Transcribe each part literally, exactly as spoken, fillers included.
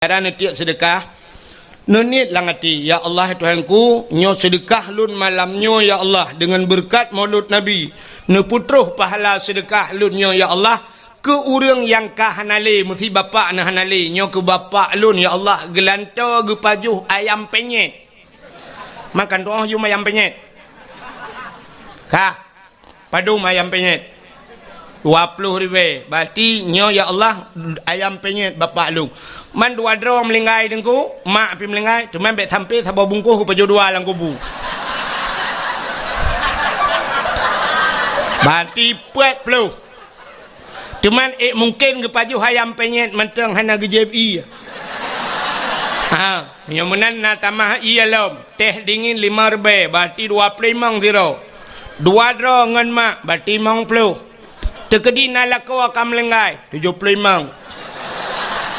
Cara neutiek seudeukah, neuniet lam até, "Ya Allah, Tuhanku, nyoe seudeukah lôn malam nyoe, ya Allah, deungon beureukat Maulud Nabi, neupeutroh pahala seudeukah lôn nyoe, ya Allah, keu ureuëng nyang ka hana lé, meusi bapak na hana lé, nyoe keu bapak lôn, ya Allah, geulantoe geupajoh ayam penyet." Makan tuoh yum ayam penyet. Ka. Padum ayam penyet? Dua ploh ribée. Berarti nyoe, ya Allah, ayam penyet bapak lôn. Man dua droe meulinggai Teungku, mak pih meulinggai, teuma bék sampai saboh bungkôh geupajoh dua lam kubu. Berarti peuet ploh. Teuma ék mungken geupajoh ayam penyet mantong hana geujieb ié. Ha, nyoe meunan na tamah ié lom. Teh dingin lima ribée, berarti dua ploh limong sidroe. Dua droe ngon mak, berarti limong ploh. Teukeudi na lakoe ka meulinggai, tujoh ploh limong.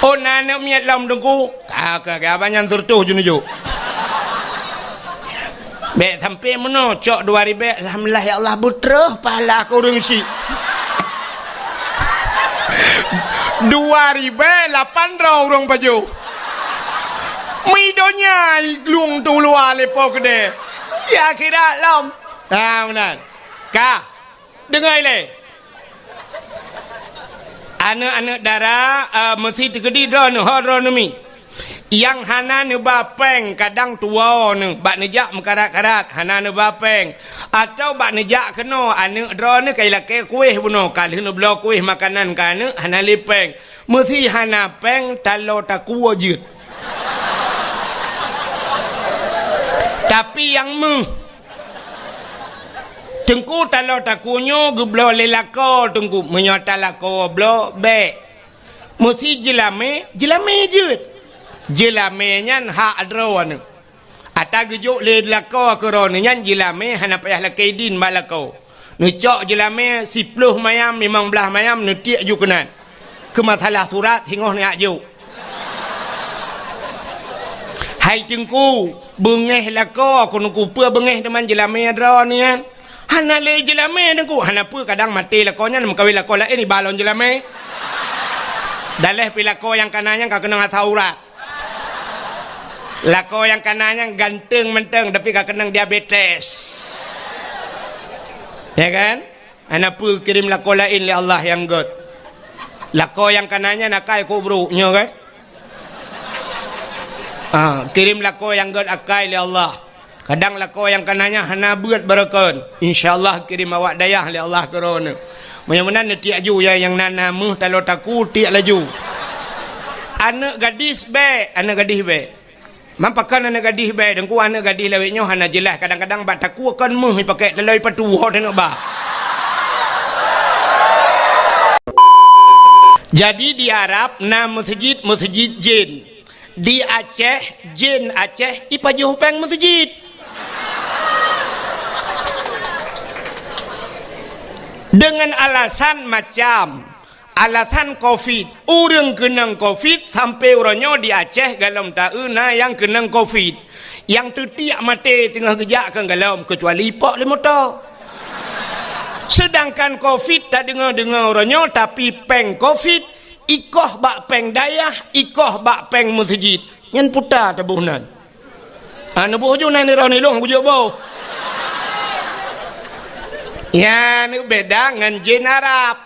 Oh, na aneuëk miet lom Teungku? Ka, ka, ka, abang nyan seureutôh jeuneujok. Bék sampai meunoe, cok dua ribée, alhamdulillah ya Allah, beutroh pahala keu ureuëng syiek. Dua ribée lapan droe ureuëng pajoh. Mi donya i glung tu luwa lé po keudeh. Ya akhirat lom. Ha, meunan. Ka. Deungoe lé. Aneuëk-aneuëk dara, eh, meusi teukeudi droeneuh, ho droeneuh mi. Nyang hana neuba péng, kadang tuwoe neuh, bak neujak meukarat-karat, hana neuba péng. Atawa bak neujak keunoe, aneuëk droeneuh ka ilakée kueh bunoe, ka lheueh neubloe kueh makanan keu aneuëk, hana lé péng. Meusi hana péng, taloe takue jeuet. Tapi nyang meuh, Teungku, taloe takue nyoe geubloe lé lakoe Teungku. Meunyoe talakoe bloe, bék. Meusi jeulamé, jeulamé jeuet. Jeulamé nyan hak droeneuh. Ata geujok lé lakoe keu droeneuh nyan jeulamé hana payah lakée idin bak lakoe. Neucok jeulamé siploh mayam, limong blaih mayam neutiek ju keunan. Keu masalah surat singoh neujak jok. Hai Teungku, beungéh lakoe keuneuk kupeue beungéh teuma jeulamé droeneuh nyan. Hana lé jeulamé Teungku, hana peue kadang maté lakoe nyan meukawen lakoe laén iba lom jeulamé. Daleh pi lakoe nyang kana nyan ka keunong asam urat. Lakoe nyang kana nyan ganteng mantong tapi ka keunong diabetes. Ya kan? Hana peue kirém lakoe laén lé Allah nyang gét. Lakoe nyang kana nyan akai keu brok nyoe kan? Ah, kirém lakoe nyang gét akai lé Allah. Kadang lakoe nyang kana nyan hana beuet barokon. Insya Allah kirém awak dayah lé Allah keu droeneuh. Meunyoe meunan neutiek ju ya nyang na, na meuh taloe takue tiek laju. Aneuëk gadis bék, aneuëk gadis bék. Man pakon aneuëk gadih bék, Teungku, aneuëk gadih lawét nyoe hana jeulaih, kadang-kadang bak takue kon meuh ipakék taloe ipatu ho teuneuk ba. Jadi di Arab na meuseujid-meuseujid jén. Di Aceh, jén Aceh ipajoh péng meuseujid. Deungon alasan macam, alasan covid, ureuëng keunong covid sampoe uroe nyoe di Aceh golom taeu na nyang keunong covid. Nyang teutiek maté teungoh geujak keu golom, keucuali ipok lé moto. Seudangkan covid tadeungoe-deungoe uroe nyoe, tapi péng covid ikoh bak péng dayah, ikoh bak péng meuseujid. Nyan puta taboh nan. Ah, neuboh ju nan nirah nilong bujok boh. Nyan beda ngon jén Arab.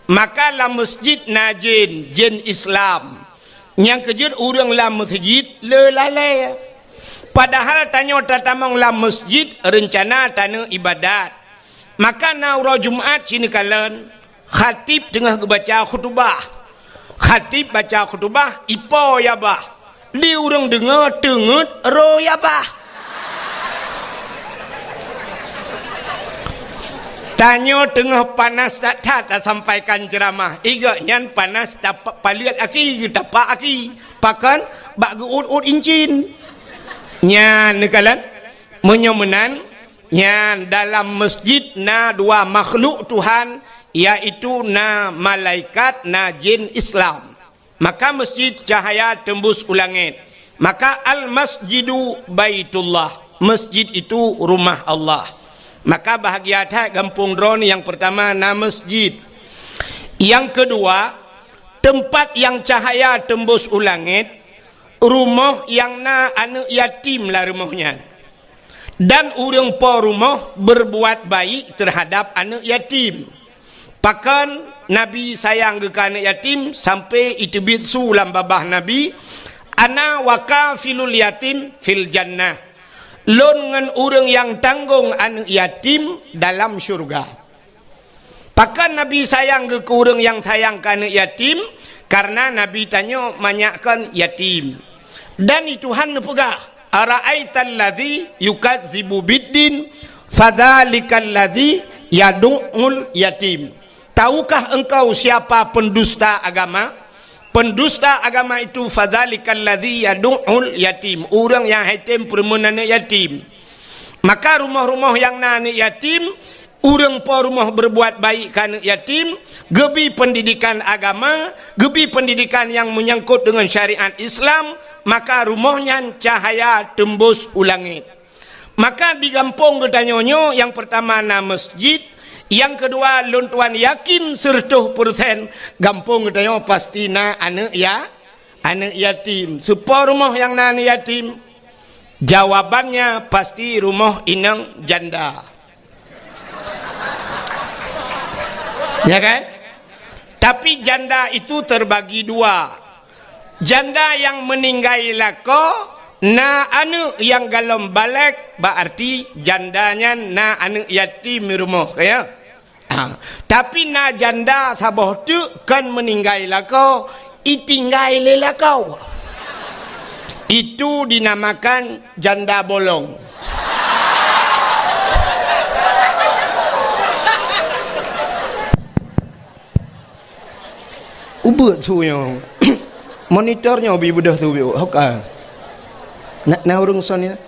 Maka lam meuseujid na jén, jén Islam. Nyang keujeuet ureuëng lam meuseujid le lalée. Padahal tanyoe tatamong lam meuseujid reuncana taneuk iébadat. Maka na uroe Jumat sineukalen, khatib teungoh geubaca khutubah. Khatib baca khutubah, ipo ya bah. Di ureuëng deungoe teungeut roh ya bah. Tanyoe teungoh panas that-that tasampaikan ceuramah. Igok nyan panas tapa-, paleuet aki, geutapak aki. Pakon? Bak geuôt-ôt incin. Nyan neukalon. Meunyoe meunan, nyan dalam meuseujid na dua makhluk Tuhan, yaitu na malaikat, na jén Islam. Maka meuseujid cahya teumbus u langét. Maka al-masjidu baitullah. Meuseujid itu rumah Allah. Maka bahagia that gampông droeneuh nyang peurtama na meuseujid. Nyang keudua, Teumpat nyang cahya teumbus u langét, rumoh nyang na aneuëk yatim lam rumoh nyan. Dan ureuëng po rumoh beurbuat baik teuhadab aneuëk yatim. Pakon Nabi sayang geuh keu aneuëk yatim sampoe jiteubiet su lam babah Nabi, "Ana wa kafilul yatim fil jannah." Lôn ngon ureuëng nyang tanggong aneuëk yatim dalam syeuruga. Pakon Nabi sayang geuh keu ureuëng nyang sayang keu aneuëk yatim? Kareuna Nabi tanyoe manyak kon yatim. Dan di Tuhan neupeugah, "Ara'aital ladzi yukazzibu biddin, fadzalikal ladzi yadu'ul yatim." Tahukah engkau siapa pendusta agama? Pendusta agama itu, fadzalikal ladzi yadu'ul yatim, ureuëng nyang hai tem peureumeun aneuëk yatim. Maka rumoh-rumoh nyang na aneuëk yatim, ureuëng po rumoh beurbuat baik keu aneuëk yatim, geubri peundidikan agama, geubri peundidikan nyang meunyangkot deungon syariat Islam, maka rumoh nyan cahya teumbus u langét. Maka di gampông geutanyoe nyoe nyang peurtama na meuseujid, nyang keudua lôn tuan yakin seureutôh peureusén gampông geutanyoe pasti na aneuëk ya, aneuëk yatim. Soe po rumoh nyang na aneuëk yatim? Jawabannya pasti rumoh inong janda. Ya kan? Tapi janda itu terbagi dua. Janda nyang meuninggai lakoe na aneuëk nyang golom balek, bak arti janda nyan na aneuëk yatim di rumoh, ya. Ha, tapi na janda saboh teuk kon meuninggai lakoe, itinggai lé lakoe. Itu dinamakan janda bolong. Ubeuek su nyoe. Monitor nyoe bi beudôh su bi, hoka. Na, na ureuëng son ni na?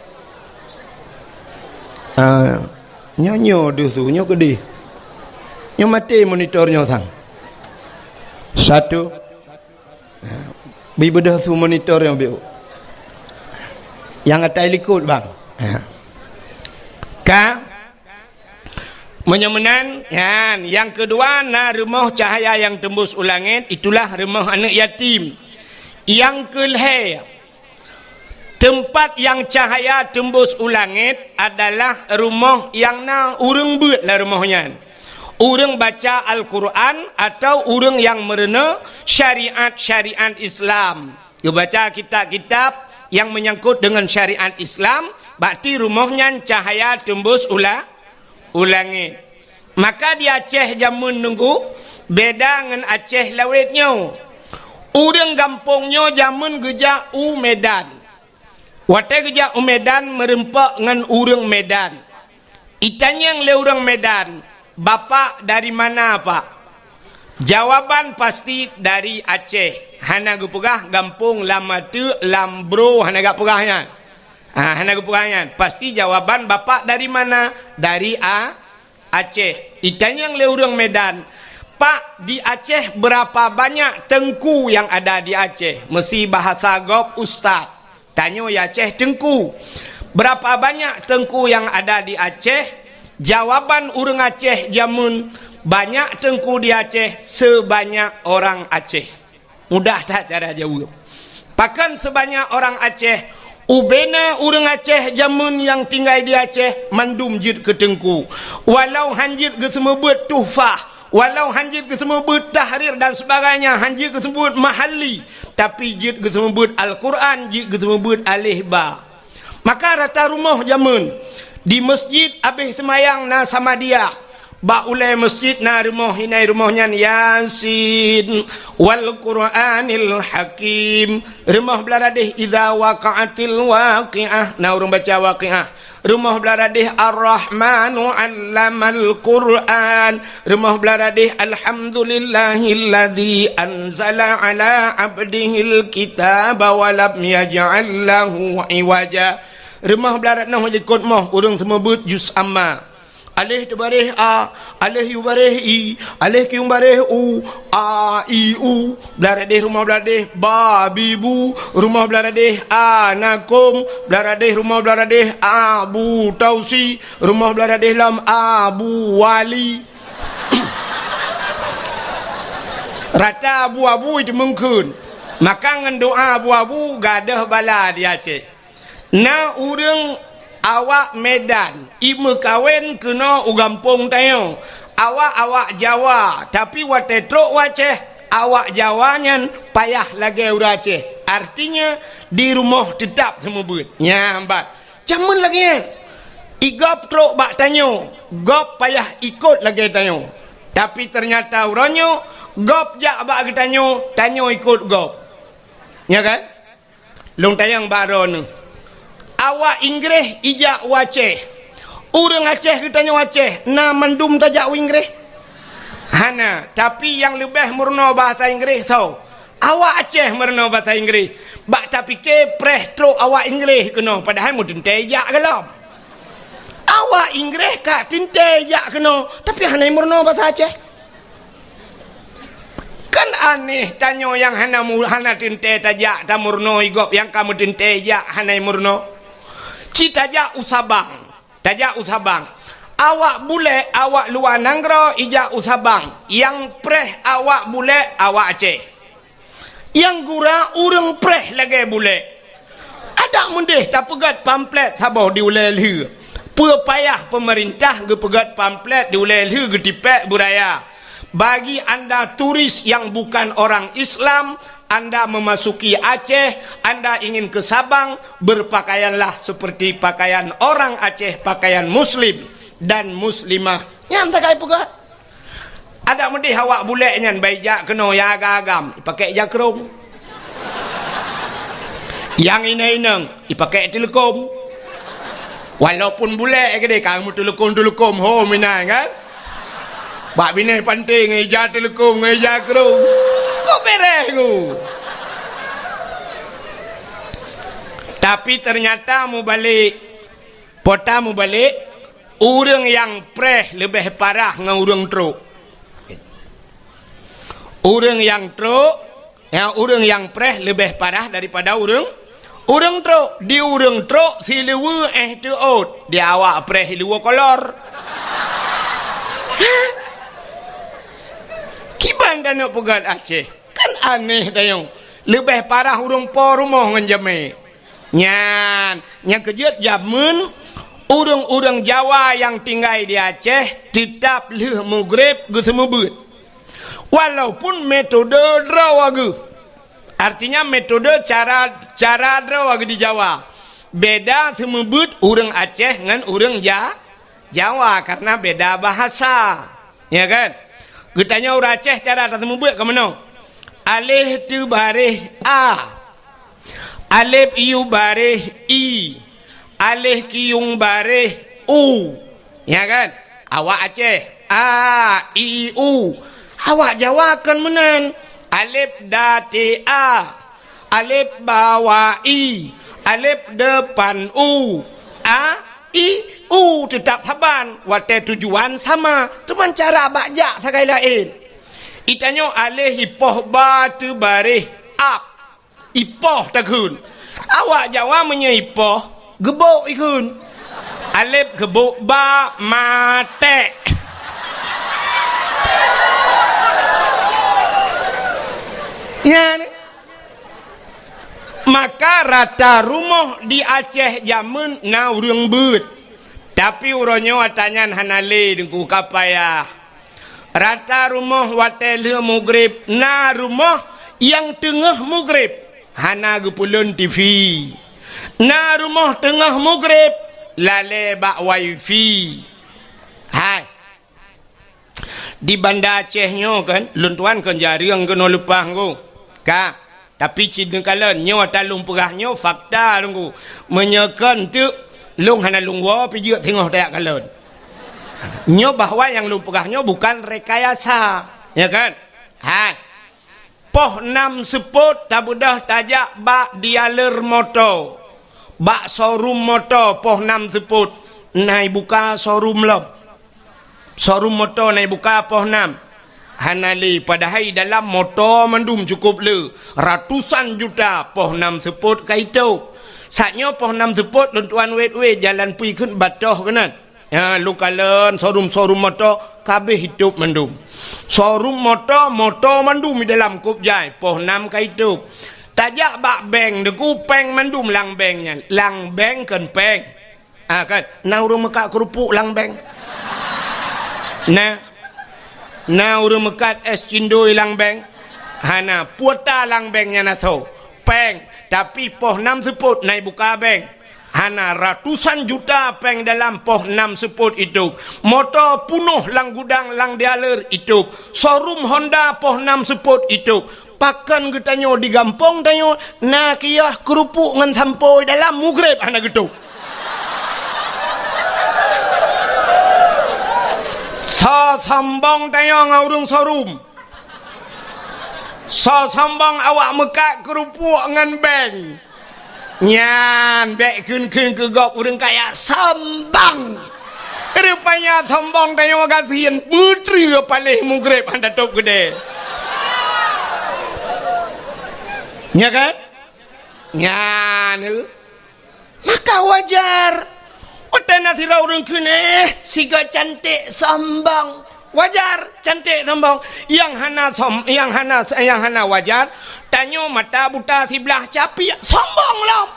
Ah, nyoe, nyoe deuh su, nyoe keudeh. Nyoe maté monitor nyoe sang. Satu. Bi beudôh su monitor nyoe bi. Nyang atai likot, bang. Ka? Meunyoe meunan, nyan, nyang keudua na rumoh cahya nyang teumbus u langét, itulah rumoh aneuëk yatim. Nyang keulhée, teumpat nyang cahya teumbus u langét adalah rumoh nyang na ureuëng beuet lam rumoh nyan. Ureuëng baca Al-Quran atau ureuëng nyang meurunoe syariat-syariat Islam. Geubaca kitab-kitab nyang meunyangkot deungon syariat Islam, bak ti rumoh nyan cahya teumbus u la-, u langét. Maka di Aceh jameun nunggu beda ngon Aceh lawét nyoe. Ureuëng gampông nyoe jameun geujak u Medan. Watée geujak u Medan meurumpok ngon ureuëng Medan. Itanyong lé ureuëng Medan, "Bapak dari mana, Pak?" Jawaban pasti dari Aceh. Hana geupeugah gampông lam ateuk, lam bro, hana geupeugah nyan. Ha, hana geupeugah nyan. Pasti jawaban, "Bapak dari mana?" "Dari A-, Aceh." Itanyong lé ureuëng Medan, "Pak, di Aceh berapa banyak teungku yang ada di Aceh?" Meusi bahasa gob ustaz. Tanyoe di Aceh teungku. Berapa banyak teungku yang ada di Aceh? Jawaban ureuëng Aceh jameun, banyak teungku di Aceh sebanyak orang Aceh. Mudah that cara jaweueb. Pakon sebanyak orang Aceh? Ubena ureuëng Aceh jameun nyang tinggai di Aceh mandum jeuet keu teungku. Walau han jeuet geuseumeubeuet tuhfah, walau han jeuet geuseumeubeuet tahrir dan sebagainya, han jeuet geuseumeubeuet mahalli, tapi jeuet geuseumeubeuet Al-Quran, jeuet geuseumeubeuet aleh ba. Maka rata rumoh jameun di meuseujid abéh seumayang na samadiah. Bak ulée meuseujid na rumoh, inan rumoh nyan Yasin wal Qur'anil Hakim. Rumoh blah radeh Idza waqa'atil waqi'ah, na ureuëng baca Waqiah. Rumoh blah radeh Ar-Rahmanu 'allamal Qur'an. Rumoh blah radeh Alhamdulillahilladzi anzala 'ala 'abdihil kitaba wa lam yaj'al lahu 'iwaja. Rumoh blah radeh, noh likot moh ureuëng seumeubeuet juz amma. Aleh teubareh a, aleh yue bareh i, aleh kieng bareh u, a, i, u. Blah radeh rumoh blah radeh ba, bi, bu, rumoh blah radeh a, na, kom, blah radeh rumoh blah radeh a, bu, tausi, rumoh blah radeh lam a, bu, wali. Rata abu-abu jiteumeukeun. Maka ngon doa abu-abu gadôh bala di Aceh. Na ureuëng awak Medan imeukawen keunoe u gampông tanyoe. Awak-awak Jawa, tapi watée trok u Aceh, awak Jawa nyan payah lagée ureuëng Aceh. Artinya, di rumoh teutap seumeubeuet. Nyan bat. Jameun lagée nyan. I gob trok bak tanyoe, gob payah ikot lagée tanyoe. Tapi teunyata uroe nyoe, gob jak bak geutanyoe, tanyoe ikot gob. Nya kan? Lôn tanyong bak droeneuh. Awak Inggréh ijak u Aceh. Ureuëng Aceh geutanyoe Aceh, na mandum tajak u Inggréh? Hana, tapi nyang leubeh meurunoe bahasa Inggréh soe? Awak Aceh meurunoe bahasa Inggréh. Bak tapike preh trok awak Inggréh keunoe, padahai meuteuntée jak gohlom. Awak Inggréh ka teuntée jak keunoe, tapi hana meurunoe bahasa Aceh. Kan aneh tanyoe nyang hana mu-, hana teuntée tajak tameurunoe i gob nyang ka meuteuntée jak hana meurunoe. Ci tajak u Sabang. Tajak u Sabang. Awak bulek, awak luwa nanggroe ijak u Sabang. Nyang preh awak bulek, awak Aceh. Nyang gura ureuëng preh lagée bulek. Adak meudeh tapeugét pamflet saboh di ulée lheueh. Peue payah peumeurintah geupeugét pamflet di ulée lheueh geutipék beuraya. Bagi anda turis yang bukan orang Islam, anda memasuki Aceh, anda ingin ke Sabang, berpakaianlah seperti pakaian orang Aceh, pakaian muslim dan muslimah. Nyan sagai peugah. Adak meudeh awak bulek nyan bai jak keunoe ya agam-agam, ipakék jakrong. Nyang inong-inong, ipakék teuleukom. Walaupun bulek keudeh ka meuteuleukom-teuleukom ho meunan kan. Bak binéh panté ngon ija teuleukom ngon ija krong. Kok beres ku? Tapi ternyata mubalek, pota mubalek, ureuëng nyang preh leubeh parah ngon ureuëng trok. Ureuëng nyang trok, ya, ureuëng nyang preh leubeh parah daripada ureuëng, ureuëng trok. Di ureuëng trok siluweue éh teuôt, di awak preh siluweue kolor. Kiban taneuk peugét Aceh? Kan aneh tanyoe. Leubeh parah ureuëng po rumoh ngon jamé. Nyan, nyang keujeuet jameun ureuëng-ureuëng Jawa nyang tinggai di Aceh teutab lheueh mugreb geuseumeubeut. Walaupun metode droe geuh. Artinya metode cara, cara droe geuh di Jawa. Beda seumeubeut ureuëng Aceh ngon ureuëng Ja-, Jawa karena beda bahasa. Ya kan? Geutanyoe ureuëng Aceh cara taseumeubeut ka meunoe. Aleh teubareh a. Aleb iu bareh i. Aleh kiyung bareh u. Ya kan? Awak Aceh. A, i, u. Awak Jawa kan meunan. Aleb da te a. Aleb ba wa i. Aleb depan u. A, i, u tetap saban. Watée tujuan sama. Teuma cara bak jak sagai laén. Itanyoe aleh ipoh ba teubareh ab. Ipoh takheun. Awak Jawa meunyoe ipoh, geubok ikheun. Aleb geubok ba matek. Nyan. Maka rata rumoh di Aceh jameun na ureuëng beuet. Tapi uroe nyoe ata nyan hana lé deungon ka payah. Rata rumoh watée lheueh mugreb, na rumoh nyang teungoh mugreb hana geupeulon T V. Na rumoh teungoh mugreb lalée bak wifi. Hai. Di Banda Aceh nyoe kan, lôn tuan kon jareueng keunoe leupah ngku. Ka. Tapi cit neukalon, nyoe ata lôn peugah nyoe fakta lôn ku. Meunyoe kon teuk, lôn hana lôn woe pih jeuet singoh tajak kalon. Nyoe bahwa nyang lôn peugah nyoe bukan rekayasa, ya kan? Hai. Poh nam seupôt tabeudôh tajak bak dealer moto. Bak showroom moto poh nam seupôt. Na ibuka showroom lom. Showroom moto na ibuka poh nam. Hana lé, padahai dalam moto mandum cukôp le. Ratusan juta poh nam seupôt ka itôp. Saat nyoe poh nam seupôt lôn tuan wét-wét jalan pui kheun batoh keunan. Ha, lôn kalon showroom-showroom moto, ka abéh itôb mandum. Showroom moto, moto mandum di dalam kôb jai, poh nam ka itôb. Tajak bak bank, teungku, péng mandum lam bank nyan. Lam bank kon péng. Ah, kan? Na ureuëng meukat keurupuk lam bank? Na. Na ureuëng meukat és cindoi lam bank? Hana. Kuota lam bank nyan asoe? Péng. Tapi poh nam seupôt na ibuka bank. Hana, ratusan juta péng dalam poh nam seupôt itôb. Moto punoh lam gudang lam dealer itôb. Showroom Honda poh nam seupôt itôb. Pakon geutanyoe di gampông tanyoe na kiôh keurupuk ngon sampo dalam, mugreb hana geutôb. Soe sombong tanyoe ngon ureuëng showroom? Soe sombong awak meukat keurupuk ngon bank? Nyan bék kheun-kheun keu gob ureuëng kaya sombong. Rupanya sombong tanyoe gasien, meutrue paléh mugreb hana tôb keudè. Nya kan? Nyan. Maka wajar. Watée na sidroe ureuëng kheun, "Eh, sigoe cantik sombong." Wajar, cantik sombong. Nyang hana som-, nyang hana, nyang hana wajar, tanyoe mata buta siblah capiak, sombong lom.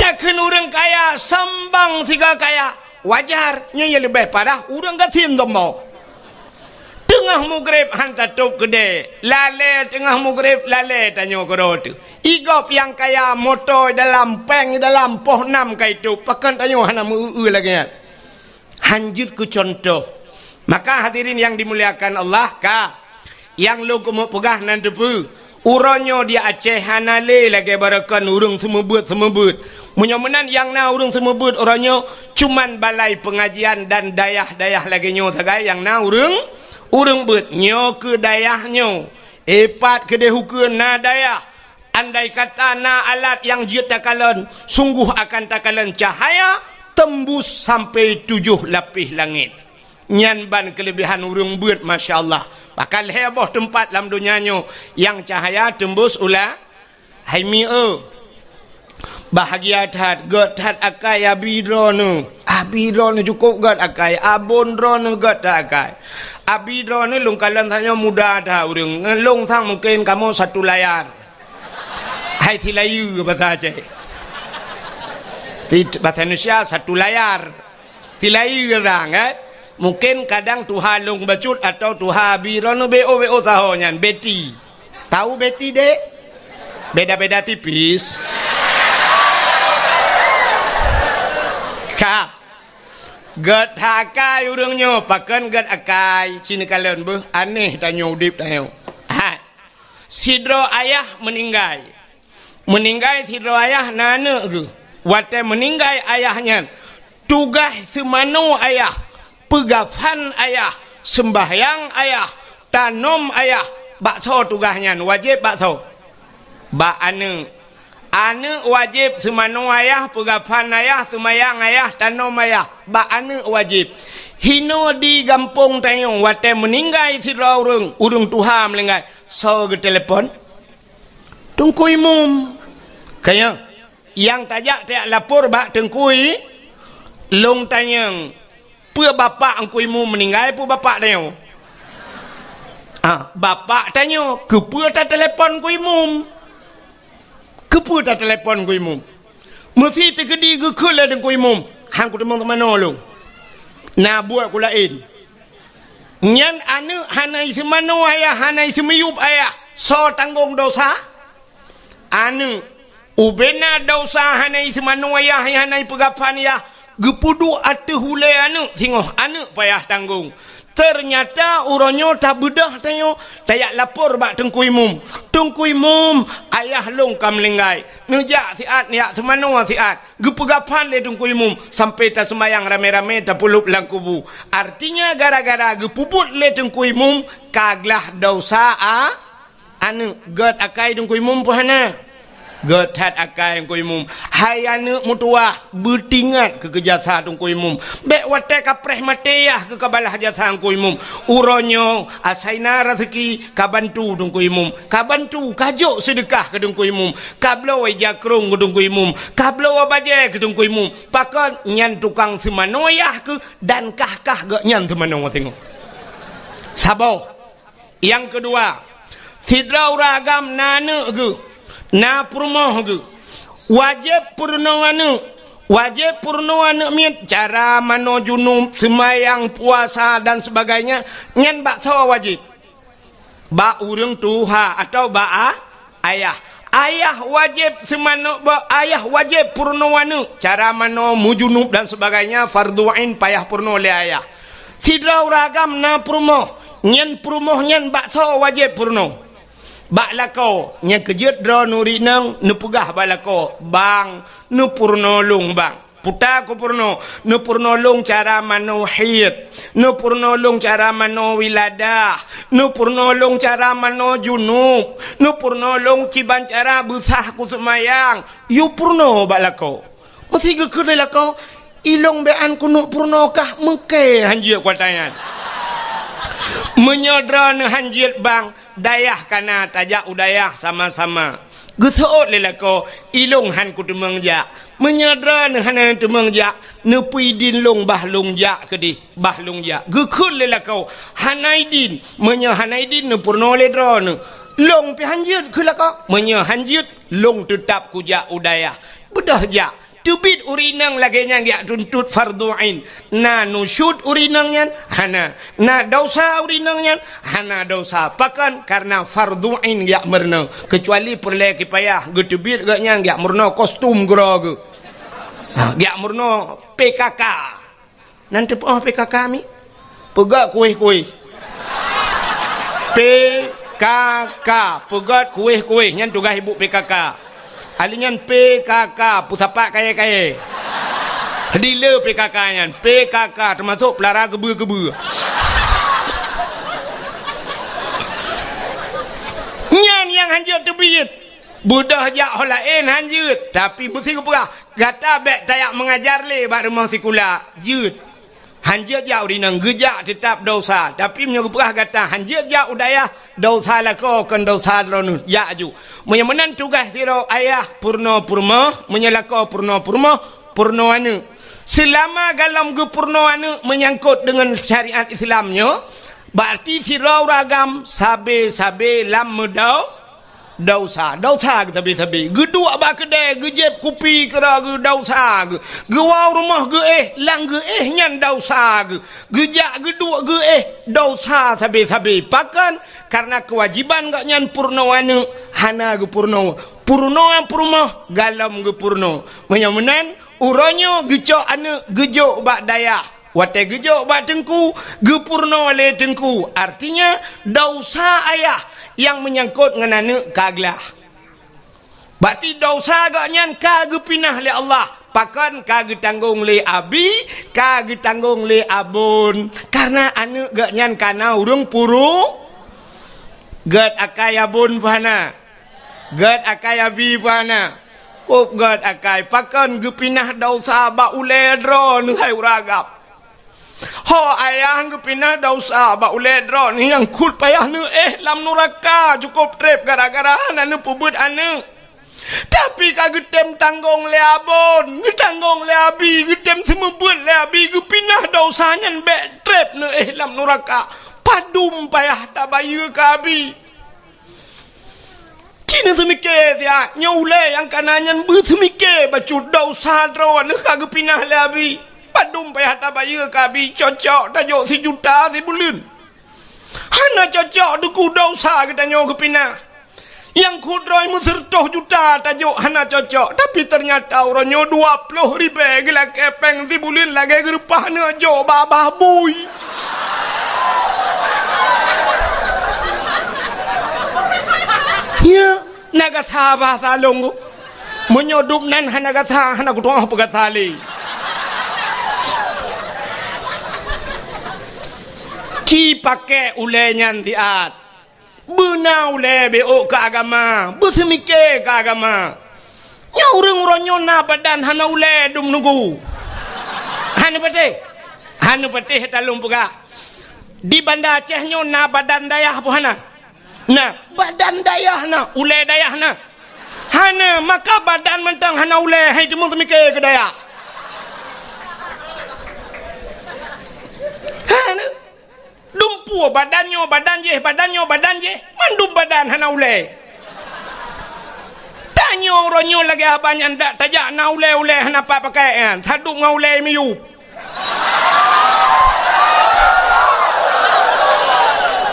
Takheun ureuëng kaya sombong sigoe kaya, wajar. Nyan nyang leubeh parah ureuëng gasien sombong. Teungoh mugreb hana tôb keudè, lalée teungoh mugreb lalée tanyoe keudroe teuh. Igob nyang kaya moto dalam, péng dalam, poh nam ka itôb, pakon tanyoe hana meu-eu lagée nyan? Hanjeuet keu cuntoh. Maka hadirin yang dimuliakan Allah, ka nyang lôn keumeung peugah nan teupeue, uroe nyoe di Aceh hana lé lagée baroekon ureuëng seumeubeuet-seumeubeuet. Meunyoe meunan nyang na ureuëng seumeubeuet uroe nyoe, cuman balai peungajian dan dayah-dayah lagée nyoe sagai nyang na ureuëng, ureuëng beuet. Nyoe keu dayah nyoe, ipat keudeh ukeue na dayah. Andai kata na alat nyang jeuet takalon, sungguh akan takalon cahaya tembus sampai tujoh lapéh langét. Nyan ban keuleubehan ureuëng beuet, masya Allah. Bahkan lhée boh teumpat lam donya nyoe nyang cahaya tembus u la-, hai mi-, eu. Bahagia that, gét that akai abi droeneuh. Abi droeneuh cukôp gét akai, abon droeneuh gét that akai. Abi droeneuh lôn kalon tanyoe muda that ureuëng. Ngon lôn sang mungken kamoe satu layar. Hai silayeue basa Aceh. Ti-, basa Indonesia satu layar. Silayeue sang, kan? Mungken kadang tuha lôn bacut atau tuha abi droeneuh B O B O saho nyan, Betty. Tahu Betty, Dek? Beda-beda tipis. Ka. Gét that akai ureuëng nyoe, pakon gét akai, ci neukalon beuh, aneh tanyoe udeb tanyoe. Hai. Sidroe ayah meuninggai. Meuninggai sidroe ayah na aneuëk geuh. Watée meuninggai ayah nyan, tugaih seumanoe ayah, peugafan ayah, seumbahyang ayah, tanom ayah, bak soe tugaih nyan, wajéb bak soe? Bak aneuëk. Aneuëk wajéb seumanoe ayah, peugafan ayah, seumayang ayah, tanom ayah, bak aneuëk wajéb. Hinoe di gampông tanyoe watée meuninggai sidroe ureuëng, ureuëng tuha meuninggai, soe geutelepon? Teungku Imum. Kaya, nyang tajak tajak lapor bak Teungku I-, lôn tanyong, peue bapak Teungku Imum meuninggai, peue bapak tanyoe? Ah, bapak tanyoe, keupeue tatelepon Teungku Imum? Keupeue tatelepon Teungku Imum? Meusi teukeudi geukheun lé Teungku Imum, han kuteumé teumanoe lôn. Na buet ku laén. Nyan aneuëk hana iseumanoe ayah, hana iseumiyueb ayah. Soe tanggong dosa? Aneuëk. Ubena dosa hana iseumanoe ayah, hana ipeugafan ayah. Geupeuduek ateueh ulée aneuëk singoh aneuëk payah tanggong. Teunyata uroe nyoe tabeudôh tanyoe, tajak lapor bak Teungku Imum. Teungku Imum, ayah lôn ka meuninggai. Neujak siat, neujak seumanoe siat. Geupeugafan lé Teungku Imum sampai taseumayang ramé-ramé tapeulop lam kubu. Artinya gara-gara geupeubuet lé Teungku Imum ka glah dosa a-, aneuëk. Gét akai Teungku Imum peue hana? Gét that akai Teungku Imum. Hai aneuk meutuwah, beutingat keu, keu jasa Teungku Imum. Bék watée ka preh maté yah keu ka balaih jasa Teungku Imum. Uroe nyoe asai na raseuki ka bantu Teungku Imum. Ka bantu, ka jok seudeukah keu Teungku Imum. Ka bloe ija krông keu Teungku Imum. Ka bloe bajée keu Teungku Imum. Pakon nyan tukang seumanoe yah keu dan kah-kah gét nyan seumanoe singoh. Saboh. Nyang keudua, sidroe ureuëng agam na aneuk geuh, na peurumoh geuh. Wajéb peurunoe aneuk, wajéb peurunoe aneuk miet cara manoe junub, seumayang, puasa dan sebagainya, nyan bak soe wajéb? Bak ureuëng tuha atawa bak a-, ayah. Ayah wajéb seumanoe ba-, ayah wajéb peurunoe aneuk cara manoe, meujunub dan sebagainya, fardhu ain payah peurunoe lé ayah. Sidroe ureuëng agam na peurumoh, nyan peurumoh nyan bak soe wajéb peurunoe? Bak lakoe. Nyang keujeuet droeneuh ureuëng inong neupeugah bak lakoe, "Bang, neupeurunoe lôn, Bang." Peue ta kupeurunoe? Neupeurunoe lôn cara manoe haid, neupeurunoe lôn cara manoe wiladah, neupeurunoe lôn cara manoe junub, neupeurunoe lôn kiban cara beusah kuseumayang. Yue peurunoe bak lakoe. Meusé geukheun lé lakoe, "Ilôn bék an keuneuk peurunoe kah, meuké han jeuet kuata nyan." Meunyoe droeneuh han jeuet, Bang, dayah ka na, tajak u dayah sama-sama. Geuseuôt lé lakoe, "Ilôn han kuteumeung jak." Meunyoe droeneuh hana teumeung jak, "Neupeuidin lôn bah lôn jak keudeh, bah lôn jak." Geukheun lé lakoe, "Hana idin." Meunyoe hana idin, neupeurunoe lé droeneuh, "Lôn pih han jeuet," kheun lakoe. "Meunyoe han jeuet, lôn teutab kujak u dayah." Beudôh jak. Teubiet ureuëng inong lagée nyan geujak tuntot fardhu ain. Na nusyuz ureuëng inong nyan? Hana. Na desya ureuëng inong nyan? Hana desya. Pakon? Kareuna fardhu ain geujak meurunoe. Keucuali peureulée kipayah, geuteubiet gobnyan geujak meurunoe kostum keudroe geuh. Ha, geujak meurunoe P K K. Nan teupeue P K K mi? Peugét kueh-kueh. P K K, peugét kueh-kueh, nyan tugaih ibu P K K. Ahli nyan P K K, peusapat kayée-kayée. Dealer P K K nyan, P K K teumasok peulara keubeue-keubeue. Nyan nyang han jeuet teubiet. Beudôh jak ho laén han jeuet, tapi meusé geupeugah, "Gata bék tajak meungajar lé bak rumoh sikula." Jeuet. Han jeuet jak ureuëng inong, geujak teutab desya. Tapi meunyoe geupeugah gata han jeuet jak u dayah, desya lakoe kon desya droeneuh, jak aju. Meunyoe meunan tugaih sidroe ayah peurunoe peurumoh, meunyoe lakoe peurunoe peurumoh, peurunoe aneuk. Seulama golom geupeurunoe aneuk meunyangkot deungon syariat Islam nyoe, berarti sidroe ureuëng agam sabe-sabe lam meudau-, desya, desya geusabe-sabe. Geuduek bak keudée, geujieb kupi keudroe geuh, desya geuh. Geuwoe rumoh geuéh, lam geuéh nyan desya geuh. Geujak geuduek geuéh, desya sabe-sabe. Pakon? Kareuna keuwajéban gobnyan peurunoe aneuk hana geupeurunoe. Peurunoe peurumoh golom geupeurunoe. Meunyoe meunan, uroe nyoe geucok aneuk geujok bak dayah. Watée geujok bak teungku, geupeurunoe lé teungku. Artinya, desya ayah nyang meunyangkot ngon aneuk ka glah. Berarti desya gobnyan ka geupinah lé Allah. Pakon? Ka geutanggong lé abi, ka geutanggong lé abon. Kareuna aneuk gobnyan ka na ureuëng puru-, gét akai abon peue hana? Gét akai abi peue hana? Kop gét akai. Pakon? Geupinah desya bak ulée droeneuh, hai ureuëng agam. Ho ayah geupinah desya bak ulée droeneuh nyang kheun payah neuéh lam nuraka cukop treb gara-gara hana neupeubeuet aneuk. Tapi ka geutem tanggong lé abon, geutanggong lé abi, geutem seumeubeuet lé abi, geupinah desya nyan bék treb neuéh lam nuraka. Padum payah tabayeue keu abi. Ci neuseumiké siat, nyoe ulée nyang ka na nyan beuseumike bacut desya droeneuh ka geupinah lé abi. Padum payah tabayeue keu abi, cocok tajok sijuta sibuleuen. Hana cocok teungku desya geutanyoe geupinah. Nyang kheun droe meuseureutoh juta tajok hana cocok, tapi teunyata uroe nyoe dua ploh ribée geulakée péng sibuleuen lagée geureupah aneuk jok bak babah bui. Nyan, na gasa bahasa lôn ku. Meunyoe dum nan hana gasa, hana kutu'oh peugasa lé. Ci pakék ulée nyan siat. Beuna ulée bék keu agama, beuseumike keu agama. Nyoe ureuëng uroe nyoe na badan hana ulée dum nunggu. Hana patéh. Hana patéh talông peugah. Di Banda Aceh nyoe na badan dayah boh hana? Na, badan dayah na, ulée dayah na. Hana, maka badan mantong hana ulée, hai teumeumiké keu dayah. Hana. Dumpeue badan nyoe, badan jéh, badan nyoe, badan jéh, mandum badan hana ulée. Tanyoe uroe nyoe lagée haba nyan dak tajak na ulée-ulée hana pat pakai nyan, sadub ngon ulée miyueb.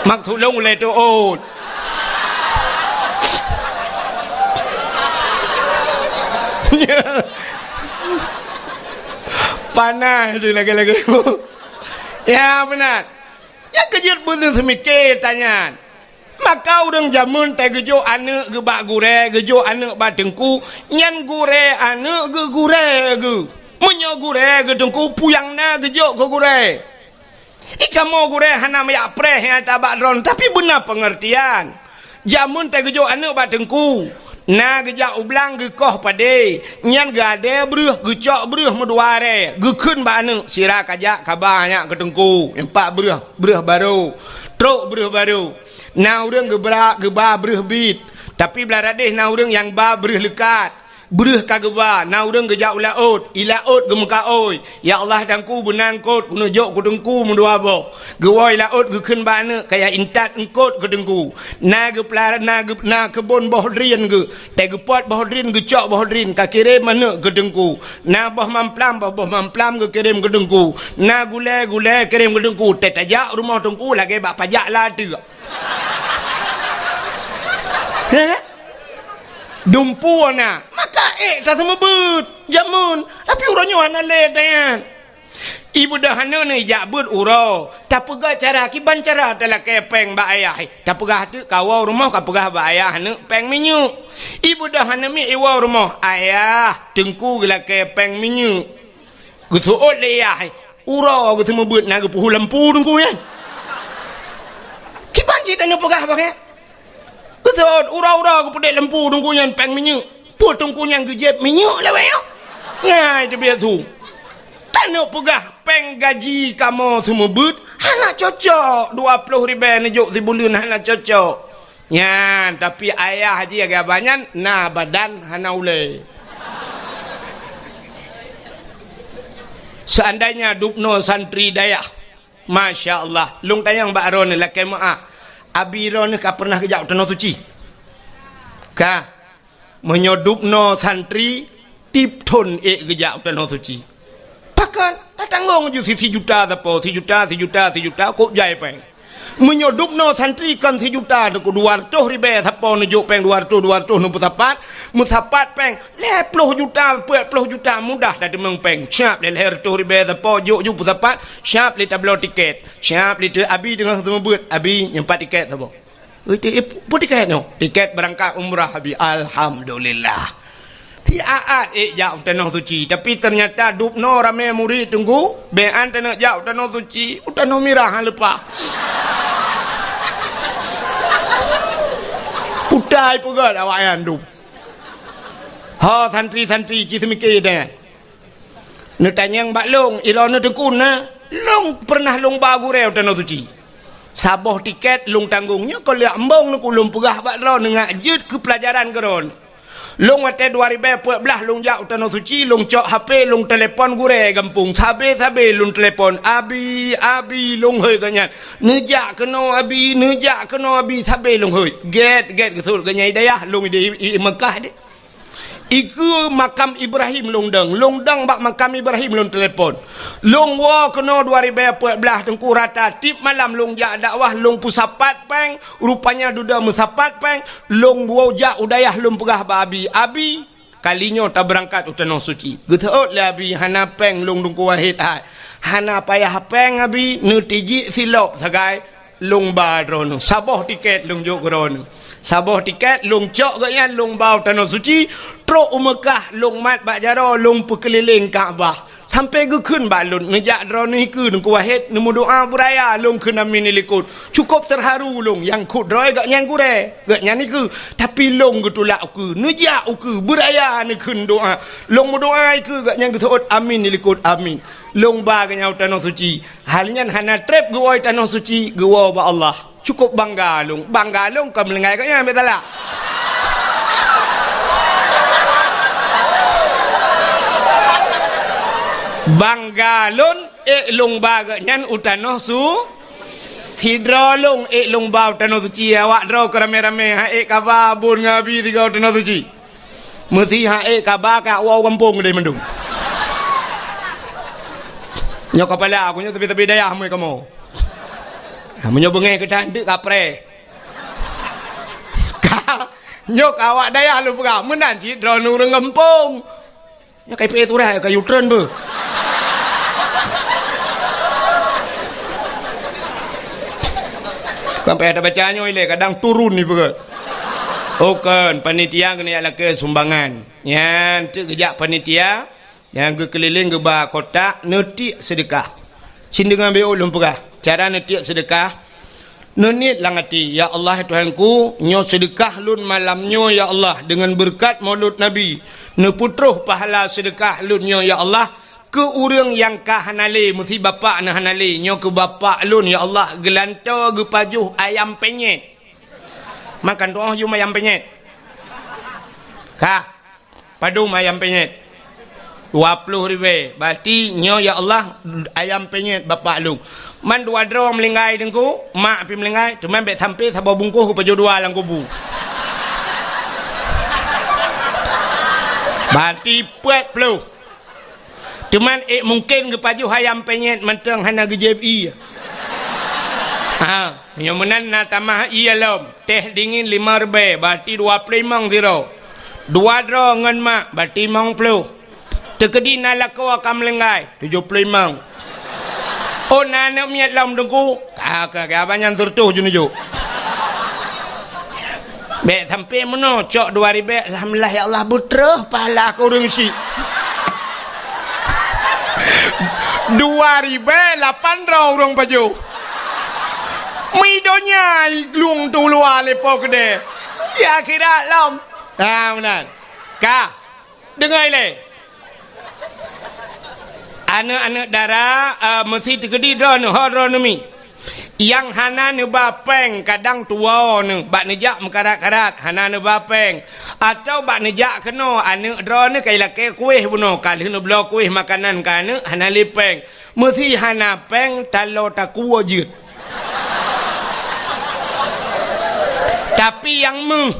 Maksud lôn ulée teuôt. Panas tu lagée-lagée. Ya, beuna. Nyang keujeuet beuneuh seumike tanyan. Maka ureuëng jameun teuh geujok aneuëk geuh bak gurée, geujok aneuëk bak teungku, nyan gurée aneuëk geuh gurée geuh. Meunyoe gurée geuh teungku, peue nyang na geujok keu gurée. Di kamoe gurée hana meuyak preh nyang tabak droen, tapi beuna peungeurtian. Jameun teuh geujok aneuëk bak teungku, na geujak u blang geukoh padé, nyan geuadée breueh, geucok breueh meudua arée, geukheun bak aneuëk, sira kajak kaba nyak keu teungku, nyang pat breueh, breueh barô, trok breueh barô. Na ureuëng geubra, geuba breueh bit, tapi blah radeh na ureuëng nyang ba breueh leukat. Breueh ka geuba, na ureuëng geujak u laôt, i laôt geumeukaôi, "Ya Allah, teungku, beuna eungkôt, keuneuk jok keu teungku meudua boh." Geuwoe i laôt geukheun bak aneuëk, kaya intat eungkôt keu teungku. Na geupeulara, na geu-, na keubon boh drien geuh, teuh geupot boh drien, geucok boh drien, ka kirém aneuëk keu teungku. Na boh mamplam, boh, boh mamplam geukirém keu teungku. Na gulée, gulée kirém keu teungku. Teuh tajak rumoh teungku lagée bak pajak lateuek. Heh? Dumpeue na, maka ék taseumeubeuet jameun, tapi uroe nyoe hana lé tanyan. Ibeudôh aneuëk nyoe jak beuet uroe, tapeugah cara, kiban cara talakée péng bak ayah. Tapeugah teuk kawoe rumoh kapeugah bak ayah aneuëk péng minyeuk. Ibeudôh aneuëk miet iwoe rumoh, "Ayah, teungku geulakée péng minyeuk." Geuseuôt lé yah, uroe geuseumeubeuet na geupeuhu lampu teungku nyan. Kiban cit tanyoe peugah bak nyan. Geuseuôt uroe-uroe geupeudék lampu teungku nyan péng minyeuk. Peue teungku nyan geujieb minyeuk lawét nyoe? Ngai teubiet su. Tanyoe peugah péng gaji kamoe seumeubeuet hana cocok, dua ploh ribée neujok sibuleuen hana cocok. Nyan, tapi ayah jih lagée haba nyan na badan hana ulée. Seandainya dubnoe santri dayah, masya Allah, lôn tanyong bak droeneuh lakée meuáh, abi droeneuh ka peureunah geujak u Tanoh Suci? Ka. Meunyoe dubnoe santri, tieb thon ék geujak u Tanoh Suci. Pakon? Tatanggong ju si, sijuta sapo, sijuta, sijuta, sijuta, kok jai péng. Meunyoe dubnoe santri kon sijuta, teungku, dua reutôh ribée sapo neujok péng dua reutôh, dua reutôh neupeusapat, meusapat péng lhée ploh juta, peuet ploh juta mudah tateumeung péng. Siab lé lhée reutôh ribée sapo jok ju peusapat, siab lé tabloe tiket. Siab lé teu abi teungoh seumeubeuet, abi nyoe pat tiket sapo. Ui, ti-, ih, peue tiket nyoe? Tiket beurangkat umrah, abi. Alhamdulillah. Siat-at ék jak u Tanoh Suci, tapi teunyata dubnoe ramé murit teungku, bék an taneuk jak u Tanoh Suci, u Tanoh Mirah han leupah. Putai peugét awaknyan dum. Ho santri-santri ci seumike deh. Neutanyong bak lôn, iroe neuteungku na, lôn peureunah lôn ba gurée u Tanoh Suci. Saboh tiket lôn tanggong, nyoe kon lheueh embong neuk lôn peugah bak droe neungak jeuet keu peulajaran keu droe. Lôn watée dua ribée peuet blaih lôn jak u Tanoh Suci, lôn cok H P, lôn telepon gurée gampông, sabe-sabe lôn telepon, "Abi, abi," lôn hôi geuh nyan. "Neujak keunoe abi, neujak keunoe abi," sabe lôn hôi. Gét-gét geusut geuh nyan i dayah, lôn i, i, i Meukah deh. Ikeue makam Ibrahim lôn dong, lôn dong bak makam Ibrahim lôn telepon. Lôn woe keunoe dua ribée peuet blaih teungku rata, tieb malam lôn jak dakwah, lôn peusapat péng, rupanya dudoe meusapat péng, lôn woe jak u dayah lôn peugah bak abi, "Abi, kali nyoe tabeurangkat u Tanoh Suci." Geuseuôt lé abi, "Hana péng lôn Teungku Wahid hai." "Hana payah péng abi, neutijik silop sagai." Lôn ba droeneuh, saboh tiket lôn jok keu droeneuh. Saboh tiket lôn cok geuh nyan lôn ba u Tanoh Suci, Trok u Meukah, lôn mat bak jaroe, lôn peukeulileng Ka'bah. Sampoe geukheun bak lôn, neujak droeneuh keue Teungku Wahid, neumeudoa beuraya, lôn kheun amin dilikot. Cukôp teuharu lôn, nyang kheun droe gobnyan gurée, gobnyan dikeue. Tapi lôn geutulak ukeue, neujak ukeue, beuraya neukheun doa. Lôn meudoa dikeue, gobnyan geuseuôt amin dilikot, amin. Lôn ba gobnyan u Tanoh Suci. Hal nyan hana treb geuwoe Tanoh Suci, geuwoe bak Allah. Cukôp bangga lôn. Bangga lôn kon meulinggai gobnyan, bèk salah. Bangga lôn, ék lôn ba gobnyan u Tanoh Su-, sidroe lôn ék lôn ba u Tanoh Suci, awak droe keu ramé-ramé, han ék kaba bun ngon abi sigoe u Tanoh Suci. Meusi han ék kaba ka woe u gampông deh mandum. Nyoe kapala aku nyoe sabe-sabe dayah mui kamoe. Ha, meunyoe beungéh geutanteuk kapreh. Ka, nyoe ka awak dayah lôn peugah, meunan cit droeneuh ureueng gampông. Nyoe ka ipeuék turah, ka U-turn beuh. Sampai tabaca nyoe ilée, kadang turun ipeugah. Oh kon, panitia keuneuk lakée sumbangan. Nyan teuk geujak panitia, nyang geukeulileng geuba kotak, neutiek seudeukah. Cit deungon B O lôn peugah, cara neutiek seudeukah, neuniet lam até, "Ya Allah, Tuhanku, nyoe seudeukah lôn malam nyoe, ya Allah, deungon beureukat Maulud Nabi, neupeutroh pahala seudeukah lôn nyoe, ya Allah, keu ureueng nyang ka hana lé, meusi bapak neuh hana lé, nyoe keu bapak lôn, ya Allah, geulantoe geupajoh ayam penyet." Makan tuoh yum ayam penyet. Kah. Padum ayam penyet? Dua ploh ribèe. Berarti nyoe, ya Allah, ayam penyet bapak lôn. Man dua droe meulinggai Teungku, mak pih meulinggai, teuma bèk sampoe saboh bungkôh geupajoh dua lam kubu. Berarti peuet ploh. Teuma ék mungken geupajoh ayam penyet mantong hana geujép ié. Ha, nyoe meunan na tamah ié lom. Teh dingin lima ribèe, berarti dua ploh limong sidroe. Dua droe ngon mak, berarti limong ploh. Teukeudi na lakoe ka meulinggai, tujoh ploh limong. Oh, na aneuk miet lom Teungku? Ka, ka, ka, abang nyan seureutôh jeuneujok. Bèk sampoe meunoe, cok dua ribèe, alhamdulillah ya Allah, beutroh pahala keu ureueng syiek. Dua ribèe lapan droe ureueng pajoh. Mi donya i glung tu luwa lé po keudè. Ya akhirat lom. Ha, meunan. Ka. Deungoe ilée. Aneuk-aneuk dara, eh, meusi teukeudi droeneuh, ho droeneuh mi. Nyang hana neuba péng kadang tuwoe neuh, bak neujak meukarat-karat, hana neuba péng. Atawa bak neujak keunoe, aneuk droeneuh ka ilakée kuéh bunoe, ka lheueh neubloe kuéh makanan keu aneuk, hana lé péng. Meusi hana péng, taloe takue jeuet. Tapi nyang méuh,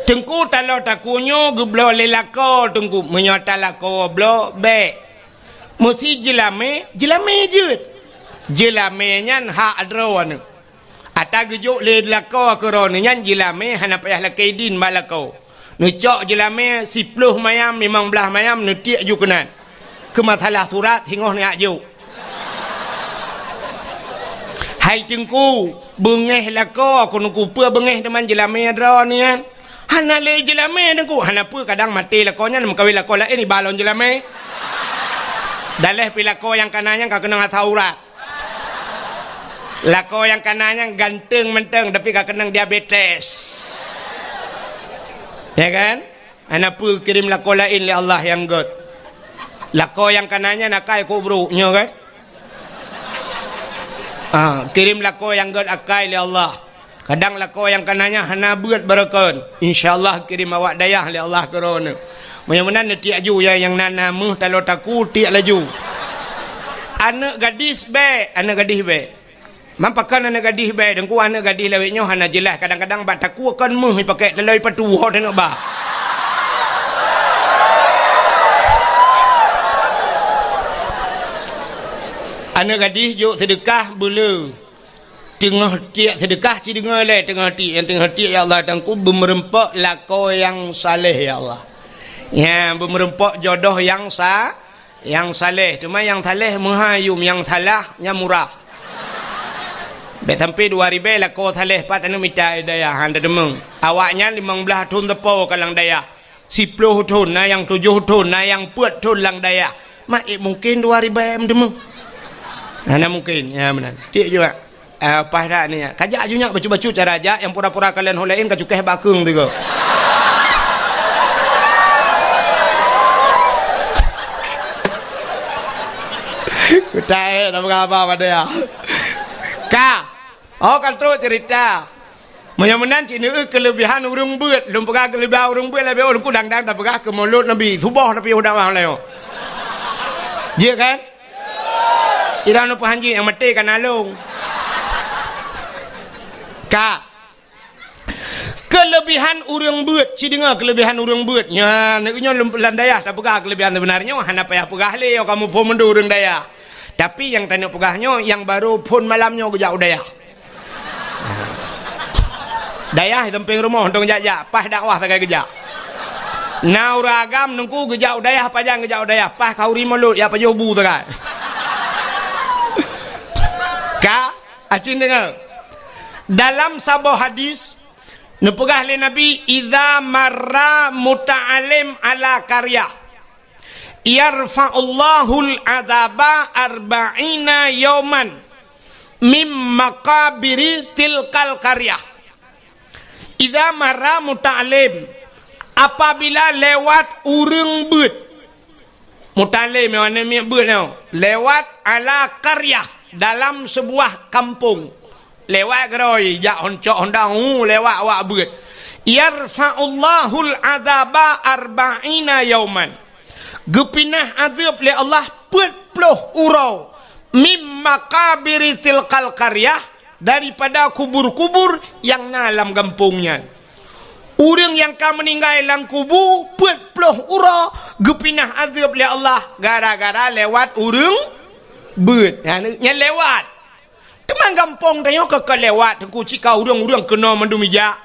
Teungku, taloe takue nyoe geubloe lé lakoe Teungku. Meunyoe ata lakoe bloe, bèk. Meusi jeulamé, jeulamé jeuet. Jeulamé nyan hak droeneuh. Ata geujok lé lakoe keu droeneuh nyan jeulamé hana payah lakée idin bak lakoe. Neucok jeulamé siploh mayam, limong blaih mayam, neutiek ju keunan. Keu masalah surat singoh neujak jok. Hai Teungku, beungéh lakoe keuneuk kupeue beungéh teuma jeulamé droeneuh nyan. Hana lé jeulamé Teungku, hana peue kadang maté lakoe nyan meukawen lakoe laén iba lom jeulamé. Daléh pi lakoe nyang kana nyan ka keunong asam urat. Lakoe nyang kana nyan ganteng mantong, tapi ka keunong diabetes. Ya kan? Hana peue kirém lakoe laén lé Allah nyang gét. Lakoe nyang kana nyan akai keu brok nyoe kan? Ah, kirém lakoe nyang gét akai lé Allah. Kadang lakoe nyang kana nyan hana beuet barokon. Insya Allah kirém awak dayah lé Allah keu droeneuh. Meunyoe meunan neutiek ju ya nyang na, na méuh taloe takue tiek laju. Aneuk gadis bèk, aneuk gadis bèk. Man pakon aneuk gadis bèk, Teungku, aneuk gadis lawét nyoe hana jeulaih, kadang-kadang bak takue kon méuh ipakék taloe ipatu ho teuneuk ba. Aneuk gadis jok seudeukah beuleu. Teungoh tiek seudeukah ci deungoe lé, teungoh tiek, nyang teungoh tiek, "Ya Allah, Teungku, beumeureumpok lakoe nyang saleh, ya Allah. Nyang beumeureumpok jodoh nyang sa-, nyang saleh. Teuma nyang saleh meuhai yum, nyang salah nyan murah." Bèk sampai dua ribèe lakoe saléh pat aneuk mita dayah hana teumèe. Awaknyan limong blaih thôn teupo ka lam dayah. Siploh thôn, na nyang tujoh thôn, na nyang peuet thôn lam dayah. Mak, eh, mungken dua ribèe meuteumèe? Hana mungken. Ya, meunan. Tiek juga. Ah, paih dak ni. Kajak ju nyak bacut-bacut cara jak nyang pura-pura kalon ho laén ka cukéh bak keueng tiga. Kutai, nama khabar pada ya? Ka. Oh, kan trok cerita. Meunyoe meunan cit neueu keuleubihan ureueng beuet. Lôn peugah keuleubihan ureueng beuet, lagèe ulôn kudang-dang tapeugah keu mulod Nabi. Suboh tapi udah wah lewat. Jeuet kan? Ira nu peuhanji nyang maté kana lôn. Ka. Keuleubihan ureueng beuet, ci deungoe keuleubihan ureueng beuet. Nyan, nyoe lôn, lam dayah tapeugah keuleubihan seubeunarnyoe, hana payah peugah lé, kamoe phôn mandum ureueng dayah. Tapi nyang tanyoe peugah nyoe, nyang barô phôn malam nyoe geujak u dayah. Dayah di sampéng rumoh, untông jak-jak, paih dakwah sagai geujak. Na ureueng agam nungku geujak u dayah, pajan geujak u dayah, paih khauri mulod, ya pajoh bu sagai. Ka, acin deungoe. Dalam saboh hadis, neupeugah lé Nabi, "Idza marra muta'allim ala qaryah, yarfa'ullahul adzaba arba'ina yauman mim maqabiri tilkal qaryah." Idza marra muta'allim, apabila lewat ureueng beuet. Muta'allim nyoe, aneuk miet beuet nyoe. Lewat ala qaryah, dalam sebuah kampung. Lewat keudroe, jak hon-, cok honda, hu, lewat awak beuet. "Yarfa'ullahul adzaba arba'ina yauman." Geupinah azeueb lé Allah peuet ploh uroe. "Mim maqabiri tilkal qaryah," daripada kubur-kubur nyang na lam gampông nyan. Ureueng nyang ka meuninggai lam kubu peuet ploh uroe geupinah azeueb lé Allah gara-gara lewat ureueng beuet. Nyan, nyan lewat. Teuma gampông tanyoe ka, ka lewat, teungku, cit ka ureueng-ureueng keunoe mandum ijak.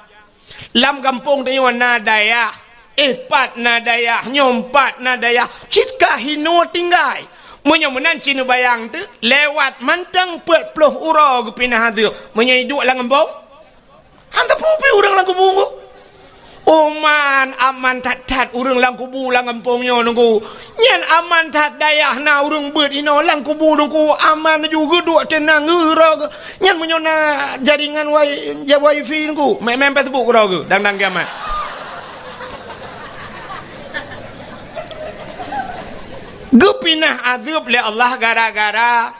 Lam gampông tanyoe na dayah, eh, pat na dayah, nyoe pat na dayah, cit ka hinoe tinggai. Meunyoe meunan cit neubayang teuh, lewat mantong peuet ploh uroe geupinah azeueb. Meunyoe iduek lam gampông, han teupeu pih ureueng lam kubu nyoe. Oman, aman that-that ureueng lam kubu lam gampông nyoe nunggu. Nyan aman that dayah na ureueng beuet inoe lam kubu nunggu. Aman ju geuduek teunang geura geu. Nyan meunyoe na jaringan wai-, ja wifi nunggu. Main-main Facebook geura geu, dang-dang kiamat. Geupinah azeueb lé Allah gara-gara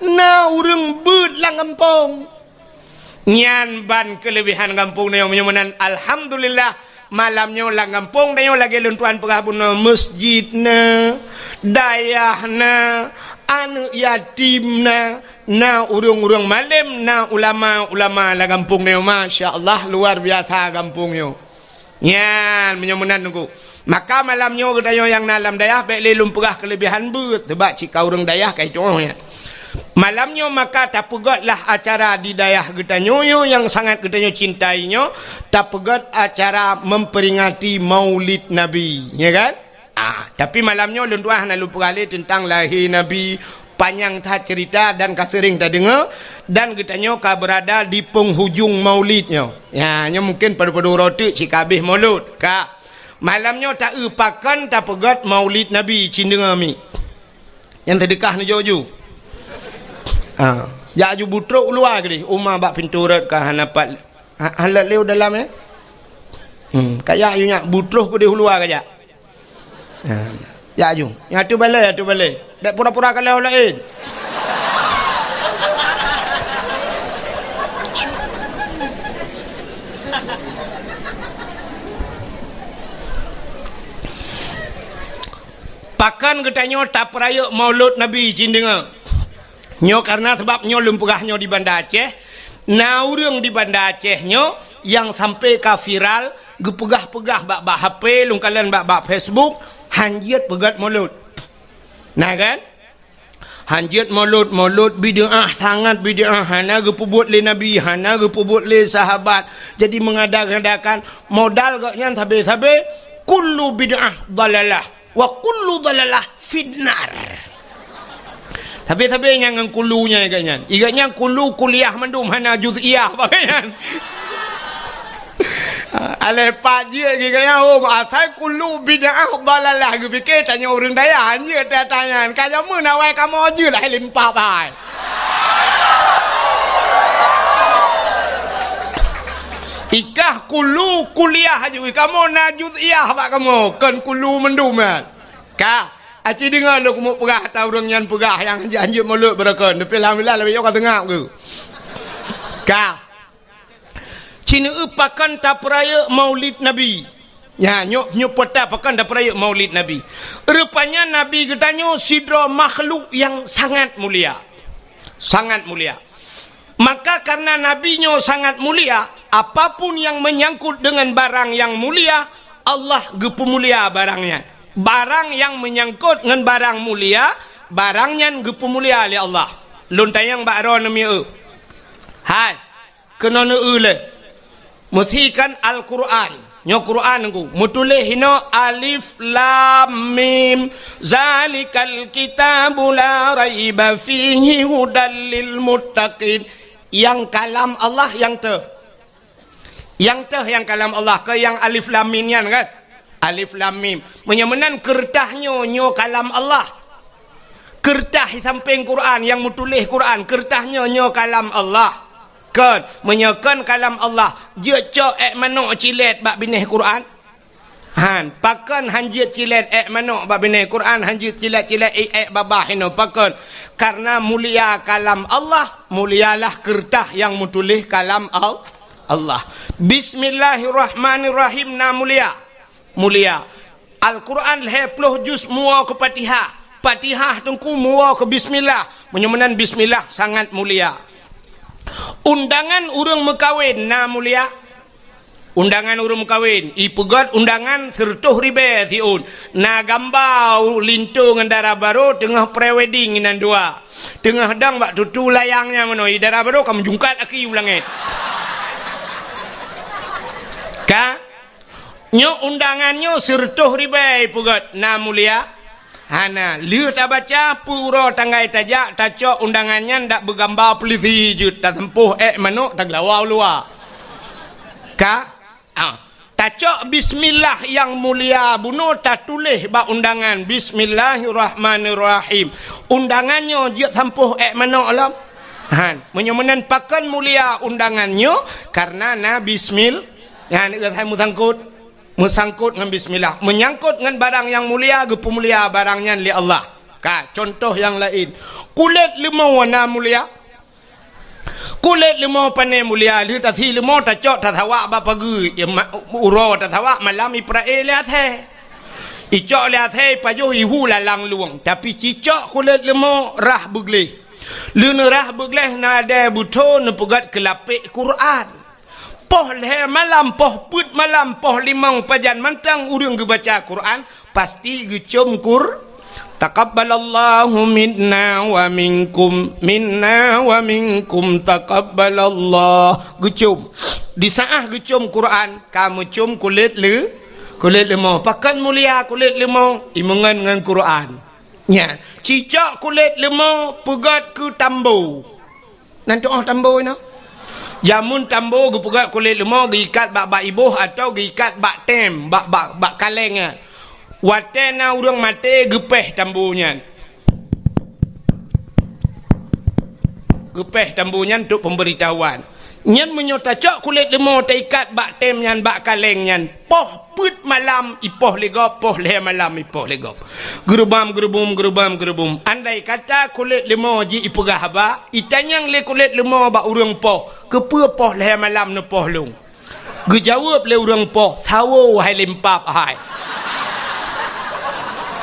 na ureueng beuet lam gampông. Nyan ban keuleubehan gampông tanyoe meunyoe meunan. Alhamdulillah, malam nyoe lam gampông tanyoe lagèe lôn tuan peugah bunoe, meuseujid na, dayah na, aneuk yatim na, na ureueng-ureueng malém, na ulama-ulama lam gampông tanyoe. Masya Allah, luar biasa gampông nyoe. Nyan, meunyoe meunan nunggu. Maka malam nyoe geutanyoe nyang na lam dayah, bèk lé lôn peugah keuleubehan beuet, seubab cit ka ureueng dayah ka itu'oh nyan. Malam nyoe maka tapeugötlah acara di dayah geutanyoe nyoe nyang sangat geutanyoe cintai nyoe, tapeugöt acara memperingati Maulid Nabi, ya kan? Ah, tapi malam nyoe lôn tuan hana lôn peugah lé teuntang lahé Nabi, panyang that cerita dan ka seuring tadeungoe, dan geutanyoe ka beurada di penghujung Maulid nyoe. Ya, nyoe mungken padub-padub uroe teuk cit ka habéh Maulud. Ka. Malam nyoe taeu pakon tapeugöt Maulid Nabi, cit deungoe mi. Nyang seudeukah neujok ju. Ha, jak ju butrok u luwa keudeh, uma bak pintoe rot ka hana pat. Ha, hana lé u dalam, ya? Hmm, ka jak ju nyak butrok keudeh u luwa ka jak. Ha, jak ju. Nyang atu balèe, atu balèe. Bèk pura-pura kalon laén. Pakon geutanyoe tapeurayeuk Maulud Nabi, cit deungoe. Nyoe kareuna sabab nyoe lôn peugah nyoe di Banda Aceh, na ureueng di Banda Aceh nyoe nyang sampoe ka viral, geupeugah-peugah bak, bak H P, lôn kalon bak, bak Facebook, hanjeuet peugöt Maulud. Na kan? Hanjeuet Maulud, Maulud bid'ah, sangat bid'ah, hana geupeubuet lé Nabi, hana geupeubuet lé sahabat. Jadi mengada-ngadakan modal gobnyan sabe-sabe, kullu bid'ah dalalah. Wa kullu dalalah finnar. Sabe-sabe nyang ngon kulu nyan igat nyan. Igat nyan kulu kuliah mandum hana juz'iyah bak nyan. Aleh pat jeuet geuh nyan, oh, asai kulu bid'ah dalalah geupike tanyoe ureueng dayah, jeuet tanya. Ka jameun awai kamoe jeuet hai limpah bai. Ikah kulu kuliah aju, kamoe na juz'iyah bak kamoe, kon kulu mandum nyan. Ka, aci deungoe lôn keumeung peugah ata ureueng nyan peugah nyang hanjeuet-hanjeuet mulod beureukan, tapi alhamdulillah lagèe nyoe ka seungab geuh. Ka. Ci neueu pakon tapeurayeuk Maulid Nabi. Nya, nyoe, nyoe peuta pakon tapeurayeuk Maulid Nabi. Rupanya Nabi geutanyoe sidroe makhluk nyang sangat mulia. Sangat mulia. Maka karena Nabi nyoe sangat mulia, apapun yang menyangkut dengan barang yang mulia, Allah geupeumulia barang nyan. Barang nyang meunyangkot ngon barang mulia, barang nyan geupeumulia lé Allah. Lôn tanyong bak droeneuh mieu. Hai, keunoe neueu lé. Meusikan Al-Qur'an. Nyoe Qur'an Teungku. Meutuléh inoe alif lam mim. Zalikal kitabu la raiba fihi hudal lil muttaqin. Nyang kalam Allah nyang teuh. Nyang teuh nyang kalam Allah, keu nyang alif lam mim nyan kan? Alif lam mim. Meunyoe meunan keureutah nyoe, nyoe kalam Allah. Keureutah di sampéng Qur'an, nyang meutuléh Qur'an, keureutah nyoe, nyoe kalam Allah. Kon, meunyoe kon kalam Allah, jeuet cok èk manok cilét bak binéh Qur'an? Han, pakon han jeuet cilét èk manok bak binéh Qur'an, han jeuet cilét-cilét èk, èk babah inoe, pakon? Karena mulia kalam Allah, mulialah keureutah nyang meutuléh kalam Al-, Allah. Bismillahirrahmanirrahim na mulia. Mulia. Al-Qur'an lhèe ploh juz muwoe keu Fatihah. Fatihah Teungku muwoe keu bismillah. Meunyoe meunan bismillah sangat mulia. Undangan ureueng meukawen na mulia. Undangan ureueng meukawen, ipeugöt undangan sireutôh ribèe siôn. Na gamba linto ngon dara barô teungoh pre-wedding inan dua. Teungoh dong bak tutu layang nyang meunoe, dara barô ka meujungkat aki u langèt. Ka? Nyoe undangan nyoe sireutôh ribèe ipeugöt, na mulia? Hana. Lheueh tabaca, peue uroe tanggai tajak, tacok undangan nyan dak beugamba peulisi jeuet, taseumpôh èk manok, tageulawa u luwa. Ka? Ah. Tacok bismillah nyang mulia bunoe tatuléh bak undangan, "Bismillahirrahmanirrahim." Undangan nyoe jeuet sampôh èk manok lom? Han. Meunyoe meunan pakon mulia undangan nyoe? Karena na bismil-, nyan, eh, meusangkot. Meusangkot ngon bismillah. Meunyangkot ngon barang nyang mulia, geupeumulia barang nyan lé Allah. Ka, cuntoh nyang laén. Kulét leumo na mulia? Kulét leumo pane mulia, lheueh tasi leumo tacok tasawak bak pageue, ya, ma-, uroe tasawak malam ipeurae lé asèe. Icok lé asèe ipajoh ihu lalang lueng, tapi cicok kulét leumo rhah beugleh. Lheueh neurhah beugleh na dèe beutho neupeugöt keu lapék Quran. Poh lhèe malam, poh peuet malam, poh limong pajan mantong ureueng geubaca Quran, pasti geucôm kur-, "Taqabbalallahu minna wa minkum, minna wa minkum, taqabbalallah." Geucôm. Di saat geucôm Quran, ka meucôm kulét leu-, kulét leumo. Pakon mulia kulét leumo? Imeungon ngon Quran. Nyan, cicok kulét leumo peugöt keu tambo. Nan tu'oh tambo inoe. Jameun tambo geupeugöt kulét leumo geuikat bak, bak iboh atawa geuikat bak tem, bak, bak, bak kaleng nyan. Watèe na ureueng maté geupèh tambo nyan. Geupèh tambo nyan untuk pemberitahuan. Nyan meunyoe tacok kulét leumo taikat bak tem nyan, bak kaleng nyan, poh peuet malam ipoh lé gob, poh lhèe malam ipoh lé gob. Geurubam, geurubum, geurubam, geurubum. Andai kata kulét leumo jih ipeugah haba, itanyong lé kulét leumo bak ureueng poh, "Keupeue poh lhèe malam neupoh lôn?" Geujaweueb lé ureueng poh, "Sawo hai limpap hai.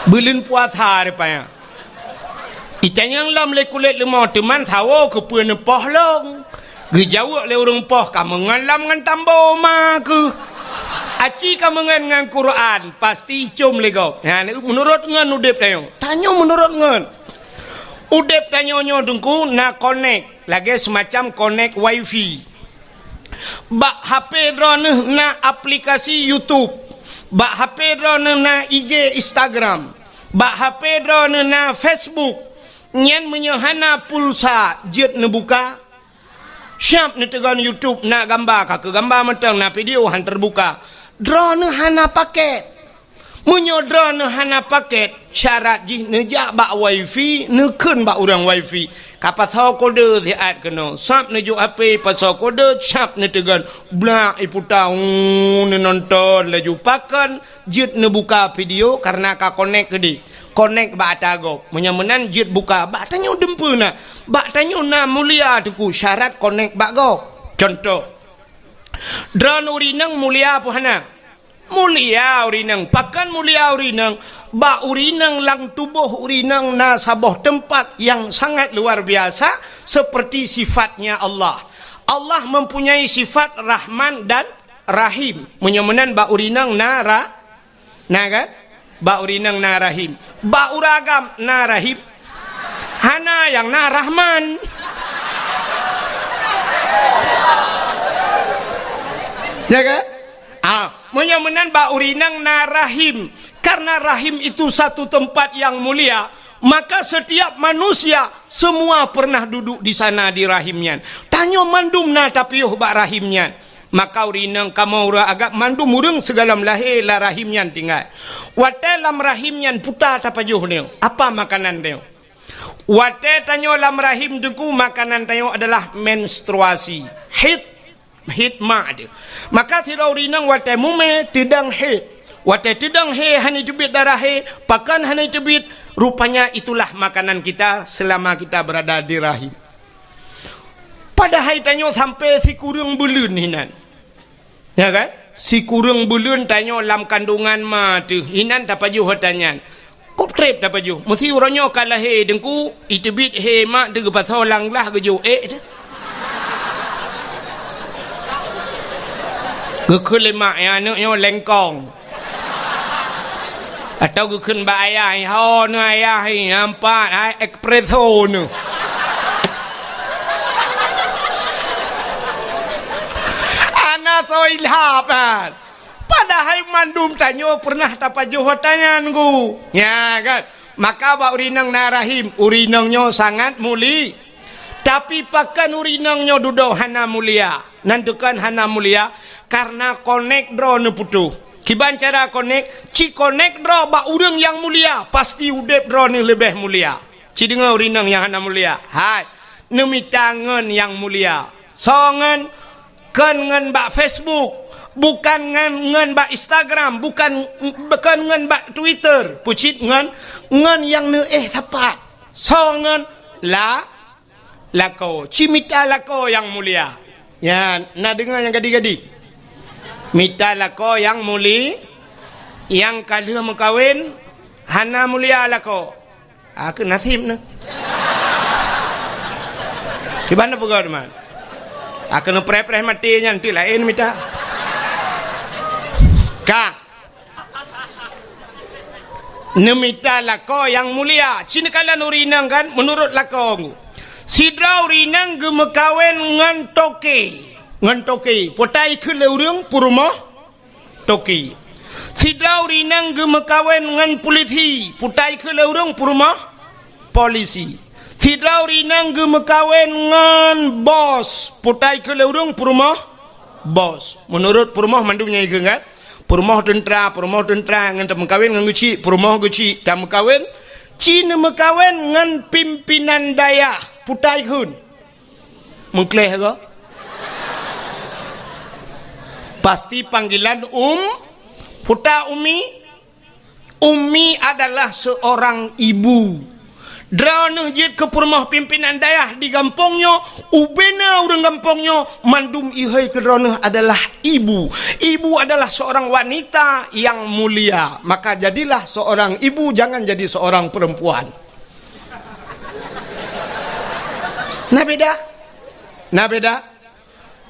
Buleuen puasa rupanya." Itanyong lom lé kulét leumo, "Teuma sawo keupeue neupoh lôn?" Geujaweueb lé ureueng poh, "Kameungon lom ngon tambo ma keuh. Aci kameungon ngon Quran, pasti icôm lé gob." Nyan, meunurot ngon udép tanyoe. Tanyoe meunurot ngon. Udép tanyoe nyoe Teungku na konek, lagèe seumacam konek wifi. Bak H P droeneuh na aplikasi YouTube. Bak H P droeneuh na I G, Instagram. Bak H P droeneuh na Facebook. Nyan meunyoe hana pulsa, jeuet neubuka? Siap neuteugon YouTube, na gamba, ka keu gamba mantong, na video han teubuka. Droeneuh hana paket. Meunyoe droeneuh hana paket, syarat jih neujak bak wifi, neukheun bak ureuëng wifi. Ka pasoe kode siat keunoe, sab neujok H P, pasoe kode, sab neuteugon. Blak iputa, uu, neunonton laju. Pakon jeuet neubuka video, kareuna ka konek keudeh. Konek bak ata gob. Meunyoe meunan jeuet buka, bak tanyoe dumpeue na. Bak tanyoe na mulia teungku, syarat konek bak gob. Contoh, droeneuh ureuëng inong mulia peue hana? Mulia ureuëng inong. Pakon mulia ureuëng inong? Bak ureuëng inong, lam tuboh ureuëng inong na saboh teumpat nyang sangat luar biasa, seperti sifatnya Allah. Allah mempunyai sifat Rahman dan Rahim. Meunyoe meunan bak ureuëng inong na ra-, na kan? Bak ureuëng inong na Rahim. Bak ureuëng agam na Rahim. Hana, nyang na Rahman. Ya kan? Ah, meunyoe meunan bak ureuëng inong na rahim. Karena rahim itu satu tempat yang mulia, maka setiap manusia semua pernah duduk di sana di rahim nyan. Tanyoe mandum na tapiôh bak rahim nyan. Maka ureuëng inong kamoe ureuëng agam mandum ureuëng sigohlom lahé lam rahim nyan tinggai. Watée lam rahim nyan puta tapajoh nyoe, apa makanan nyoe? Watée tanyoe lam rahim teungku, makanan tanyoe adalah menstruasi. Haid, haid mak teuh. Maka sidroe ureuëng inong watée mumé teudong haid. Watée teudong haid hana teubiet darah haid, pakon hana teubiet, rupanya itulah makanan kita selama kita berada di rahim. Padahai tanyoe sampai sikureueng buleuen hinan. Ya kan? Sikureueng buleuen tanyoe lam kandungan ma teuh, hinan tapajoh ata nyan. Kok treb tapajoh? Meusi uroe nyoe ka lahé teungku, iteubiet hé mak teuh geupasoe lam glah geujok ék teuh. Geukheun lé mak, "Ya, aneuëk nyoe lengkong." Atau geukheun bak ayah, "Hai ho neuh ayah, hai nampak, hai espresso neuh." Hana soe ilham kan. Padahai mandum tanyoe pernah tapajoh ata nyan, Teungku. Ya kan? Maka bak ureuëng inong na rahim, ureuëng inong nyoe sangat muli. Tapi pakon ureuëng inong nyoe dudoe hana mulia? Nan tukon hana mulia, karena konek droe neuputôh. Kiban cara konek? Ci konek droe bak ureuëng nyang mulia, pasti udeb droe neuh leubeh mulia. Ci deungoe ureuëng inong nyang hana mulia. Hai, neumita ngon nyang mulia. Soe ngon? Kon ngon bak Facebook, bukan ngon, ngon bak Instagram, bukan, kon ngon bak Twitter, peucit ngon, ngon nyang neuéh sapat. Soe ngon? La-, lakoe. Ci mita lakoe nyang mulia. Ya, na deungoe nyang gadi-gadi. Mita lakoe nyang muli-, nyang ka lheueh meukawen, hana mulia lakoe. Ah, keu naseb neuh. Kiban neupeugah teuma. Ah, keu neupreh-preh maté nyan, ti laén mita. Ka. Neumita lakoe nyang mulia. Ci neukalon ureuëng inong kan, meunurot lakoe. Sidroe ureuëng inong geumeukawen ngon toke. Ngon toke. Peutai kheun lé ureuëng peurumoh toke. Sidroe ureuëng inong geumeukawen ngon pulisi, peutai kheun lé ureuëng peurumoh polisi. Sidroe ureuëng inong geumeukawen ngon bos, peutai kheun lé ureuëng peurumoh bos. Meunurot peurumoh mandum nyan ikheun kan? Peurumoh teuntra, peurumoh teuntra ngon tameukawen ngon geuchik, peurumoh geuchik tameukawen, ci neumeukawen ngon pimpinan dayah, peutai kheun. Meukleh ke? Pasti panggilan um, puta umi. Umi adalah seorang ibu. Droeneuh jeuet keu peurumoh pimpinan dayah di gampông nyoe, ubena ureuëng gampông nyoe, mandum ihôi keu droeneuh adalah ibu. Ibu adalah seorang wanita yang mulia. Maka jadilah seorang ibu, jangan jadi seorang perempuan. Na beda? Na beda?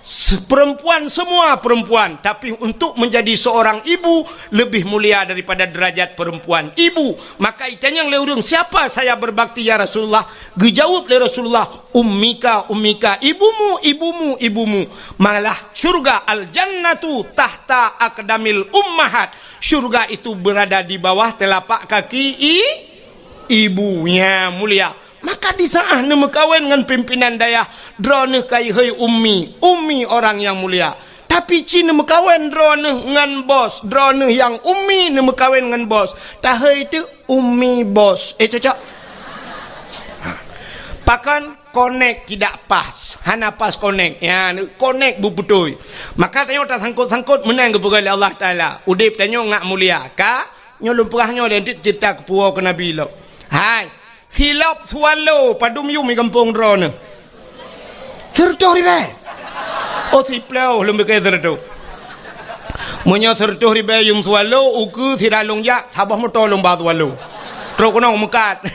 Se-, perempuan, semua perempuan, tapi untuk menjadi seorang ibu lebih mulia daripada derajat perempuan ibu. Maka itanyong lé ureuëng, "Siapa saya berbakti, ya Rasulullah?" Geujaweueb lé Rasulullah, "Ummika, ummika, ibumu, ibumu, ibumu." Malah syurga, al-jannatu tahta aqdamil ummahat. Syurga itu berada di bawah telapak kaki i-, ibu. Nya mulia. Maka di saat neumeukawen ngon pimpinan dayah, droeneuh ka jihôi ummi, ummi orang nyang mulia. Tapi ci neumeukawen droeneuh ngon bos, droeneuh nyang ummi neumeukawen ngon bos. Tahôi teuk ummi bos. Eh, cocok? Pakon? Konek tidak pas. Hana pas konek. Ya, konek beubeutôi. Maka tanyoe tasangkot-sangkot meunan geupeugah lé Allah Taala. Udeb tanyoe ngat mulia. Ka? Nyoe lôn peugah nyoe dan cit cita keupuwoe keu Nabi lom. Hai, silop swallow padum yum di gampông droeneuh? Sireutôh ribèe. Oh, siploh lôn beuke sireutôh. Meunyoe sireutôh ribèe yum swallow, ukeue sira lôn jak, saboh moto lôn ba swallow. Trok keunoe meukat.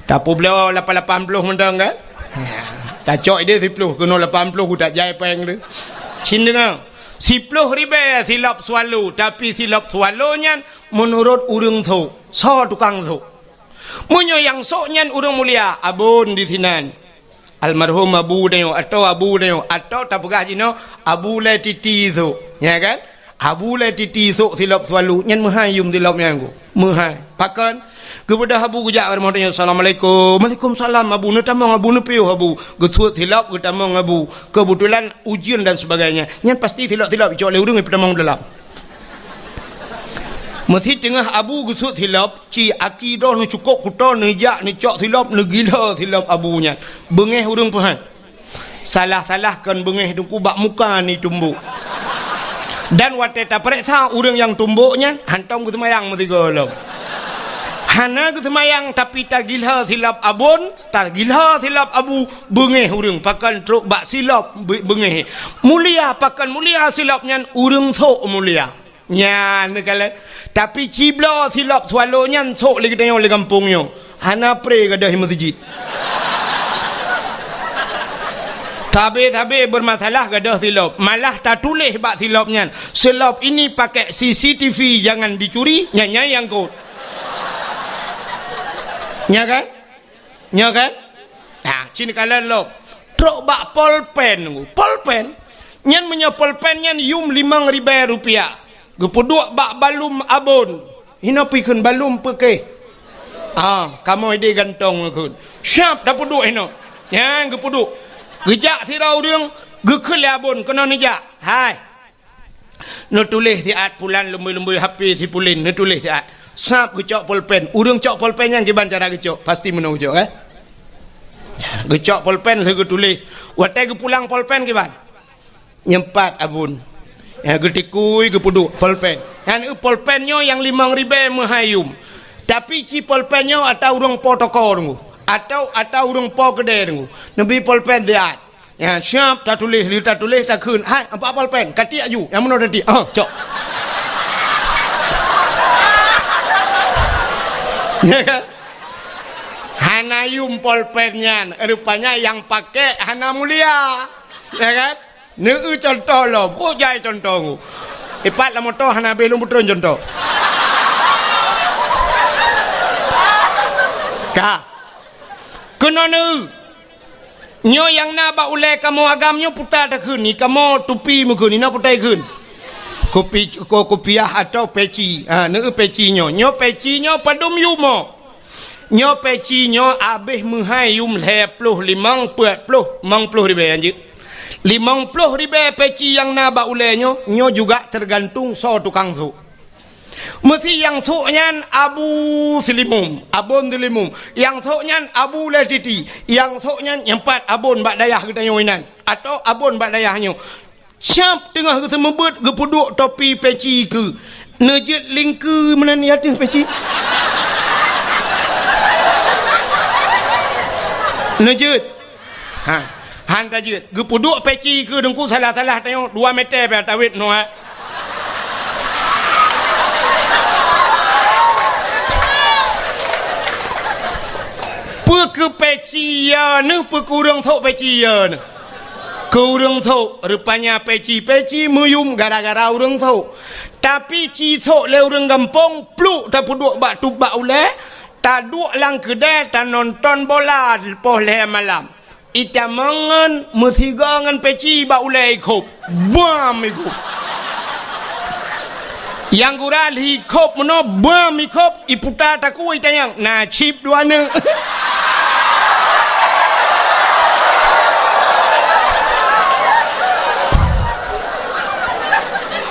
Tapeubloe lapan lapan ploh mantong kan? Tacok idéh siploh keunoe lapan ploh, utak jai péng tu. Cin deungoe. Siploh ribèe silop swallow, tapi silop swallow nyan meunurot ureueng sôk. Soe tukang sôk? Meunyoe nyang sôk nyan ureueng mulia, abon di sinan. Almarhum Abu Dayo, atau Abu Dayo, atau tapeugah jinoe Abu Lé Titi sôk. Ya kan? Abu Lé Titi sôk silop swallow, nyan meuhai yum silop nyan ku. Meuhai. Pakon? Geubeudôh Abu geujak bak rumoh tanyoe, "Assalamualaikum." "Waalaikumsalam, Abu." Neutamong Abu, neupiôh Abu. Geusuet silop, geutamong Abu. Keubeutulan ujeuen dan sebagainya. Nyan pasti silop-silop icok lé ureueng ipeutamong dalam. Meusi teungoh Abu geusuet silop, ci aki droe neucukôp kuto, neujak neucok silop, neugila silop Abu nyan. Beungéh ureueng peuhan. Salah-salah kon beungéh teungku bak muka neutumbok. Dan watée tapareksa ureueng nyang tumbok nyan, hantom geuseumayang meusigoe lom. Hana geuseumayang tapi tagila silop abon, tagila silop Abu, beungéh ureueng pakon trok bak silop be-, beungéh. Mulia pakon mulia silop nyan ureueng sôk mulia. Nyan neukalon. Tapi cibloe silop swallow nyan sôk lé geutanyoe lé gampông nyoe. Hana pré gadôh meuseujid. Sabe-sabe beurmasalah gadôh silop. Malah tatuléh bak silop nyan, "Silop ini pakai C C T V, jangan dicuri." Nyan, nyan nyang kot. Nya kan? Nyoe kan? Ha, cin kalon lom. Trok bak polpen. Polpen? Nyan meunyoe polpen nyan yum limong ribèe rupiah. Geupeuduek bak balum abon. Hinoe pih kheun balum peukéh. Ah, kamoe idéh gantong kheun. Siap tapeuduek hinoe. Nyan geupeuduek. Geujak sidroe ureueng, geukheun lé abon keunoe neujak. Hai. Neutuléh siat pulan lumbôi-lumbôi H P si pulan, neutuléh siat. Sab geucok polpen. Ureueng cok polpen nyan kiban cara geucok. Pasti meunoe geucok, eh? Geucok polpen lheueh geutuléh. Watée geupulang polpen kiban? Nyempat abon. Ya, geutikui geupeuduek polpen. Nyan eu polpen nyoe nyang limong ribèe meuhai yum. Tapi ci polpen nyoe ata ureueng po toko deungoe. Atau ata ureueng po keudè deungoe. Neubi polpen siat. Ya, siap tatuléh, lheueh tatuléh takheun. "Hai, ampat polpen, katiek aju." Nyang meunoe tatiek. Ah, cok. Ya kan? Hana yum polpen nyan. Rupanya nyang pakai hana mulia. Ya kan? Neu contoh lom. Kok jai contoh ngu. Ipat lam moto hana habéh lôn peutron contoh. Ka. Keunoe neu. Nyoe nyang na bak ulée kamoe agam nyoe puta takheun, ni kamoe tupi meukheun, ni na puta ikheun. Kupi-, ko-, kupiah atau peci. Ha, neu peci nyoe. Nyoe peci nyoe padum yum mo. Nyoe peci nyoe abéh meuhai yum lhée ploh limong peuet ploh, limong ploh ribée anjeut. Limong ploh ribée peci nyang na bak ulée nyoe, nyoe juga teugantung soe tukang sôk. Meusi nyang sôk nyan Abu Seulimum, Abon Seulimum. Nyang sôk nyan Abu Lé Titi. Nyang sôk nyan nyang pat abon bak dayah geutanyoe inan. Atau abon bak dayah nyoe. Siap teungoh geuseumeubeuet geupeuduek topi peci keu. Neujeuet lingkeu meunan di ateueh peci. Neujeuet. Ha, han tajeuet. Geupeuduek peci keu deungku salah-salah tanyoe dua meter pih tawét noe. Peu keu peci ya neuh, peu keu ureueng sôk peci ya neuh. Keu ureueng sôk, rupanya peci-peci meuyum gara-gara ureueng sôk. Tapi ci sôk lé ureueng gampông, pluk tapeuduek bak tup bak ulée, taduek lam keudée tanonton bola poh lhée malam. Itamong ngon meusigoe ngon peci bak ulée ikhôb. Bam ikhôb. Nyang gura lheuh ikhôb meunoe, beuh ikhôb, iputa takue itanyong, na chip dua neuk.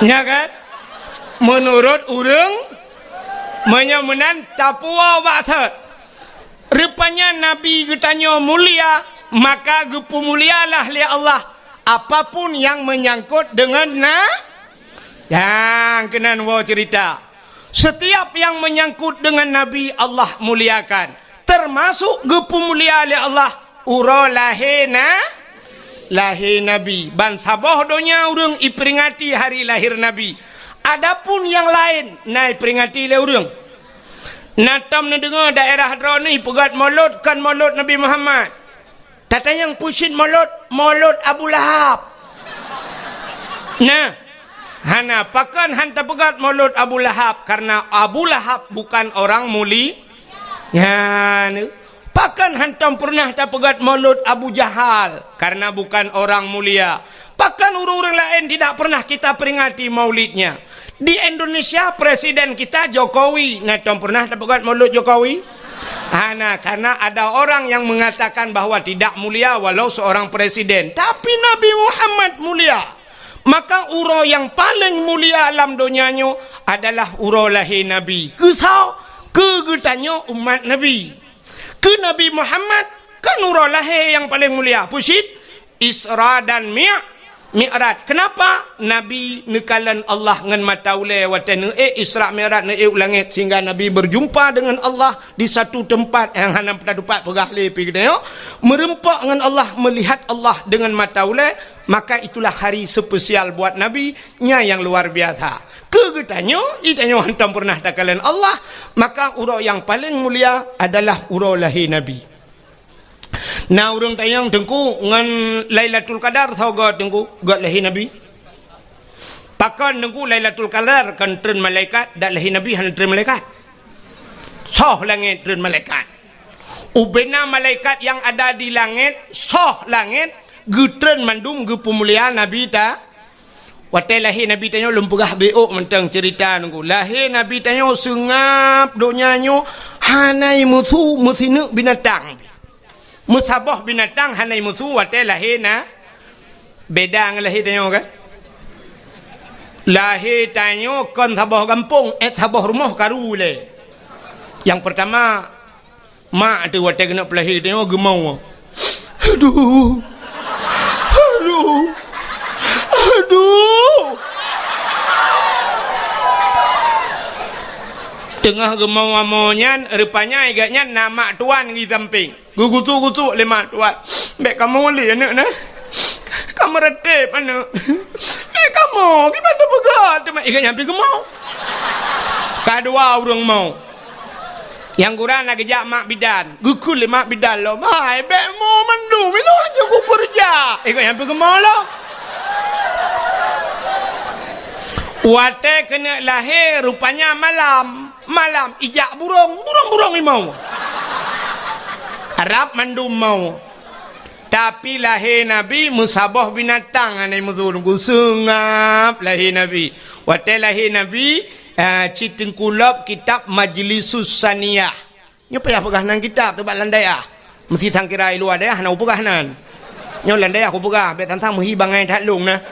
Nya kan? Meunurot ureuëng, meunyoe meunan tapuwoe bak thot. Rupanya Nabi geutanyoe mulia, maka geupeumulialah lé Allah apapun nyang meunyangkot deungon na-, nyang keunan woe ceurita. Setiap nyang meunyangkot deungon Nabi, Allah muliakan, teumasok geupeumulia lé Allah uroe lahé na-, lahé Nabi. Ban saboh donya ureuëng iperingati hari lahir Nabi. Adapun nyang laén na iperingati lé ureuëng. Na tom neudeungoe daerah droeneuh peugét molot kon molot Nabi Muhammad. Tatanyong peue cit molot, molot Abu Lahab. Nah, hana, pakon han tapeugét molot Abu Lahab, karena Abu Lahab bukan orang muli-, nyan. Pakon hantom peureunah tapeugét molot Abu Jahal, karena bukan orang mulia. Pakon ureuëng-ureuëng laén tidak pernah kita peringati maulidnya? Di Indonesia, presiden kita Jokowi, na tom pernah tapeugét molot Jokowi? Hana, karena ada orang yang mengatakan bahwa tidak mulia walau seorang presiden. Tapi Nabi Muhammad mulia. Maka uroe nyang paleng mulia lam donya nyoe adalah uroe lahé Nabi. Keu soe? Keu geutanyoe umat Nabi. Keu Nabi Muhammad, kan uroe lahé nyang paleng mulia. Peue cit? Isra dan Mi-, Mi'raj. Kenapa? Nabi neukalon Allah ngon mata ulée watée neuék Isra Mi'raj, neuék u langét, sehingga Nabi berjumpa dengan Allah di satu tempat nyang hana meutupat peugah lé pih geutanyoe. Meureumpok ngon Allah, melihat Allah dengan mata ulée, maka itulah hari spesial buat Nabi, nyan nyang luar biasa. Keu geutanyoe, geutanyoe hantom pernah takalon Allah, maka uroe nyang paleng mulia adalah uroe lahé Nabi. Na ureuëng tanyong, "Teungku, ngon Lailatul Qadar soe göt, Teungku?" "Göt lahé Nabi." "Pakon, Teungku, Lailatul Qadar kon treun malaikat, dak lahé Nabi hana treun malaikat?" "Soh langét treun malaikat. Ubena malaikat nyang ada di langét, soh langét, geutreun mandum geupeumulia Nabi ta." Watée lahé Nabi tanyoe lôn peugah beuôk mantong ceurita nunggu. Lahé Nabi tanyoe seungab donya nyoe hana meusu meusineuk binatang. Meusaboh binatang hana meusu watée lahé na-, beda ngon lahé tanyoe kan? Lahé tanyoe kon saboh gampông, eh, saboh rumoh karu lé. Nyang peurtama, mak teuh watée keuneuk peulahé tanyoe geumao. Aduh. Aduh. Aduh. Teungoh geumao-mao nyan, rupanya gobnyan na mak tuan di sampéng. Geugutuk-gutuk lé mak tuan. "Bék kamoe lé aneuk na. Kamoe reuteb aneuk. Bék kamoe, kiban tapeugah teuma ikat nyang pih geumao." Kadua ureuëng mao. Nyang gura na geujak mak bidan. Geukheun lé mak bidan lom, "Hai, bék mao mandum, ilôn hana kukeureuja." Ikat nyang pih geumao lom. Watée keuneuk lahé, rupanya malam. Malam ijak burông, burông-burông imau. Rab mandum mau. Tapi lahé Nabi meusaboh binatang hana meusu, geuseungab lahé Nabi. Watée lahé Nabi, ah, cit teungku lop kitab Majlisus Saniyah. Nyoe payah peugah nan kitab teuh bak landai ah. Meusi sangkira i luwa dayah hana kupeugah nan. Nyoe landai ah kupeugah, bék sang-sang meuhi bangai that lông na.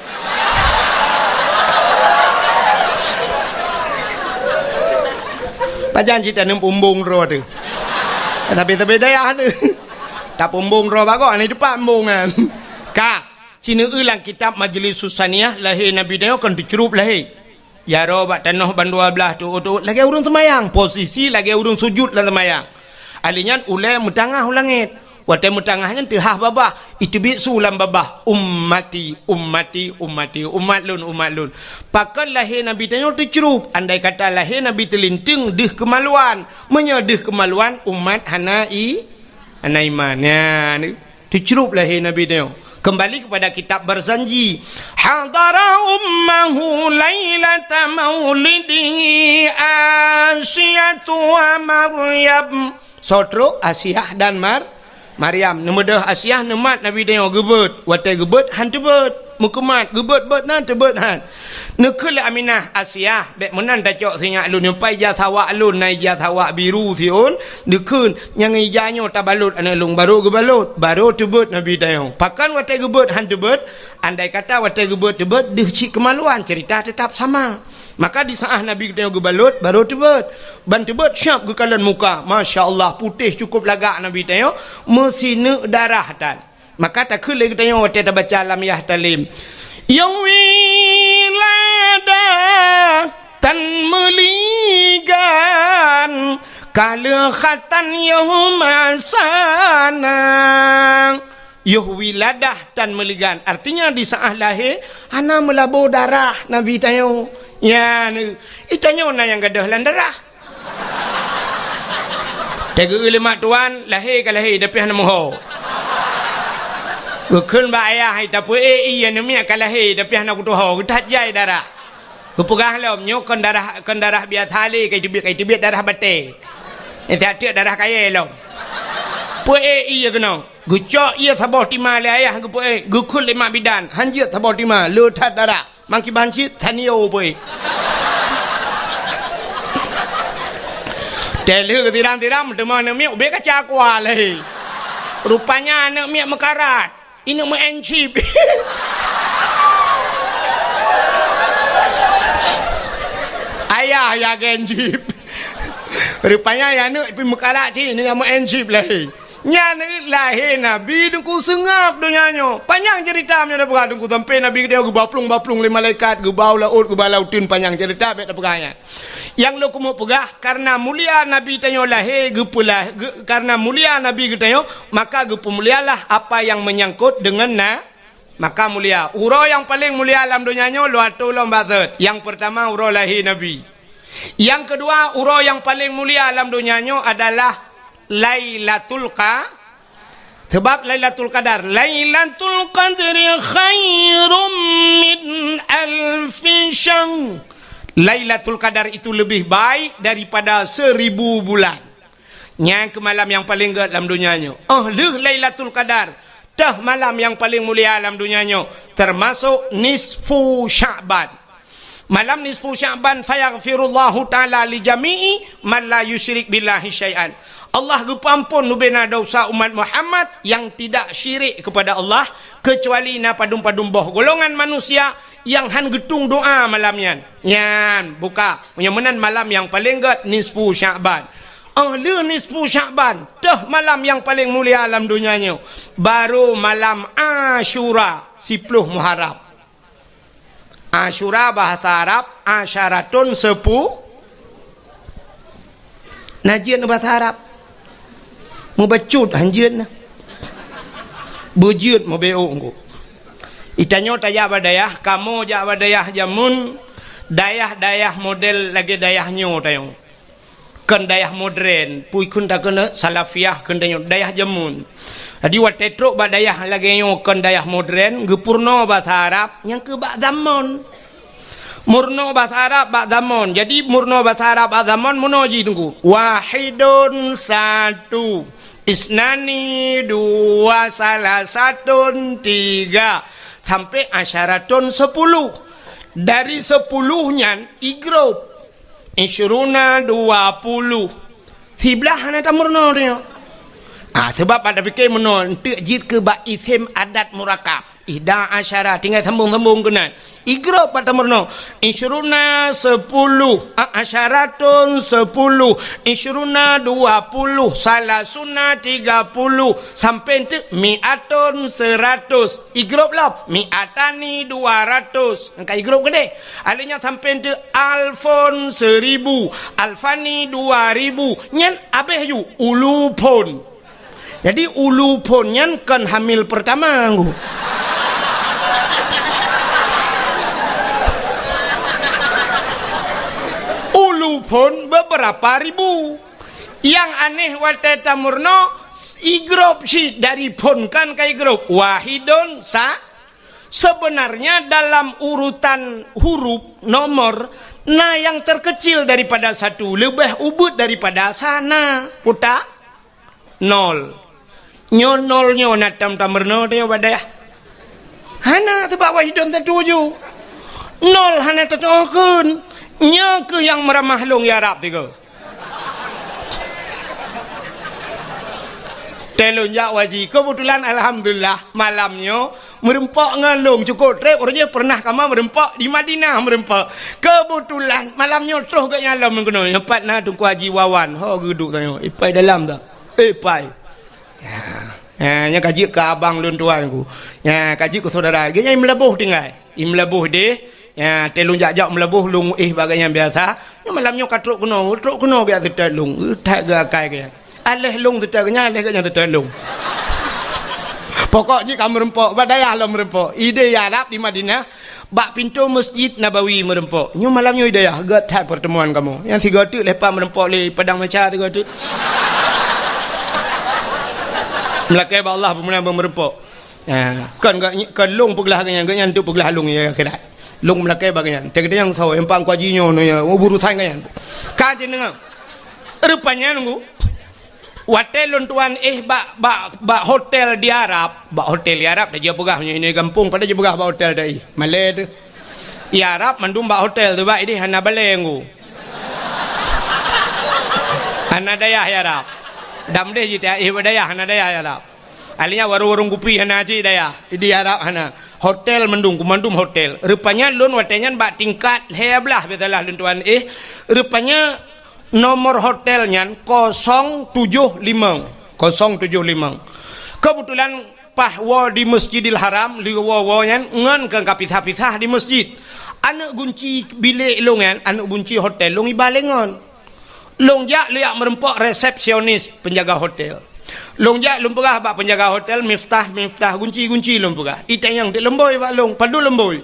Pajan cit taneum peumbong droe teuh. Tapi-tapi dayah teuh. Tapeumbong droe bagoe, hana teupeu mbong nyan. Ka, sineue lam kitab Majlisus Saniyah, lahé Nabi nyoe kon teucrueb lahé. Jaroe bak tanoh bandua blaih teuôt-teuôt lagée ureuëng seumayang, posisi lagée ureuëng sujut lam seumayang. Ali nyan ulée meutangah u langét. Watée meutangah nyan teuhah babah, iteubiet su lam babah, "Ummati, ummati, ummati, umat lôn, umat lôn." Pakon lahé Nabi tanyoe teucrueb, andai kata lahé Nabi teulinteung deuh keumaluan. Meunyoe deuh keumaluan, umat hana i-, hana iman. Nyan. Teucrueb lahé Nabi nyoe. Kembali kepada kitab Barzanji. Hadara ummahu lailata maulidihi Asiyatu wa Maryam. Soe trok? Asiyah dan Mar-, Maryam. Neumeudeuh Asiyah neumat Nabi nyoe geubeuet. Watée geubeuet, han teubeuet. Meukeumah, geubeuet-beuet na, teubeuet han. Neukheun lé Aminah, "Asiah, bék meunan tacok sinyak lôn nyoe, pai ija sawak lôn, na ija sawak biru siôn, neukheun, nyang ija nyoe tabalot aneuk lôn." Barô geubalot, barô teubeuet Nabi tanyoe. Pakon watée geubeuet han teubeuet? Andai kata watée geubeuet teubeuet, deuh cit keumaluan, ceurita teutap sama. Maka di saát Nabi geutanyoe geubalot, barô teubeuet. Ban teubeuet siab geukalon muka. Masya Allah, putéh cukôp lagak Nabi tanyoe, meusineuk darah tan. Maka takheun lé geutanyoe watée tabaca lam yah talim, "Yoh wiladah tan meuligan, ka lheueh khatan yoh masana." Yoh wiladah tan meuligan, artinya di saát lahé hana meulabô darah Nabi tanyoe. Nyan, i tanyoe na nyang gadôh lam darah. Tageu lé mak tuan, lahé ka lahé, tapi hana meuho. Geukheun bak ayah, "Hai, tapeuék ie, aneuk miet ka lahé, tapi hana kutuho, geuthat jai darah." Geupeugah lom, "Nyoe kon darah, kon darah biasa lé, ka iteubiet, ka iteubiet darah batée. Nyan siat teuk darah kayée lom." Peuék ie keunoe. Geucok ie saboh tima lé ayah geupeuék, geukheun lé mak bidan, "Han jeuet saboh tima, le that darah." Mangkiban cit, Sanyo peuék. Teuh lheueh geusiram-siram, teuma aneuk miet ubé kaca kuah lé. Rupanya aneuk miet meukarat. Ineuk meu'en chip. Ayah ya gen chip. Rupanya ya aneuk pih meukarat cit, ineuk meu'en chip lé. Nyan lahé Nabi Teungku seungab donya nyoe. Panyang ceurita meunyoe tapeugah Teungku, sampoe Nabi geutanyoe geuba plueng-ba plueng lé malaikat, geuba u laôt, geuba lam uteuen, panyang ceurita bék tapeugah nyan. Nyang lôn keumeung peugah, kareuna mulia Nabi tanyoe lahé geupeulah-, geu-, kareuna mulia Nabi geutanyoe, maka geupeumulialah apa yang menyangkut dengan na-, maka mulia. Uroe nyang paleng mulia lam donya nyoe lôn atô lom bak thot. Nyang peurtama uroe lahé Nabi. Nyang keudua, uroe nyang paleng mulia lam donya nyoe adalah Lailatul Qa-, sebab Lailatul Qadar, "Lailatul Qadri khairum min alfi syahr." Lailatul Qadar itu lebih baik daripada seribu bulan. Nyan keuh malam nyang paleng gét lam donya nyoe. Óh lheueh Lailatul Qadar, teuh malam nyang paleng mulia lam donya nyoe, teumasok nisfu Sya'ban. Malam nisfu Sya'ban, "Fayaghfirullahu ta'ala li jami'i man la yusyrik billahi syai'an." Allah geupeuamphon ubena desya umat Muhammad nyang tidak syirik kepada Allah, keucuali na padum-padum boh golongan manusia nyang han geutueng doa malam nyan. Nyan, buka. Meunyoe meunan malam nyang paleng gét nisfu Sya'ban. Óh lheueh nisfu Sya'ban, teuh malam nyang paleng mulia lam donya nyoe, barô malam Asyura, siploh Muharram. Asyura bahasa Arab, asyaratun sepu-, na jeuet bahasa Arab. Mubacut han jeuet na. Beujeuet meubeuk ngku. Itanyoe tajak bak dayah, kamoe jak bak dayah jameun, dayah-dayah model lagée dayah nyoe tanyoe. Kon dayah modern, pui kheun takheun salafiyah kheun tanyoe, dayah jameun. Jadi watée trok bak dayah lagée nyoe kon dayah modern, geupeurunoe basa Arab nyang keu bak zamon. Meurunoe basa Arab bak zamon. Jadi meurunoe basa Arab bak zamon meunoe jih Teungku. Wahidun satu, isnani dua, salasatun tiga, sampai asyaratun sepuluh. Dari sepuluh nyan i grup. Isyruna dua puluh. Siblaih hana tameurunoe tanyoe. Ah, sebab pada pikir meunoe, enteuk jeuet keu bak isem adat murakab. Ihda asyara, tinggai sambung-sambung keunan. I grup bak tameurunoe. Isyruna sepuluh, a-, asyaratun sepuluh, isyruna dua puluh, salasuna tiga puluh, sampai enteuk mi'atun seratus. I grup lom, mi'atani dua ratus. Angka i grup keudeh. Aleuh nyan sampai enteuk alfun seribu, alfani dua ribu. Nyan abéh ju ulufun. Jadi ulufun nyan kon hamil pertama ngku. Ulufun beberapa ribu. Nyang aneh watée tameurunoe, i grup cit dari phon kan ka i grup. Wahidun sa-, Sebenarnya dalam urutan huruf nomor, na nyang terkecil daripada satu, leubeh ubit daripada sana. Utak? Nol. Nyoe nol nyoe na tam-tam meurunoe teuh bak dayah. Hana, sabab Wahidon tatuju. Nol hana tatuju kheun. Nyoe keuh nyang meuramah lôn ya Rab tiga. Teuh lôn jak haji. Keubeutulan, alhamdulillah, malam nyoe meureumpok ngon lôn. Cukôp trép, uroe jih pernah kamoe meureumpok di Madinah meureumpok. Keubeutulan, malam nyoe troh geuh nyan lom keunoe. Nyoe pat na Teungku Haji Wawan. Ho geuduek tanyoe. Ipai dalam dah. Ipai. Ya. Ya, nyan ka jeuet keu abang lôn tuan ku. Ya, ka jeuet keu syedara. Geuhnyan i Meulaboh tinggai. I Meulaboh deh. Ya, teuh lôn jak-jak Meulaboh lôn éh bak geuhnyan biasa. Nyoe malam nyoe ka trok keunoe, trok keunoe geuh seutôt lôn. Eh, that geuh akai geuhnyan. Aléh lôn seutôt geuhnyan, aléh geuhnyan seutôt lôn. Pokok jih ka meureumpok, bak dayah lom meureumpok. Idéh ya Rab di Madinah, bak pintoe Masjid Nabawi meureumpok. Nyoe malam nyoe idéh ya, gét that pertemuan kamoe. Nyang sigoe teuk leupah meureumpok lé padang macha sigoe teuk. Meulakée bak Allah peue meunan meureumpok. Ha, kon geuh, kon lôn peuglah geuhnyan, geuhnyan teuk peuglah lôn ya akhirat. Lôn meulakée bak geuhnyan. Teukeudeh nyang soe, nyang pang kuaji nyoe, nyoe, ya, urusan geuhnyan. Ka jeuet deungoe. Rupanya nunggu. Watée lôn tuan éh bak, bak, bak hotel di Arab. Bak hotel di Arab, dah jipeugah nyoe, nyoe gampông, padahai jipeugah bak hotel dah éh. Malée teuh. Di Arab mandum bak hotel teuh, bak idéh hana balée nunggu. Hana dayah di Arab. Dam deh jita éh bak dayah, hana dayah di Arab. Ahli nyan warong-warong kupi hana cit dayah. Di Arab hana. Hotel mandum, mandum hotel. Rupanya lôn watée nyan bak tingkat lhée blaih biasalah lôn tuan éh. Rupanya nomor hotel nyan kosong tujoh limong. Kosong tujoh limong. Keubeutulan paih woe di Masjidil Haram, lheueh woe-woe nyan ngon ka, ka pisah-pisah di masjid. Aneuëk gunci bilék lôn nyan, aneuëk gunci hotel lôn iba lé ngon. Lôn jak, lôn jak meureumpok resepsionis penjaga hotel. Lôn jak lôn peugah bak penjaga hotel, "Miftah, miftah, gunci, gunci," lôn peugah. Itanyong teuk lumboi bak lôn, padub lumboi.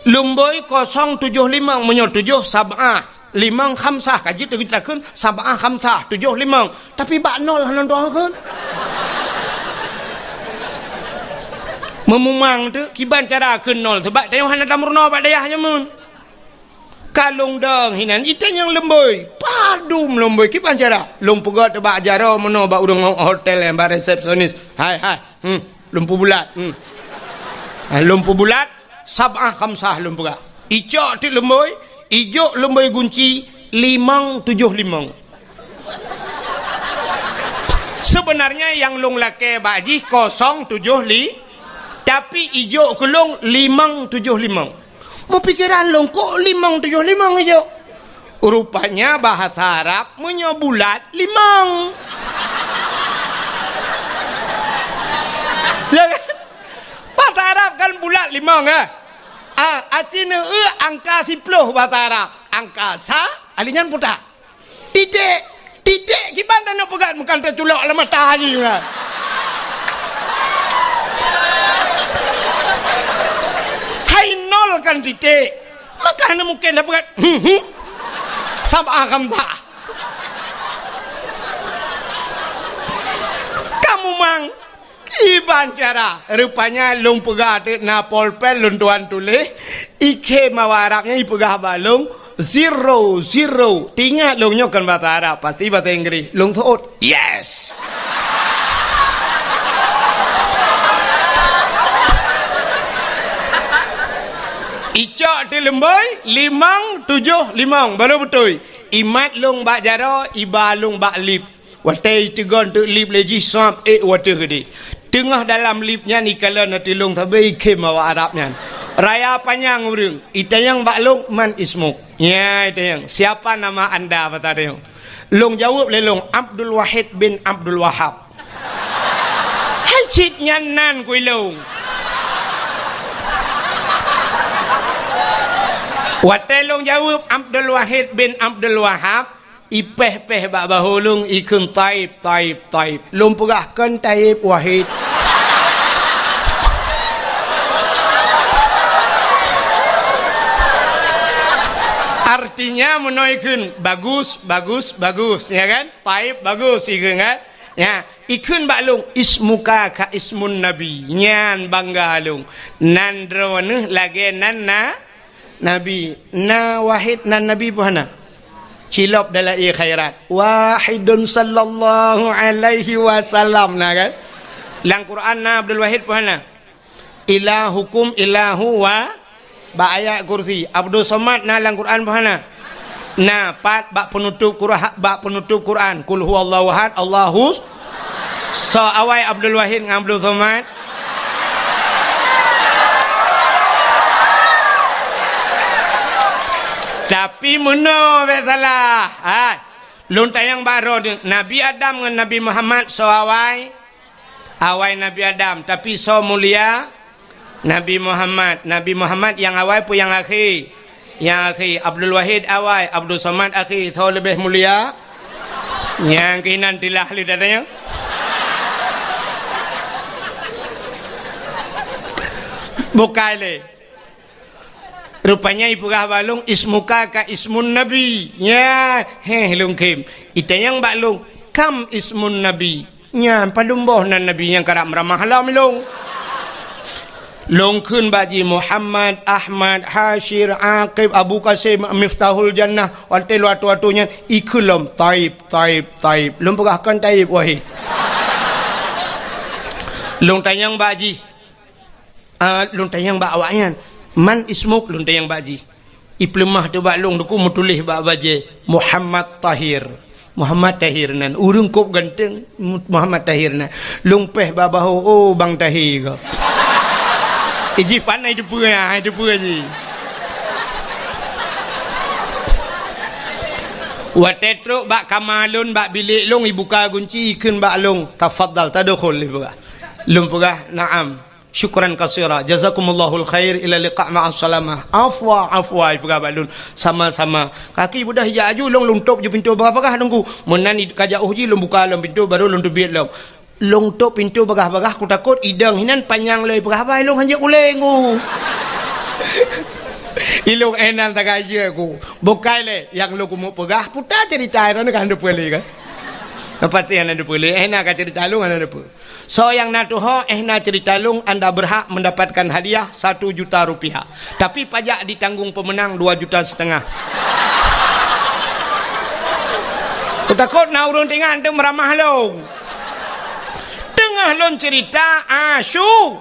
Lumboi kosong tujoh limong, meunyoe tujoh sab'ah, limong khamsah, ka jeuet takheun sab'ah khamsah, tujoh limong. Tapi bak nol hana takheun. Meumumang teuk, kiban cara kheun nol, sabab tanyoe hana tameurunoe bak dayah jameun. Ka lôn dong hinan, itanyong lumboi. Padub lumboi, kiban cara? Lôn peugah teuk bak jaroe meunoe bak ureuëng hotel nyan, bak resepsionis. "Hai, hai, hmm, lôn peubulat, hmm. Ha, lôn peubulat, sab'ah khamsah lôn peugah." Icok teuk lumboi, ijok lumboi gunci, limong tujoh limong. Seubeunarnya nyang lôn lakée bak jih kosong tujoh li, tapi ijok keu lôn limong tujoh limong. Meupikeran lôn, kok limong tujoh limong ijok? Rupanya bahasa Arab meunyoe bulat, limong. Ya kan? Bahasa Arab kan bulat, limong, eh? Ah, aci neueu angka siploh bahasa Arab. Angka sa, ahli nyan putak. Titék. Titék kiban taneuk peugah, meukan taculok lam mata jih, kan? Hai nol kan titék. Maka hana mungken tapeugah, hmm, hmm. Sab'ah khamsah. Kamu mang. Kiban cara? Rupanya lôn peugah teuk na polpen lôn tuan tuléh, ikhém awak Arab nyan ipeugah bak lôn, zero, zero. Teuingat lôn nyoe kon bahasa Arab, pasti bahasa Inggris. Lôn seuôt, "Yes!" Icok teuk lumboi, limong tujoh limong, baru beutôi. Imat lôn bak jaroe, iba lôn bak lip. Watée iteugon teuk lip lé jih, sab ék watée geudeh. Teungoh dalam lip nyan ikalon ateueh lôn sabe ikhém awak Arab nyan. Raya panyang ureuëng, itanyong bak lôn, "Man ismuk?" Nyan itanyong, "Siapa nama anda?" Bata tanyong. Lôn jaweueb lé lôn, "Abdul Wahid bin Abdul Wahab." Hai cit nyan nan kui lôn. Watée lôn jaweueb Abdul Wahid bin Abdul Wahab, ipéh-péh bak bahô lôn, ikheun, "Taib, taib, taib." Lôn peugah, "Kon taib, Wahid." Artinya meunoe ikheun, "Bagus, bagus, bagus," ya kan? "Taib, bagus," ikheun kan? Ya, ikheun bak lôn, "Ismuka ka ismun Nabi." Nyan bangga lôn. Nan droeneuh lagée nan na Nabi, na Wahid nan Nabi peue hana? Cilop dalam ie khairat. Wahidun sallallahu alaihi wasallam na kan? Lam Quran na Abdul Wahid peue hana? Ilahukum ilahu wa, bak ayat kursi. Abdus Somad na lam Quran peue hana? Na, pat bak penutup Quran, bak penutup Quran. Qul huwallahu ahad, Allahus. Soe awai Abdul Wahid ngon Abdul Somad? Tapi meunoe bék salah. Hai. Lôn tanyong bak droeneuh, Nabi Adam ngon Nabi Muhammad soe awai? Awai Nabi Adam, tapi soe mulia? Nabi Muhammad. Nabi Muhammad nyang awai peue nyang akhé? Nyang akhé. Abdul Wahid awai, Abdul Somad akhé. Soe leubeh mulia? Nyang keunan tilah lé datanya. Bukai lé. Rupanya ipeugah bak lôn, "Ismuka ka ismun nabi." Nya, heh, lôn khém. Itanyong bak lôn, "Kam ismun nabi?" Nyan, padum boh nan nabi nyang karab meuramah lom ilôn. Lôn kheun bak jih, Muhammad, Ahmad, Hasyir, Aqib, Abu Qasim, Miftahul Jannah, watée lôn atoe-atoe nyan, ikheun lom, "Taib, taib, taib." Lôn peugah, "Kon taib, wahé." Lôn tanyong bak jih, Ah, lôn tanyong bak awaknyan, "Man ismuk?" Lôn tanyong bak jih. Ipeuleumah teuh bak lôn, deuku meutuléh bak bajée, "Muhammad Tahir." Muhammad Tahir nan. Ureuëng kôb ganteng, Mu-, Muhammad Tahir nan. Lôn péh bak bahô, "Oh, Bang Tahir ka." Iji pandai teupeue, hai teupeue jih. Watée trok bak kama lôn, bak bilék lôn, ibuka gunci, ikheun bak lôn, "Tafadhal, tadkhul," ipeugah. Lôn peugah, "Na'am." Syukran katsira. Jazakumullahul khair. Ila liqa ma'as salamah. Afwa, afwa, ipeugah bak lôn. Sama-sama. Kaki beudah ijak aju, lôn, lôn tôp ju pintoe bagah-bagah, Teungku. Meunan i-, ka jauh jih, lôn buka lom pintoe, baru lôn teubiet lom. Lôn tôp pintoe bagah-bagah, kutakot idong hinan panyang lom ipeugah, "Bai, lôn hanjeuet ulée, Teungku." Ilôn éh nan tagajeuet ku. Bukai lé, nyang lôn keumeung peugah, puta cerita droeneuh ka hana peue lé kan? Pasti hana peue lé, éh na ka cerita lôn hana peue. Soe nyang na tuho, éh na cerita lôn, anda berhak mendapatkan hadiah satu juta rupiah. Tapi pajak ditanggung pemenang dua juta setengah. Kutakot na ureuëng teuingat teuh meuramah lôn. Teungoh lôn cerita, Asyu-,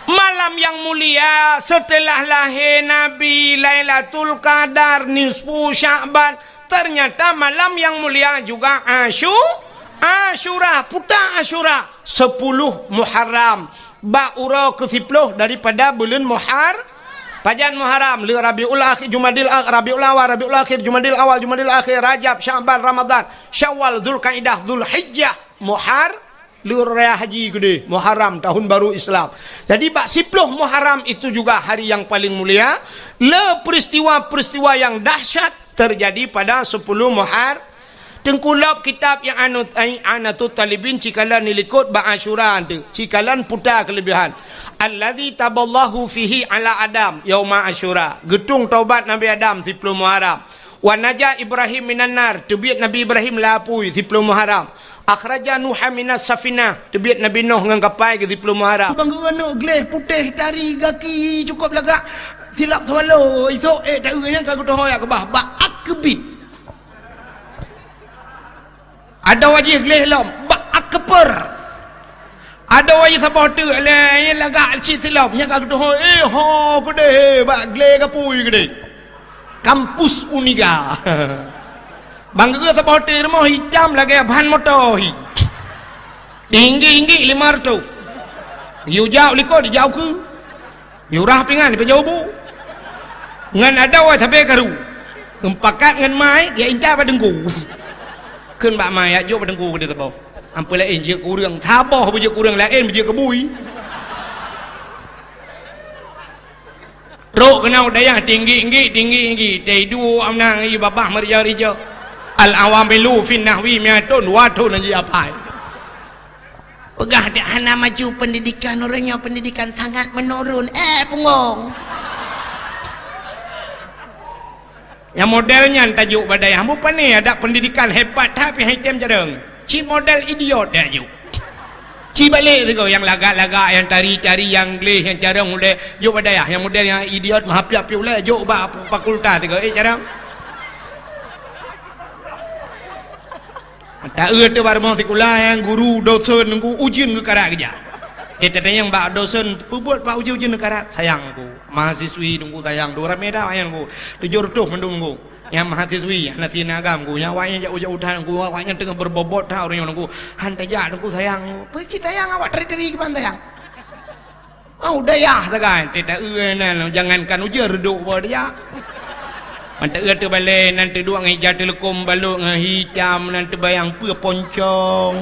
malam yang mulia setelah lahir Nabi, Lailatul Qadar, nisfu Sya'ban, ternyata malam yang mulia juga Asyu-, Asyura, puta Asyura, sepuluh Muharram, bak uroe keusiploh daripada buleuen Muhar-, pajan Muharram, le Rabiul Akhir, Jumadil Ak-, Rabiul Awal, Rabiul Akhir, Jumadil Awal, Jumadil Akhir, Rajab, Sya'ban, Ramadan, Syawal, Zulkaidah, Zulhijjah, Muhar-, le raya haji keudeh, Muharram, tahun baru Islam. Jadi, bak siploh Muharram itu juga hari yang paling mulia. Le peristiwa-peristiwa yang dahsyat terjadi pada sepuluh Muhar-, Teungku, lôb kitab yang anu, ai, I'anatut Talibin cikalon ilikot bak Asyura tu, cikalon puta keulebihan. Allazi taballahu fihi ala Adam yauma Asyura. Geutung taubat Nabi Adam siploh Muharram. Wa naja Ibrahim minan nar, teubiet Nabi Ibrahim lam apui siploh Muharram. Akhraja Nuha minas safinah, teubiet Nabi Nuh ngon kapai geuh siploh Muharram. Bang geuneuk gleh putéh tari gaki cukôp lagak silap swallow, isok ék taeu nyang ka geutohôi keubah bak akbi. Adoe jih gleh lom bak akper. Adoe jih saboh teuk lé lagak cit silop nyang ka geutuho, eh, ho keudeh bak gleh gapui keudeh. Kampus Uniga. Bang geuh saboh teuk rumoh itam lagée ban moto hi. Tinggi-tinggi lima ratus. Yue jak likot dijak ukeue. Yue rah pingan ipajoh bu. Ngon adoe sabe karu. Ngon pakat ngon mai, ya inta bak teungku. Kheun bak mai, ya jok bak teungku keudeh saboh. Ampai laén jeuet keu ureuëng, saboh beujeuet keu ureuëng, laén beujeuet keu bui. Trok keunoe dayah tinggi-tinggi, tinggi-tinggi. Taidu amna i babah meurija-rija. Al-awamilu fin nahwi miatun, dua thon ji apai. Peugah dek hana maju pendidikan, uroe nyoe pendidikan sangat menurun. Eh, punggong. Nyang model nyan tajok bak dayah. Ambo pane adak pendidikan hebat that pih item jarang. Ci model idiot dak jok. Ci balek sigoe nyang lagak-lagak, nyang tari-tari, nyang gleh, nyang carong ulée jok bak dayah. Nyang model nyang idiot meuhapiak pih ulée jok bak fakultas sigoe. Eh, carong. Taeu teuh bak rumoh sikula nyang guru, dosen, nunggu ujeuen geukarat geujak. Teutatanyong bak dosen, peubuet bak ujeuen-ujeuen neukarat, sayang ku. Mahasiswi Teungku sayang, dua ramé dah awaknyan ku. Tujoh reutôh mandum ku. Nyang mahasiswi, anak si agam ku. Nyang awaknyan jak-jak udah ku, awaknyan teungoh beubobot that ureueng nyoe ku. Han tajak Teungku sayang ku. Peue cit sayang awak teri-teri kiban sayang. Oh, dayah sagai, teuta-eu nan, jangankan ujeuen reudok bak tajak. Manteueu teubalée nan teuduek ngon ija teuleukom balok ngon hitam nan teubayang peue poncong.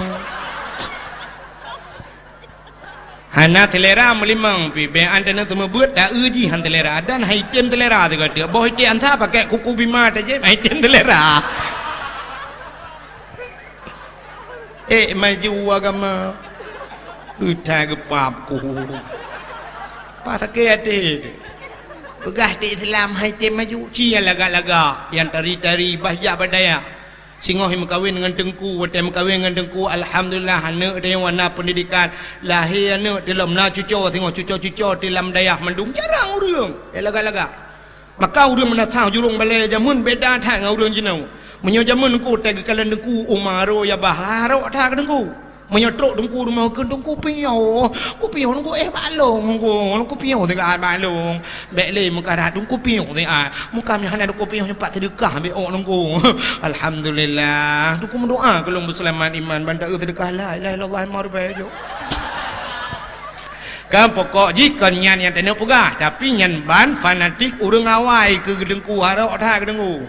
Hana seulera meulimong pih, bèk an teuneuk seumeubeuet ta-eu jih han seulera, dan han item seulera sigoe teuk. Boh item ansa pakai kuku bima tajép, han item seulera. Eh, maju agama. Beuta geupap ku. Pas sakét até. Peugah di Islam han item maju, ci nyang lagak-lagak, nyang tari-tari, bah jak bak dayah. Singoh meukawen ngon teungku, watèe meukawen ngon teungku, alhamdulillah, aneuk tanyoe na peundidikan. Lahé aneuk teulom na cuco, singoh cuco-cuco teulam dayah mandum jarang ureueng. Eh, lagak-lagak. Maka ureueng meunasah jurông balée jameun beda that ngon ureueng jinoe. Meunyoe jameun teungku, watèe geukalon teungku, uma aro ya bah, harok that keu teungku. Meunyoe trok teungku rumoh kheun, teungku piôh, ku piôh teungku, eh, bak lông teungku, teungku piôh teuka bak lông. Bèk lé meukarat teungku piôh teuka. Muka meuhana teungku piôh nyoe pat seudeukah bèk ôk teungku. Alhamdulillah. Teungku meudoa keu lông beuseulamat iman ban ta-eu seudeukah la ilaha illallah lima ribèe jok. Kan pokok jih kon nyan nyang taneuk peugah, tapi nyan ban fanatik ureueng awai keu teungku, harok that keu teungku.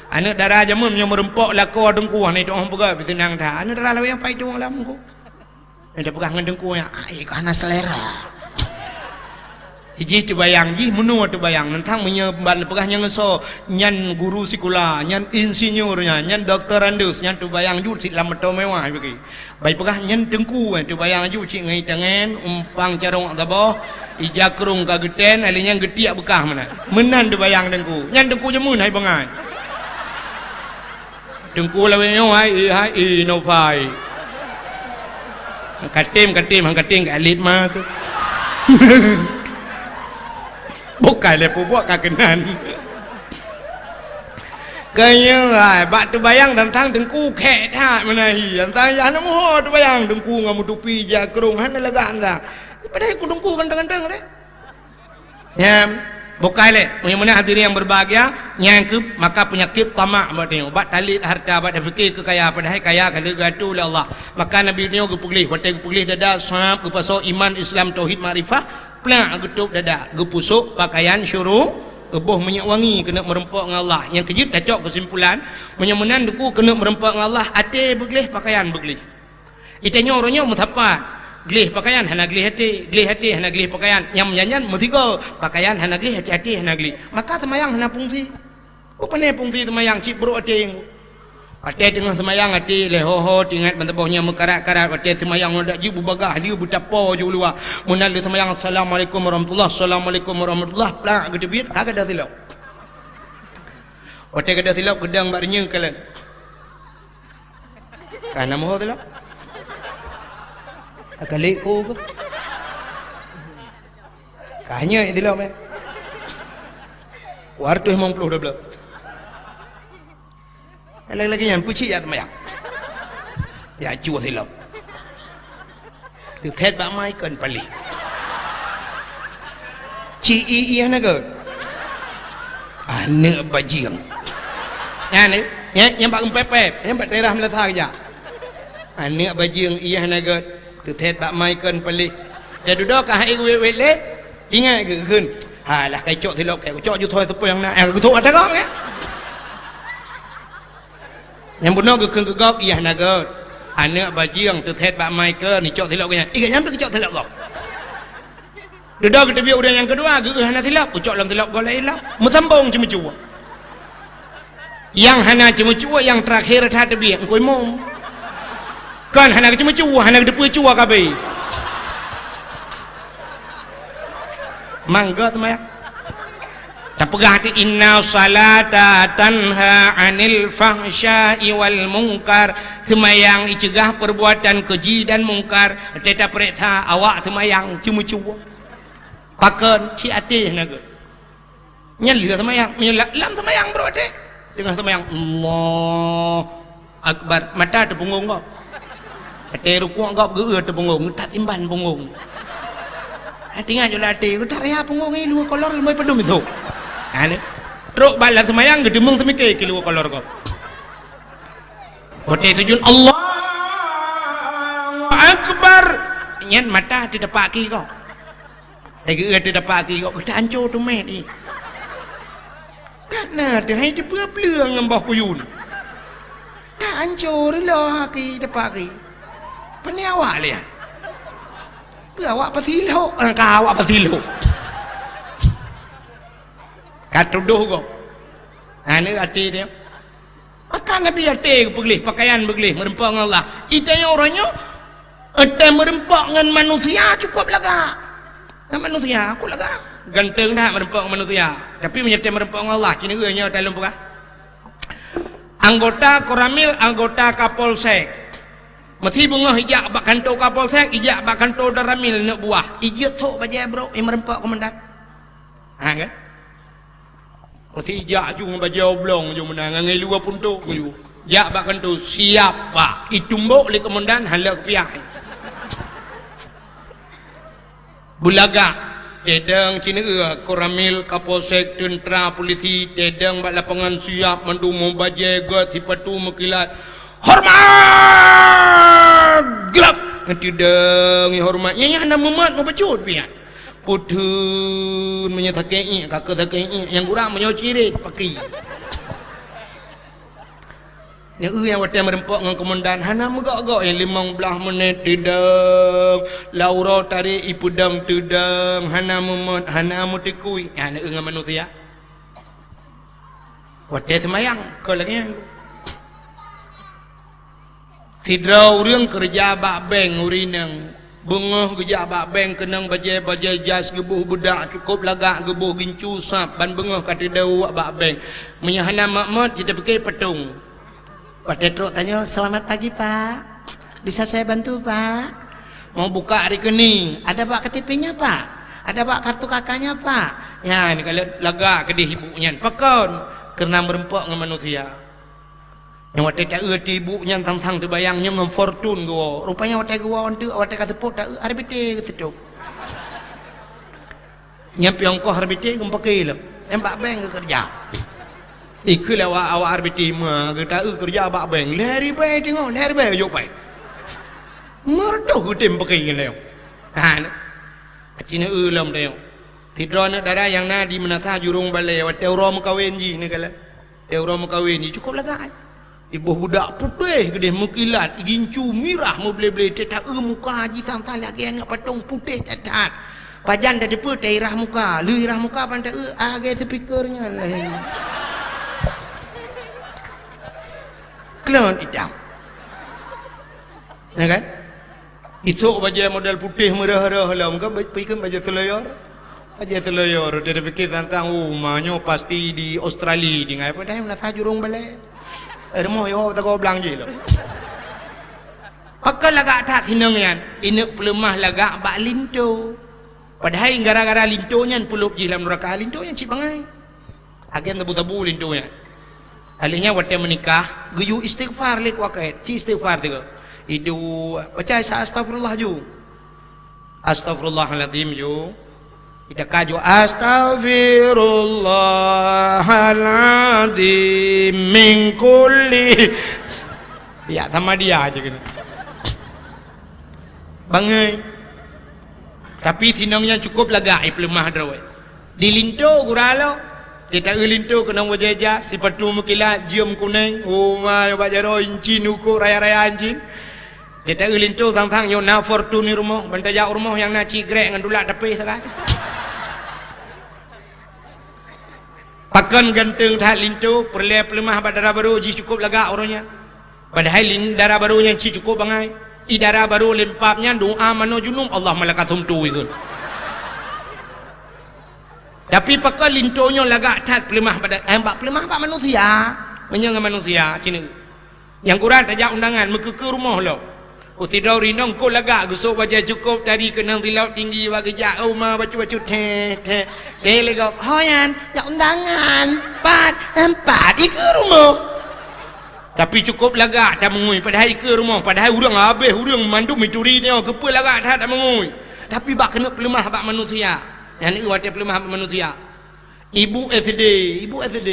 Aneuk dara jameun meunyoe meureumpok lakoe teungku, hana itu'oh peugah, pih seunang that. Aneuk dara lawét nyang pai tueng lam teungku. Nyang tapeugah ngon teungku nyan, "Ai, ka hana seulera." Jih teubayang, jih meunoe teubayang. Nyan tang meunyoe ban peugah nyan ngon soe, nyan guru sikula, nyan insinyur nyan, nyan doktorandus, nyan teubayang jeuet cit lam moto mewah bagi. Bai peugah nyan teungku, eh, teubayang laju cit ngon itangen, umpang carông saboh, ija krông ka geutén, alèh nyan geutiek beukah meunan. Meunan teubayang teungku. Nyan teungku jameun hai bangai. Teungku lawét nyoe hai, hai, i, no pai. Katem, katem, han katem ka alit ma tu. Bukai lé peubuet ka keunan. Keu nyoe hai, bak teubayang tantang teungku khèk that meunan hi. Tantang yah na muho teubayang teungku ngon meutupi jak krông hana lagak tantang. Padahai ku teungku ganteng-ganteng deh. Nyan, bukai lé. Meunyoe meunan hadirin yang berbahagia, nyan keuh maka peunyakét tamak bak tanyoe. Bak talét harta, bak tapike keu kaya, padahai kaya ka lheueh geuatoe lé Allah. Maka Nabi nyoe geupeugléh, watèe geupeugléh dada, sab, geupasoe iman, Islam, tauhid, makrifah, plak geutôp dada, geupusôk pakaian syuru, geuboh minyeuk wangi keuneuk meureumpok ngon Allah. Nyang keujeuet tacok keusimpulan, meunyoe meunan teungku keuneuk meureumpok ngon Allah, até beugléh, pakaian beugléh. Di tanyoe uroe nyoe meusapat, gléh pakaian hana gléh até, gléh até hana gléh pakaian. Nyang meunyan-nyan meusigoe, pakaian hana gléh, até-até hana gléh. Maka seumayang hana fungsi. Peue pane fungsi seumayang cit brok até nyoe. Watèe teungoh seumayang até lé ho-ho teuingat ban saboh nyang meukarat-karat, watèe seumayang nyoe dak jeuet beubagaih lé beutapo jih u luwa. Meunan lé seumayang, "Assalamualaikum warahmatullah, assalamualaikum warahmatullah," plak geuteubiet, ka gadôh silop. Watèe gadôh silop geudong bak reunyeun kalon. Ka na muho silop. Ka lé ku keuh. Ka nyoe silop, eh. Dua ratus limong puluh dua belas. Lagi-lagi nyan, peucit jak seumayang. Jak cue silop. Teuthet bak mai kon paléh. Ci i ié na gét. Aneuk bajeueng. Nyan, eh, nyan, nyan bak geumpepet, nyan bak daerah Meulasa keujak. Aneuk bajeueng ié na gét. Teuthet bak mai kon paléh. Teududoe ka hai wét-wét lé. Ingat geuh kheun. Halah, kai cok silop, kai cok ju thoi seupôt nyang na. Eh, geutok ata gop, eh. Nyang bunoe geukheun keu gob, ié hana gét. Aneuk bajeueng teuthet bak mai keu neucok silop geuh nyan. Ié geuh nyan pih geucok silop gob. Dudoe geuteubiet ureueng nyang keudua, geuh hana silop, geucok lom silop gob laén lom. Meusambong ceumeucue. Nyang hana ceumeucue, nyang teurakhé that teubiet, Teungku Imum. Kon hana geuceumeucue, hana geuteupeue cue ka abéh. Mangga teumayang. Tapeugah di, "Inna salata tanha 'anil fahsya'i wal munkar." Seumayang iceugah peurbuatan keuji dan mungkar. Teuta peuriksa awak seumayang ceumeucue. Pakon, ci até na gét. Nyan lheueh seumayang, meunyoe la-, lam seumayang brok até. Teungoh seumayang, Allahu Akbar, mata teupeungong gob. Até rukuk gob geu-eu teupeungong, that simban peungong. Hati ngat jok lam até, "Utak raya punggong ngi luwa kolor leumoi padum isok." Ha, ni. Trok bak lam seumayang geuteumeung seumike keu luwa kolor ko. Watèe sujud, "Allahu Akbar." Nyan mata teudapak aki ko. Lagèe teudapak aki ko, "Utak anco teumé ni." Ka na teuhai teupeue-peue ngon boh kuyun. Ka anco reuloh aki dapak aki. Pane awak lian. Peue awak pasilok, ka awak pasilok. Ka tudoh gob. Aneuk até dia. Maka Nabi até geupeugléh, pakaian beugleh, meureumpok ngon Allah. Itanyoe uroe nyoe, até meureumpok ngon manusia cukup lagak. Ngon manusia, cukup lagak. Ganteng that meureumpok ngon manusia. Tapi meunyoe até meureumpok ngon Allah, ci nyoe talon peugah. Anggota Koramil, anggota Kapolsek. Meusi beungoh ijak bak kanto Kapolsek, ijak bak kanto Danramil neuk buah. Ijeuet thok bajèe brok, i meureumpok komandan. Ha, kan? Meusi ijak ju ngon bajèe oblong ju meunan, ngon ngilu puntok ju. Jak bak kanto, "Siap, Pak." Itumbok lé komandan, hana lé piah. Beulagak, tedong ci neu-eu, Koramil, Kapolsek, teuntra, polisi, tedong bak lapangan siap, mandum meubajèe, göt, sipatu meukilat. "Hormat!" Glab! Tedong hormat. Nyan, nyan hana mumat, meubacut pian. Putun meunyoe sakét iék, ka keu sakét iék, nyang kurang meunyoe cirit, paki. Nyoe nyang watèe meureumpok ngon komandan, hana meugok-gok nyang limong blaih menit teudong, lam uroe tarek ipeudong teudong, hana mumat, hana meuteukui. Nyan nyoe ngon manusia. Watèe seumayang, kon lagèe nyan. Sidroe ureueng keureuja bak bank ureueng inong. Beungoh geujak bak bank keunong bajèe-bajèe jas, geuboh beudak cukôp lagak, geuboh gincu sab, ban beungoh ka teudong bak bank. Meunyoe hana mat-mat, cit tapike patong. Watèe trok tanyoe, "Selamat pagi, Pak. Bisa saya bantu, Pak?" Mau buka rekening, "Ada bawa K T P-nya, Pak? Ada bawa kartu K K-nya, Pak?" Nyan, kalau lagak keudeh ibu nyan, pakon? Keureuna meureumpok ngon manusia. Nyang watèe ta-eu ti ibu nyan sang-sang teubayang nyoe ngon Fortune geuwoe. Rupanya watèe geuwoe eunteuk, watèe ka seupôt ta-eu, R B T geuseutôt. Nyan piôh ongkoh R B T geupake lom. Nyan bak bank geukeureuja. Ikheun lé awak, awak R B T ma geuta-eu keureuja bak bank. Lhèe ribèe teungoh, lhèe ribèe jok pai. Meureudoh geutem pake ngon lé. Ha, nyoe. Aci neu-eu lom tanyoe. Sidroe aneuk dara nyang na di Meunasah Jurông Balè, watèe uroe meukawen jih neukalon. Watèe uroe meukawen jih cukôp lagak. Iboh beudak putéh keudeh meukilat, igincu mirah meuble-ble, teuta-eu muka jih sang-sang lagèe aneuk patong putéh that-that. Pajan tateupeue teuirah muka, lheuh irah muka ban ta-eu, lagèe speaker nyan lagèe nyan. Klon itam. Ya kan? Isok bajèe model putéh meurah-rah lom, kan ba-, pikeun bajèe seuleuyor. Bajèe seuleuyor, dia pikir tantang, "Oh, ma nyoe pasti di Australia tinggai." Padahai Meunasah Jurông Balè. Eh, rumoh yoh tagoe blang jih lom. Pakon lagak that sinong nyan? Ineuk peuleumah lagak bak linto. Padahai gara-gara linto nyan peulop jih lam nuraka, linto nyan cit bangai. Agen sabu-sabu linto nyan. Akhirnya watèe meunikah, geuyue istighfar lé kuakét. Ci istighfar tiga. Idu, baca sa-, astagfirullah ju. Astagfirullahaladzim ju. Ita ka ju, "Astagfirullahaladzim min kulli." Ya, sama dia aja gini. Bangai. Tapi sinong nyan cukôp lagak, ipeuleumah droe. Di linto gura lo. Teuta-eu linto keunong bajèe jas, sipatu meukilat, jeuem kunèng, uma bak jaroe incin, uko raya-raya incin. Teuta-eu linto sang-sang nyoe na Fortuner rumoh, ban tajak u rumoh nyang na cit grek ngon dulak tapéh sagai. Pakon ganteng that linto, peureulèe peuleumah bak dara barô jih cukôp lagak uroe nyan. Padahai lin-, dara barô nyan cit cukôp bangai. I dara barô lempap nyan doa manoe junub, Allah malakatum tu ikheun. Tapi pakon linto nyoe lagak that peuleumah bak da-, eh, bak peuleumah bak manusia. Meunyoe ngon manusia, ci neu-eu. Nyang kurang tajak undangan, meukeukeu rumoh lom. Sidroe rinong kon lagak, geusok bajèe cukôp, tari keunong silop tinggi, bak geujak, oh, ma bacut-bacut, teh, teh, teh, lé gob. Ho nyan, jak undangan, pat, empat, ikeue rumoh. Tapi cukôp lagak tameungui, padahai ikeue rumoh, padahai ureueng habéh, ureueng mandum ituri nyoe, keupeue lagak that tameungui. Tapi bak keuneuk peuleumah bak manusia. Nyan watée peuleumah bak manusia. Ibu S D, ibu S D.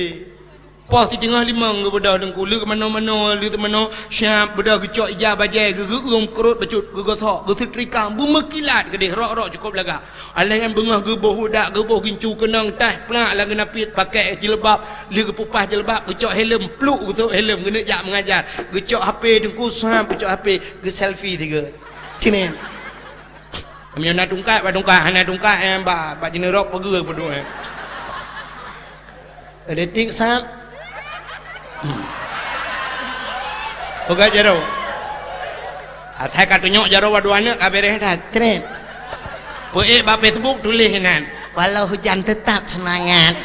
Poh siteungoh limong geubeudôh teungku, lheueh manoe-manoe, lheueh teumanoe, siap beudôh geucok ija bajée, geugeueum keurot bacut, geugosok, geuseutrika, beumeukilat keudeh, rok-rok cukôp lagak. Alah nyan beungoh geuboh udak, geuboh gincu keunong, taih plak lam geunapiet, pakai jilbab, lheueh geupeupah jilbab, geucok helm, pluk geusôk helm, geuneuk jak meungajar. Geucok H P teungku, sam geucok H P, geuselfie tiga. Cinem. Meunyoe na tungkat, bak tungkat, hana tungkat, eh, bak, bak jineurok peugeuh peuduek, eh. Detik sat. Hmm. Peugah jaroe. Asai ka tunyok jaroe dua aneuk ka beres that. Cret. Peuék bak Facebook tuléh inan, "Walau hujan tetap semangat."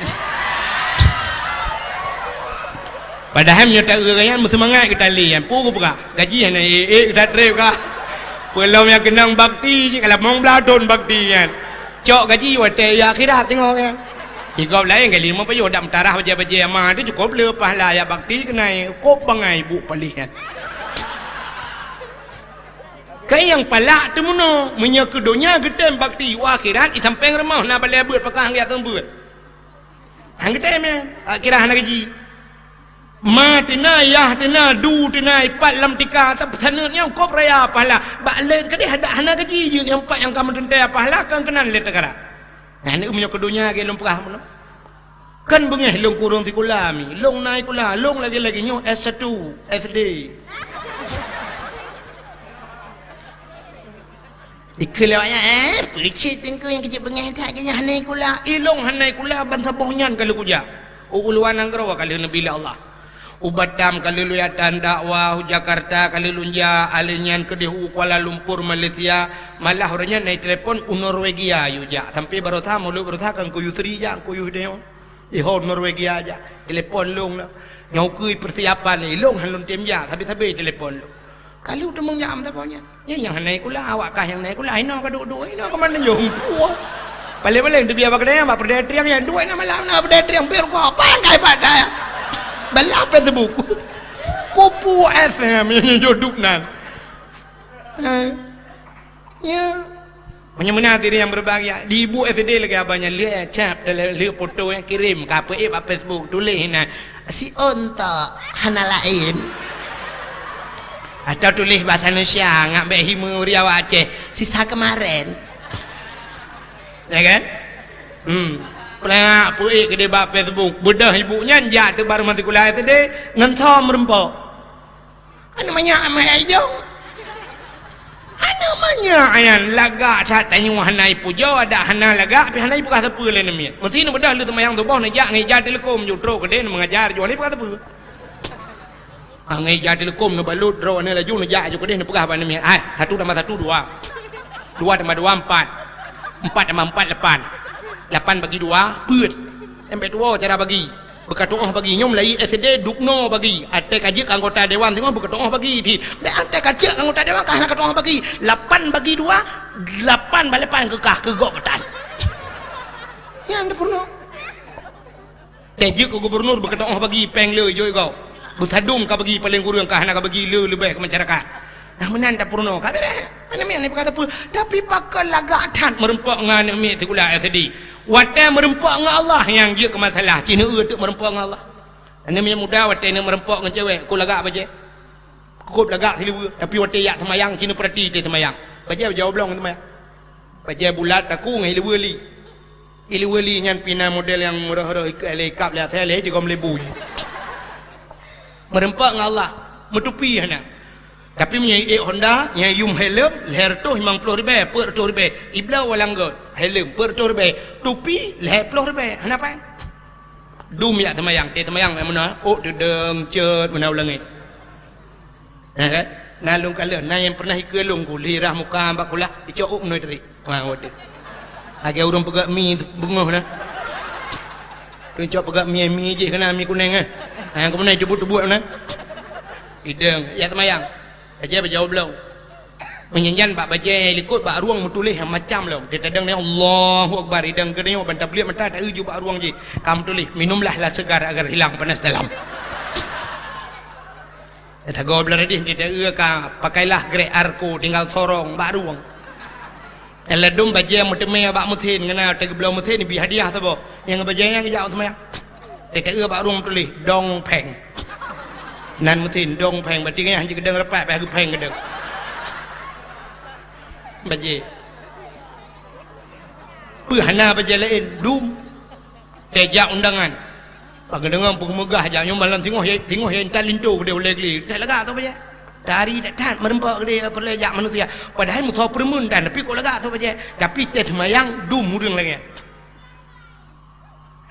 Padahai meunyoe ta-eu gaya meuseumangat geutalé nyan, peue geupeugah? Gaji hana ék-ék geuta trép kah? Peulom nyang keunong bakti cit ka lamong blaih thon bakti nyan. Cok gaji watée ya akhirat teungoh nyan. Di gob laén kali meupayoh dak meutarah bajée-bajée ama teuh cukôp le pahala ya bakti keunai kôb bangai buet paléh nyan. Keu nyang palak teumeunoe, meunyoe keu donya geutem bakti u akhirat, i sampéng rumoh na balée beuet pakah ngiat teumeubuet. Han geutem nyan, akhirat hana gaji. Ma teuna, yah teuna, du teuna, ipat lam tika, tapi saneut nyang kôb raya pahala. Bak lét keudeh dak hana gaji jeuet nyang pat nyang ka meuteuntée pahala kon keunan lé teugara. Nyan meunyoe keu donya ge lôn peugah meunoe. Kan beungéh lôn kureueng sikula mi, lôn na sikula, lôn lagée-lagée nyoe S satu, S D. Dikeue lé awaknyan, "Eh, peucit teungku nyang keucit beungéh that, keu nyan hana sikula." Ilôn hana sikula ban saboh nyan ka lheueh kujak. U uluwa nanggroe ka lheueh neubi lé Allah. U Batam ka lheueh lôn jak tan dakwah, u Jakarta ka lheueh lôn jak, alheuh nyan keudeh u Kuala Lumpur, Malaysia. Malah uroe nyan na telepon u Norwegia yue jak. Sampai baroesa, mulod baroesa kan kuyue Sri jak, kuyue Hidayat. Iho Norwegia jak, telepon lôn na. Nyoe keuh persiapan lé, ilôn han lôn tem jak, sabe-sabe telepon lôn. Ka lheueh teumeung jak meusaboh nyan. Nyan nyang hana sikula, awak kah nyang na sikula, inoe ka duek-duek, inoe ka mandum jumpu. Paléng-paléng teubiet bak keudè, bak peureudèe triang nyan, duek na malam na peureudèe triang, pih rugoe, pakai pakai. Bala Facebook. Kupu F M nyan joduk nan. Eh. Ya. Meunyoe meunan hadirin yang berbahagia, di ibu S D lagèe abang nyan, lheueh cap, lheueh foto nyang kirim, ka peuék bak Facebook, tuléh na, "Si Ontok, hana laén." Atau tuléh bahasa Indonesia, ngak bèk hi meuri awak Aceh, "Sisa kemarin." Ya kan? Hmm. Plak, peuék keudéh bak Facebook, beudôh ibu nyan jak teuk bak rumoh sikula S D, ngon som meurumpok. Aneuk manyak amai idong. Aneuk manyak nyan lagak that tanyoe hana ipujoe, adak hana lagak, pih hana ipeugah sapeue lé aneuk miet. Meusi neubeudôh lheueh seumayang suboh neujak ngon ija teuleukom, jeuet trok keudéh neumeungajar, jeuet hana ipeugah sapeue. Ah, ngon ija teuleukom neubalot droeneuh laju neujak aju keudéh neupeugah bak aneuk miet, "Hai, satu tambah satu, dua. Dua tambah dua, empat. Empat tambah empat, lapan. Lapan bagi dua, peuet." Sampai tuwoe cara bagi. Beukatu'oh bagi, nyoe meulayeue S D dubnoe bagi. Watèe ka jeuet keu anggota dewan singoh beukatu'oh bagi cit. Bèk watèe ka jeuet keu anggota dewan ka hana katu'oh bagi. Lapan bagi dua, lapan bak lapan keu kah, keu gob peutan. Nyan teupeurunoe. Watèe jeuet keu gubernur beukatu'oh bagi, pèng le jok gob. Beusadum ka bagi, paléng kureueng ka hana ka bagi le leubeh keu masyarakat. Nah, meunan tapeurunoe, ka beureh. Aneuk miet hana ipeugah sapeue, tapi pakon lagak that meurumpok ngon aneuk miet sikula S D. Watèe meurumpok ngon Allah nyang jeuet keu masalah, ci neueu teuk meurumpok ngon Allah. Aneuk miet muda watèe neuk meurumpok ngon cewek, kok lagak bajèe. Kok lagak siluweue, tapi watèe jak seumayang, ci neupeurati teuh seumayang. Bajèe bajèe oblong seumayang. Bajèe bulat takue ngon iluweue li. Iluweue li nyan pih na model nyang meurôh-rôh ikab lé, ikab lé asèe lé digom lé bui. Meurumpok ngon Allah, meutupi hana. Tapi meunyoe ék Honda, nyang yum helm, lhèe reutôh limong ploh ribèe, peuet reutôh ribèe. Ibloe walang göt, helm, peuet reutôh ribèe. Tupi, lhèe ploh ribèe, hana pai. Dum jak seumayang, teuh seumayang meunan, ôk teudong cot meunan u langèt. Nah, kan? Na lôn kalon, na nyang pernah ikeue lôn ku, lhirah muka bak kulah, icok ôk meunoe tadi. Wah, waduh. Lagèe ureueng peugöt mi beungoh na. Lôn cok peugöt mi, mi jih keunan mi kunèng, eh. Ha, keumeunang teubuet-teubuet na. Idong, jak seumayang. Bajèe bajèe oblong. Meunyan bak bajèe likot bak rueng meutuléh macam lom. Teudeung ni Allahu Akbar, idong keunoe ban tabliek mata ta-eu ju bak rueng jih. Ka meutuléh, "Minumlah lah segar agar hilang panas dalam." Tagoe blah dih, teudeue ka, "Pakailah grek Arko, tinggal sorong bak rueng." Nyang ladôm bajée meuteumé bak meusén, ngon na teugeubloe meusén, ibi hadiah saboh. Nyang bajée nyan geujak u seumayang. Teuteue bak rueng tuléh, dong pheng. Nan meusén, dong pheng, berarti nyan hana geudong rapat, bah geupheng geudong. Bajée. Peue hana bajée laén, dum. Tée jak undangan. Bak geudeungoe peue geumeugah jak nyoe malam singoh, singoh intat linto keudeh ulée gli. Tée lagak tho bajée. Tari that-that meurumpok keudeh peureulée jak manusia. Padahai musoh peureumeun tan, tapi kok lagak tho bajée. Tapi tée seumayang dum ureuëng lagée.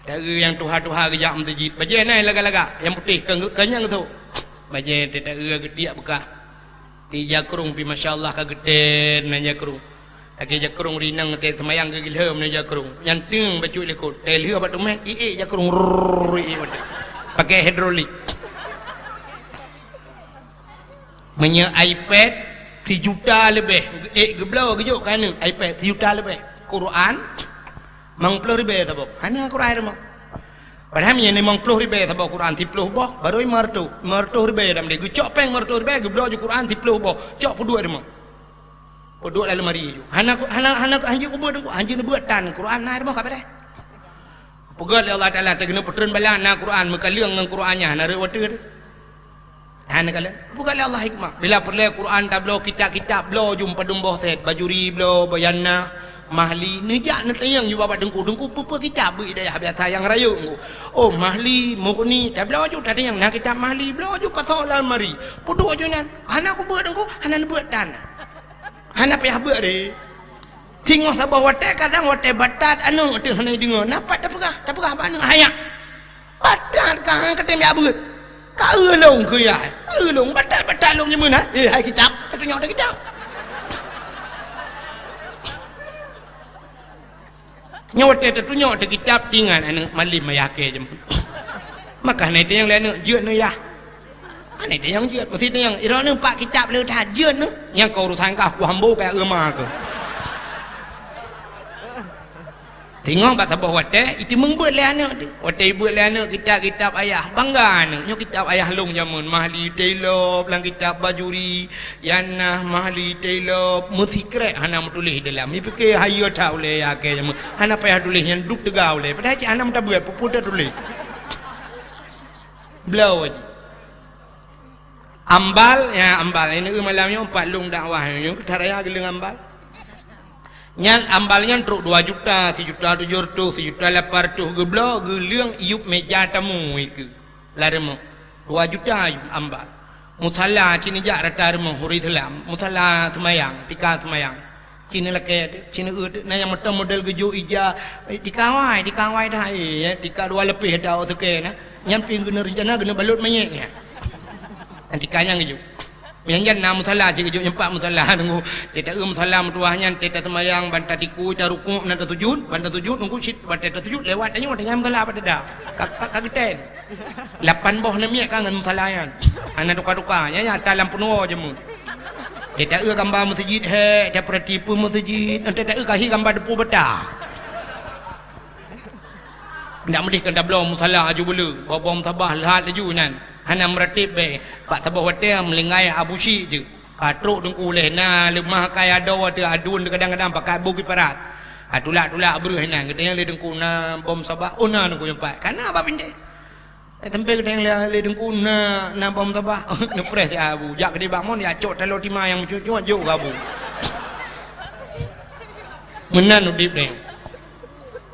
Taeu nyang tuha-tuha geujak meuseujid. Bajée na lagak-lagak, nyang putéh, keu, keu nyang tho. Bajée tée taeu geutiek beukah. Di jakrong pih, masya Allah, ka geutén na jakrong. Lagée jakrong rinang tée seumayang geuglheuem na jakrong. Nyan teueng bacut likot. Tée lheueh bak teumé, iék jakrong, rrrr, iék bacut. Pakai hidrolik. Meunyoe iPad sijuta leubeh, ék geubloe geujok keu aneuk, iPad sijuta leubeh. Quran, limong ploh ribée saboh. Hana Quran rumoh. Padahai meunyoe limong ploh ribée saboh Quran, siplôh boh, barô limong reutôh. Limong reutôh ribée dam deh. Geucok péng limong reutôh ribée, geubloe ju Quran siplôh boh. Cok peuduek rumoh. Peuduek lam lemari ju. Hana, hana, hana, hana jeuet kubeuet, hana jeuet neubeuet tan. Quran na rumoh ka beureh. Peugah lé Allah Taala, teugeuneup peutreun bala na Quran, meukaleueng ngon Quran nyan, hana rhot watée teuh. Hana kaleueng. Peugah lé Allah hikmah. Bila peureulée Quran tabloe kitab-kitab, bloe ju padum boh set, Bajuri bloe, Bayanah, Mahli, neujak neutanyong ju bak teungku, "Teungku, peue-peue kitab beuet di dayah biasa nyang rayeuk teungku?" "Oh, Mahli, Mughni, tabloe ju tatanyong, na kitab Mahli, bloe ju pasoe lam lemari." Peuduek ju nyan. Hana kubeuet teungku, hana neubeuet tan. Hana payah beuet deh. Singoh saboh watée, kadang watée batat aneuk teuh hana jideungoe. Na pat tapeugah, tapeugah bak aneuk, "Hai nyak, batat ka han katem jak beuet. Ka eu lôn keu yah, eu lôn, batat-batat lôn nyeumeunan. Eh, hai kitab, tatunyok teuh kitab." Nyoe watée tatunyok teuh kitab, tingat aneuk malem ayah kée jeuem. Maka hana tanyong lé aneuk, "Jeuet nyoe yah?" Hana tanyong jeuet, meusti tanyong, "Droeneuh pat kitab le that jeuet nyoe?" Nyang ka urusan kah, ku hambo kaya eu ma keuh. Singoh bak saboh watée, iteumeung beuet lé aneuk teuh. Watée ibeuet lé aneuk kitab-kitab ayah, bangga aneuk, "Nyoe kitab ayah lôn jameun, Mahli Tailop, lam kitab Bajuri, Yanah, Mahli Tailop, meusikrek hana meutuléh di dalam." Ipike hayeue that ulée ayah kée jameun, hana payah tuléh nyan, duek teuga ulée. Padahai cit hana meutabeuet, peue-peue tatuléh. Bloe jih. Ambal, ya, ambal. Ini malam nyoe pat lôn dakwah nyoe, that raya geuleueng ambal. Nyan ambal nyan trok dua juta, sijuta tujoh reutôh, sijuta lapan reutôh geubloe, geuleueng iyup meja tamu ikeue. Lam rumoh. Dua juta iyup ambal. Musala cit neujak rata rumoh ureuëng Islam, musala seumayang, tika seumayang. Cit neulakée teuh, cit neueu teuh, na nyang meuteumé model geujok ija, eh, tika awai, tika awai dah, eh, tika dua leupeh ata ôk seukée na. Nyan pih geuneuk reuncana geuneuk balot manyét nyan. Nyan tika nyang geujok. Nyan jan na musala cit geujok nyan pat musala teungku. Teuta eu musala meutuwah nyan, teuta seumayang, ban tatiku, tarukuk, meunan tasujut, ban tasujut, teungku cit, ban teuta sujut lewat tanyoe, tinggai musala pat teuta. Ka, ka, ka geutén. Lapan boh neumiyek ka ngon musala nyan. Hana tuka-tuka, nyan, nyan ata lam peunuwoe jameun. Teuta eu gamba meuseujid hék, tapeurati peue meuseujid, teuta eu kahi gamba deupue bata. Ndak meudeh keu tabloe musala aju bule, boh-boh musabah lhat laju nyan. Hana meuratéb bèe, bak saboh watèe meulinggai Abu Syik jeuet. Ka trok teungku lé na leumah kai adoe teuh aduen teuh kadang-kadang pakat boh kiparat. Ha, tulak-tulak breuh inan, geutanyong lé teungku na boh musabah, oh na teungku nyoe pat. Ka na bak pintèe. Eh, sampai geutanyong lé, lé teungku na, na boh musabah, neupreh si Abu. Jak keudéh bak mon, jak cok taloe tima nyang meucuat-cuat, jok keu Abu. Meunan udép nyoe.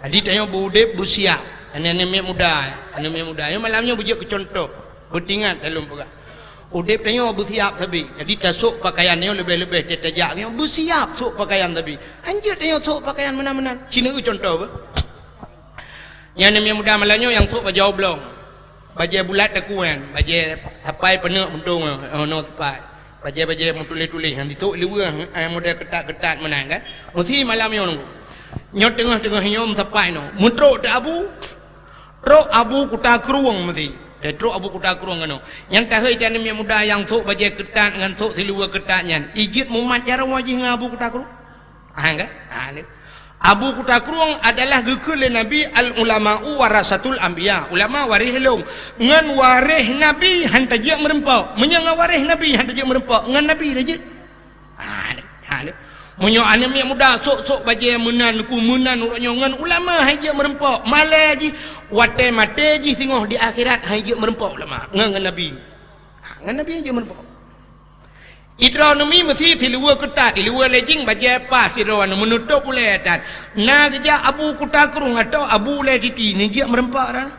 Jadi tanyoe beuudép beusiap. Aneuk-aneuk miet muda, aneuk miet muda. Nyoe malam nyoe beujeuet keu cuntoh, beutingat lôn peugah. Udép tanyoe beusiap sabe. Jadi tasôk pakaian nyoe leubeh-leubeh teuh tajak nyoe beusiap sôk pakaian sabe. Hanjeuet tanyoe sôk pakaian meunan-meunan. Ci neueu cuntoh beuh. Nyan aneuk miet muda malam nyoe nyang sôk bajèe oblong. Bajèe bulat takue nyan, bajèe sapai peuneuk muntông, oh, nyoe sapai. Bajèe-bajèe meutuléh-tuléh, nyang jisôk i luweue, eh, model keutat-keutat meunan kan. Meusi malam nyoe nunggu. Nyoe teungoh-teungoh nyoe meusapai nyoe. Meutrok teuh Abu, trok Abu Kuta Krueng meusi. Teutrok Abu Kuta Krueng keunoe. Nyang tahôi aneuk miet muda nyang sôk bajèe keutat ngon sôk siluweue keutat nyan. Ijeuet mumat jaroe jih ngon Abu Kuta Krueng. Ha, kan? Ha, ni. Abu Kuta Krueng adalah geukheun lé Nabi, "Al-ulama'u warasatul anbiya." Ulama waréh lôn. Ngon waréh Nabi han tajeuet meurumpok. Meunyoe ngon waréh Nabi han tajeuet meurumpok, ngon Nabi tajeuet. Ha, ni. Ha, ni. Meunyoe aneuk miet muda sok-sok bajée meunan ku meunan uroe nyoe ngon ulama han jeuet meureumpok, malée jih watée maté jih singoh di akhirat han jeuet meureumpok ulama ngon, ngon Nabi. Ha, ngon Nabi han jeuet meureumpok. Idroe neumi meusi siluweue keutat, siluweue lejing bajée pas sidroe anu meunutôb ulée tan. Na geujak Abu Kuta Krueng atau Abu Ulée Titi ni jeuet meureumpok dah.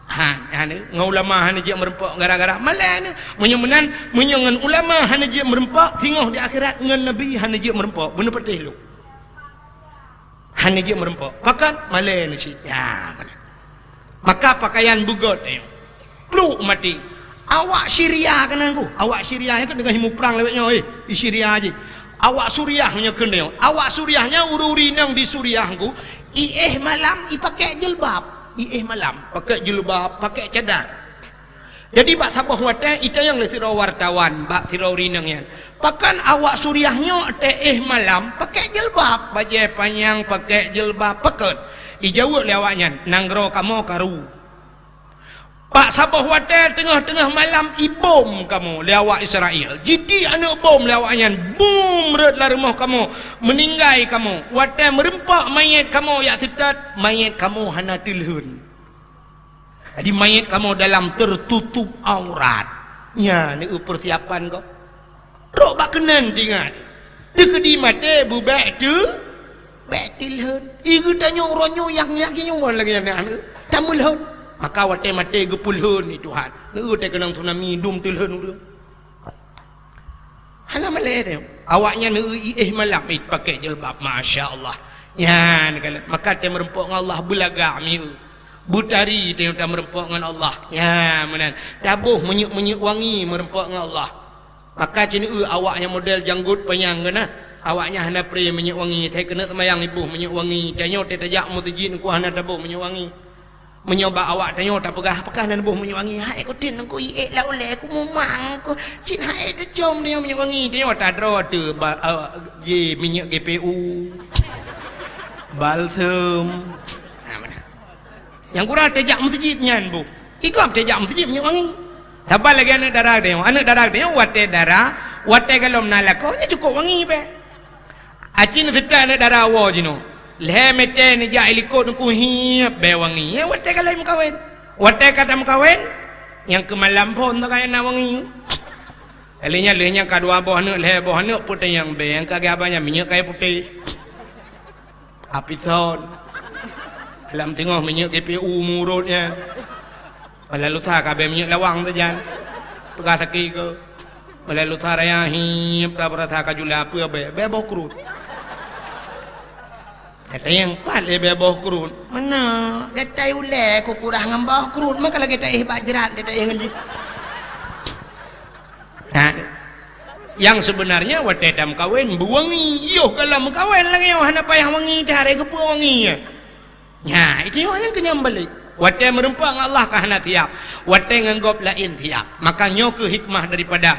Ha, ha, ni, ngon ulama hana jeuet meureumpok gara-gara malée ni. Meunyoe meunan, meunyoe ngon ulama hana jeuet meureumpok, singoh di akhirat ngon Nabi hana jeuet meureumpok. Beuneupatéh lôn. Hana jeuet meureumpok. Pakon? Malée ni cit. Ya, mana? Maka pakaian beugöt nyoe. Pluk maté. Awak Syria keunan ku. Awak Syria nyan kan deungon himu prang lewat nyoe, eh, di Syria jih. Awak Suriah nyoe keunan. Awak Suriah nyan ureuëng-ureuëng inong di Suriah ku, iéh malam ipakai jilbab. Iéh malam pakai jilbab, pakai cadar. Jadi bak saboh watée itanyong lé sidroe wartawan bak sidroe ureuëng inong nyan, "Pakon awak Suriah nyoe iéh malam pakai jilbab, bajée panyang pakai jilbab, pakon?" Ijaweueb lé awaknyan, "Nanggroe kamoe karu." Bak saboh watée teungoh-teungoh malam ibom kamoe lé awak Israel. Jitiek aneuk bom lé awaknyan, bum rhot lam rumoh kamoe, meuninggai kamoe. Watée meureumpok manyét kamoe jak seutôt, manyét kamoe hana teulhon. Jadi manyét kamoe dalam tertutup aurat. Nyan neu peusiapan gob. Trok bak keunan tingat. Teukeudi maté beubek teu, bek teulhon. I geutanyoe uroe nyoe nyang lagée nyoe lagée nyan aneuk tameulhon. Maka watée maté geupeulhon ni Tuhan. Neu teukeunong tsunami dum teulhon ureuëng. Hana malée teuh. Awaknyan neu iéh malam, eh, pakai jilbab, masya Allah. Nyan kan, maka teumeureumpok ngon Allah beulagak mieu. Beutari teuh tameureumpok ngon Allah. Nyan meunan. Taboh minyeuk-minyeuk wangi meureumpok ngon Allah. Maka ci neu awak nyang model janggot panyang keunan, awaknyan hana pre minyeuk wangi, sai keuneuk seumayang iboh minyeuk wangi. Tanyoe teuh tajak meuseujid ngon hana taboh minyeuk wangi. Meunyoe bak awak tanyoe tapeugah, "Pakon hana boh minyeuk wangi?" "Hai kutin ngon ku iék lam ulée, ku mumang ku." Cit hai teucom tanyoe minyeuk wangi. Tanyoe tadroe teuh ba-, eh, ji minyeuk G P U, balsem. Ha, meunan. Nyang kurang tajak meuseujid nyan boh. Igob tajak meuseujid minyeuk wangi. Saban lagée aneuk dara tanyoe. Aneuk dara tanyoe watée dara, watée golom na lakoe, nyan cukôp wangi beh. Aci neuseutôt aneuk dara woe jinoe. Lhée meuté neujak ilikot neukuhieb bée wangi. Nyan watée ka lheueh meukawen. Watée ka tameukawen, nyang keu malam phon teuka na wangi. Kali nyan lheueh nyan ka dua boh aneuk, lhée boh aneuk, peue teuh nyang bée, nyang ka geuhaba nyan minyeuk kayée putéh. Apison. Lam teungoh minyeuk G P U murot nyan. Malam lusa ka bée minyeuk lawang sajan. Peugah sakét keu. Malam lusa raya hieb, ta beurasa ka jula peue bée, bée boh kruet. Gata nyang pat lé bée boh kruet. Meunan, gata ulée ku kurah ngon boh kruet, maka lagée taéh bak jrat, taéh ngon jih. Nah, nyang sebenarnya watée tameukawen beuwangi, yoh galom meukawen lagée nyoe hana payah wangi, teuharé geupeue wangi nyan. Nya, itu nyoe nyang keu nyan balek. Watée meureumpok ngon Allah ka hana siap, watée ngon gob laén siap. Maka nyoe keuh hikmah daripada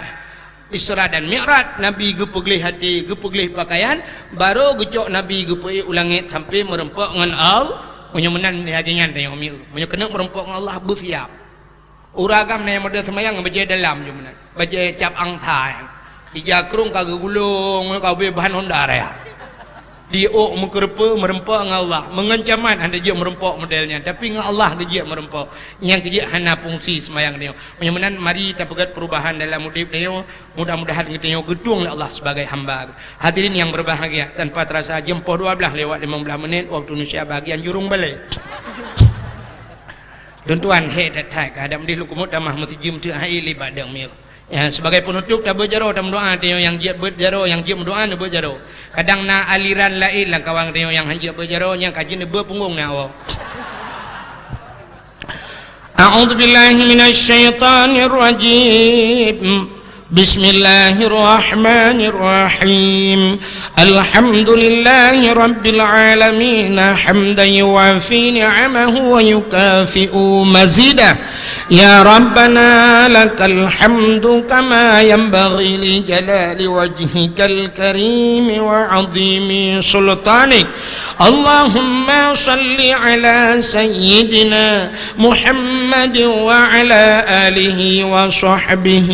Isra dan Mi'raj, Nabi geupeugleh até, geupeugleh pakaian, barô geucok Nabi geupeuék u langét sampoe meureumpok ngon Allah. Meunyoe meunan lagée nyan tanyoe mieu. Meunyoe keuneuk meureumpok ngon Allah, beusiap. Ureueng agam na nyang model seumayang bajée dalam jih meunan. Bajée cap angsa nyan. Ija krueng ka geugulong, ka ubé ban honda raya. Di ôk meukeureupeue meureumpok ngon Allah. Meungon camat hana jeuet meureumpok model nyan, tapi ngon Allah geujeuet meureumpok. Nyang keujeuet hana fungsi seumayang tanyoe. Meunyoe meunan, mari tapeugét perubahan dalam udeb tanyoe. Mudah-mudahan geutanyoe geutueng lé Allah sebagai hamba. Hadirin yang berbahagia, tanpa terasa jeuem poh dua blaih lewat limong blaih menit waktu Indonesia bahagian jurong balai. Lôn tuan hék that-that, ka hadab dih lôn keumot tamah meuseujeuem teuk hai lé bak deueng mieu. Ya, sebagai penutup, tabeuet jaroe tameudoa, tanyoe nyang jeuet beuet jaroe, nyang jeuet meudoa neubeuet jaroe. Kadang na aliran laén lam kawan tanyoe nyang han jeuet beuet jaroe, nyang ka jeuet neubeuet punggong na woe. أعوذ بالله من الشيطان الرجيم. بسم الله الرحمن الرحيم. الحمد لله رب العالمين، حمدا يوافي نعمه ويكافئ مزيده. يا ربنا لك الحمد كما ينبغي لجلال وجهك الكريم وعظيم سلطانك. اللهم صل على سيدنا محمد وعلى آله وصحبه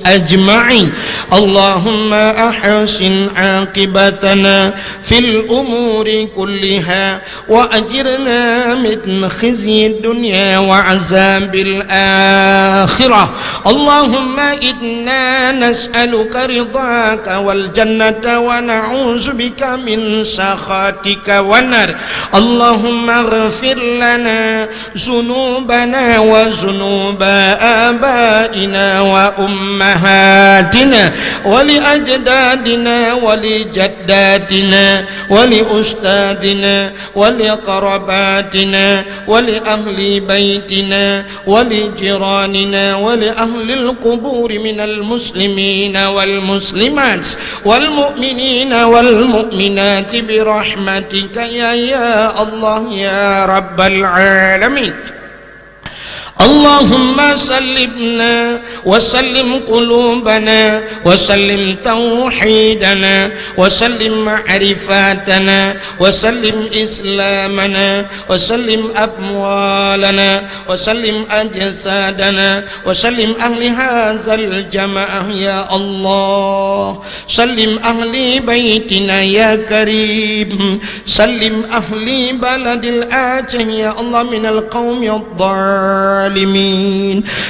أجمعين. اللهم أحسن عاقبتنا في الأمور كلها وأجرنا من خزي الدنيا وعذاب الآخرة. اللهم إنا نسألك رضاك والجنة ونعوذ بك من سخطك والنار. اللهم اغفر لنا ذنوبنا وذنوب آبائنا وأمهاتنا ولأجدادنا ولجداتنا ولأستاذنا ولقراباتنا ولأهل بيتنا ولجيراننا ولأهل القبور من المسلمين والمسلمات والمؤمنين والمؤمنات برحمتك يا، يا الله يا رب العالمين. اللهم سلمنا وسلم قلوبنا وسلم توحيدنا وسلم معرفتنا وسلم إسلامنا وسلم أموالنا وسلم أجسادنا وسلم أهل هذا الجماعة يا الله. سلم أهل بيتنا يا كريم. سلم أهل بلد الآجه يا الله من القوم الظالمين.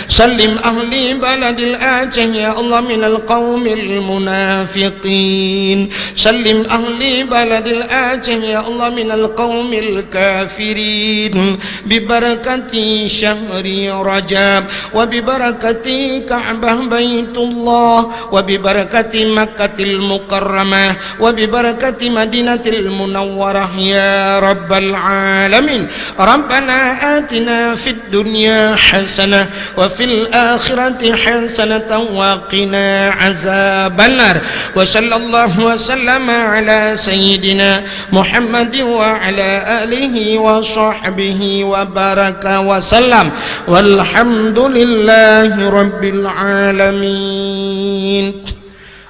سلم أهل بلد الآجه يا الله من القوم المنافقين. سلم أهل بلد الآجه يا الله من القوم الكافرين. ببركة شهر رجب وببركة كعبة بيت الله وببركة مكة المكرمة وببركة مدينة المنورة يا رب العالمين. ربنا آتنا في الدنيا حسنة وفي الآخرة حسنة وقنا عذاب النار. وصلى الله وسلم على سيدنا محمد وعلى آله وصحبه وبارك وسلم. والحمد لله رب العالمين.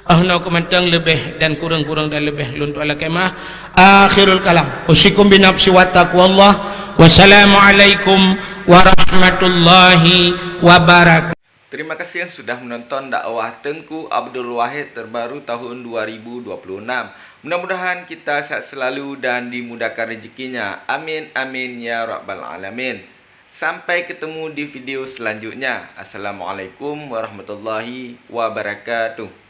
Ah, na keumantöng leubeh dan kureueng, kureueng dan leubeh lôn tuan lakée meu'ah. Akhirul kalam. Usikum binafsi wa taqwallah. Wassalamualaikum warahmatullahi wabarakatuh. Terima kasih yang sudah menonton dakwah Teungku Abdul Wahid terbaru tahun dua ribu dua puluh enam. Mudah-mudahan kita sehat selalu dan dimudahkan rezekinya. Amin, amin, ya rabbal alamin. Sampai ketemu di video selanjutnya. Assalamualaikum warahmatullahi wabarakatuh.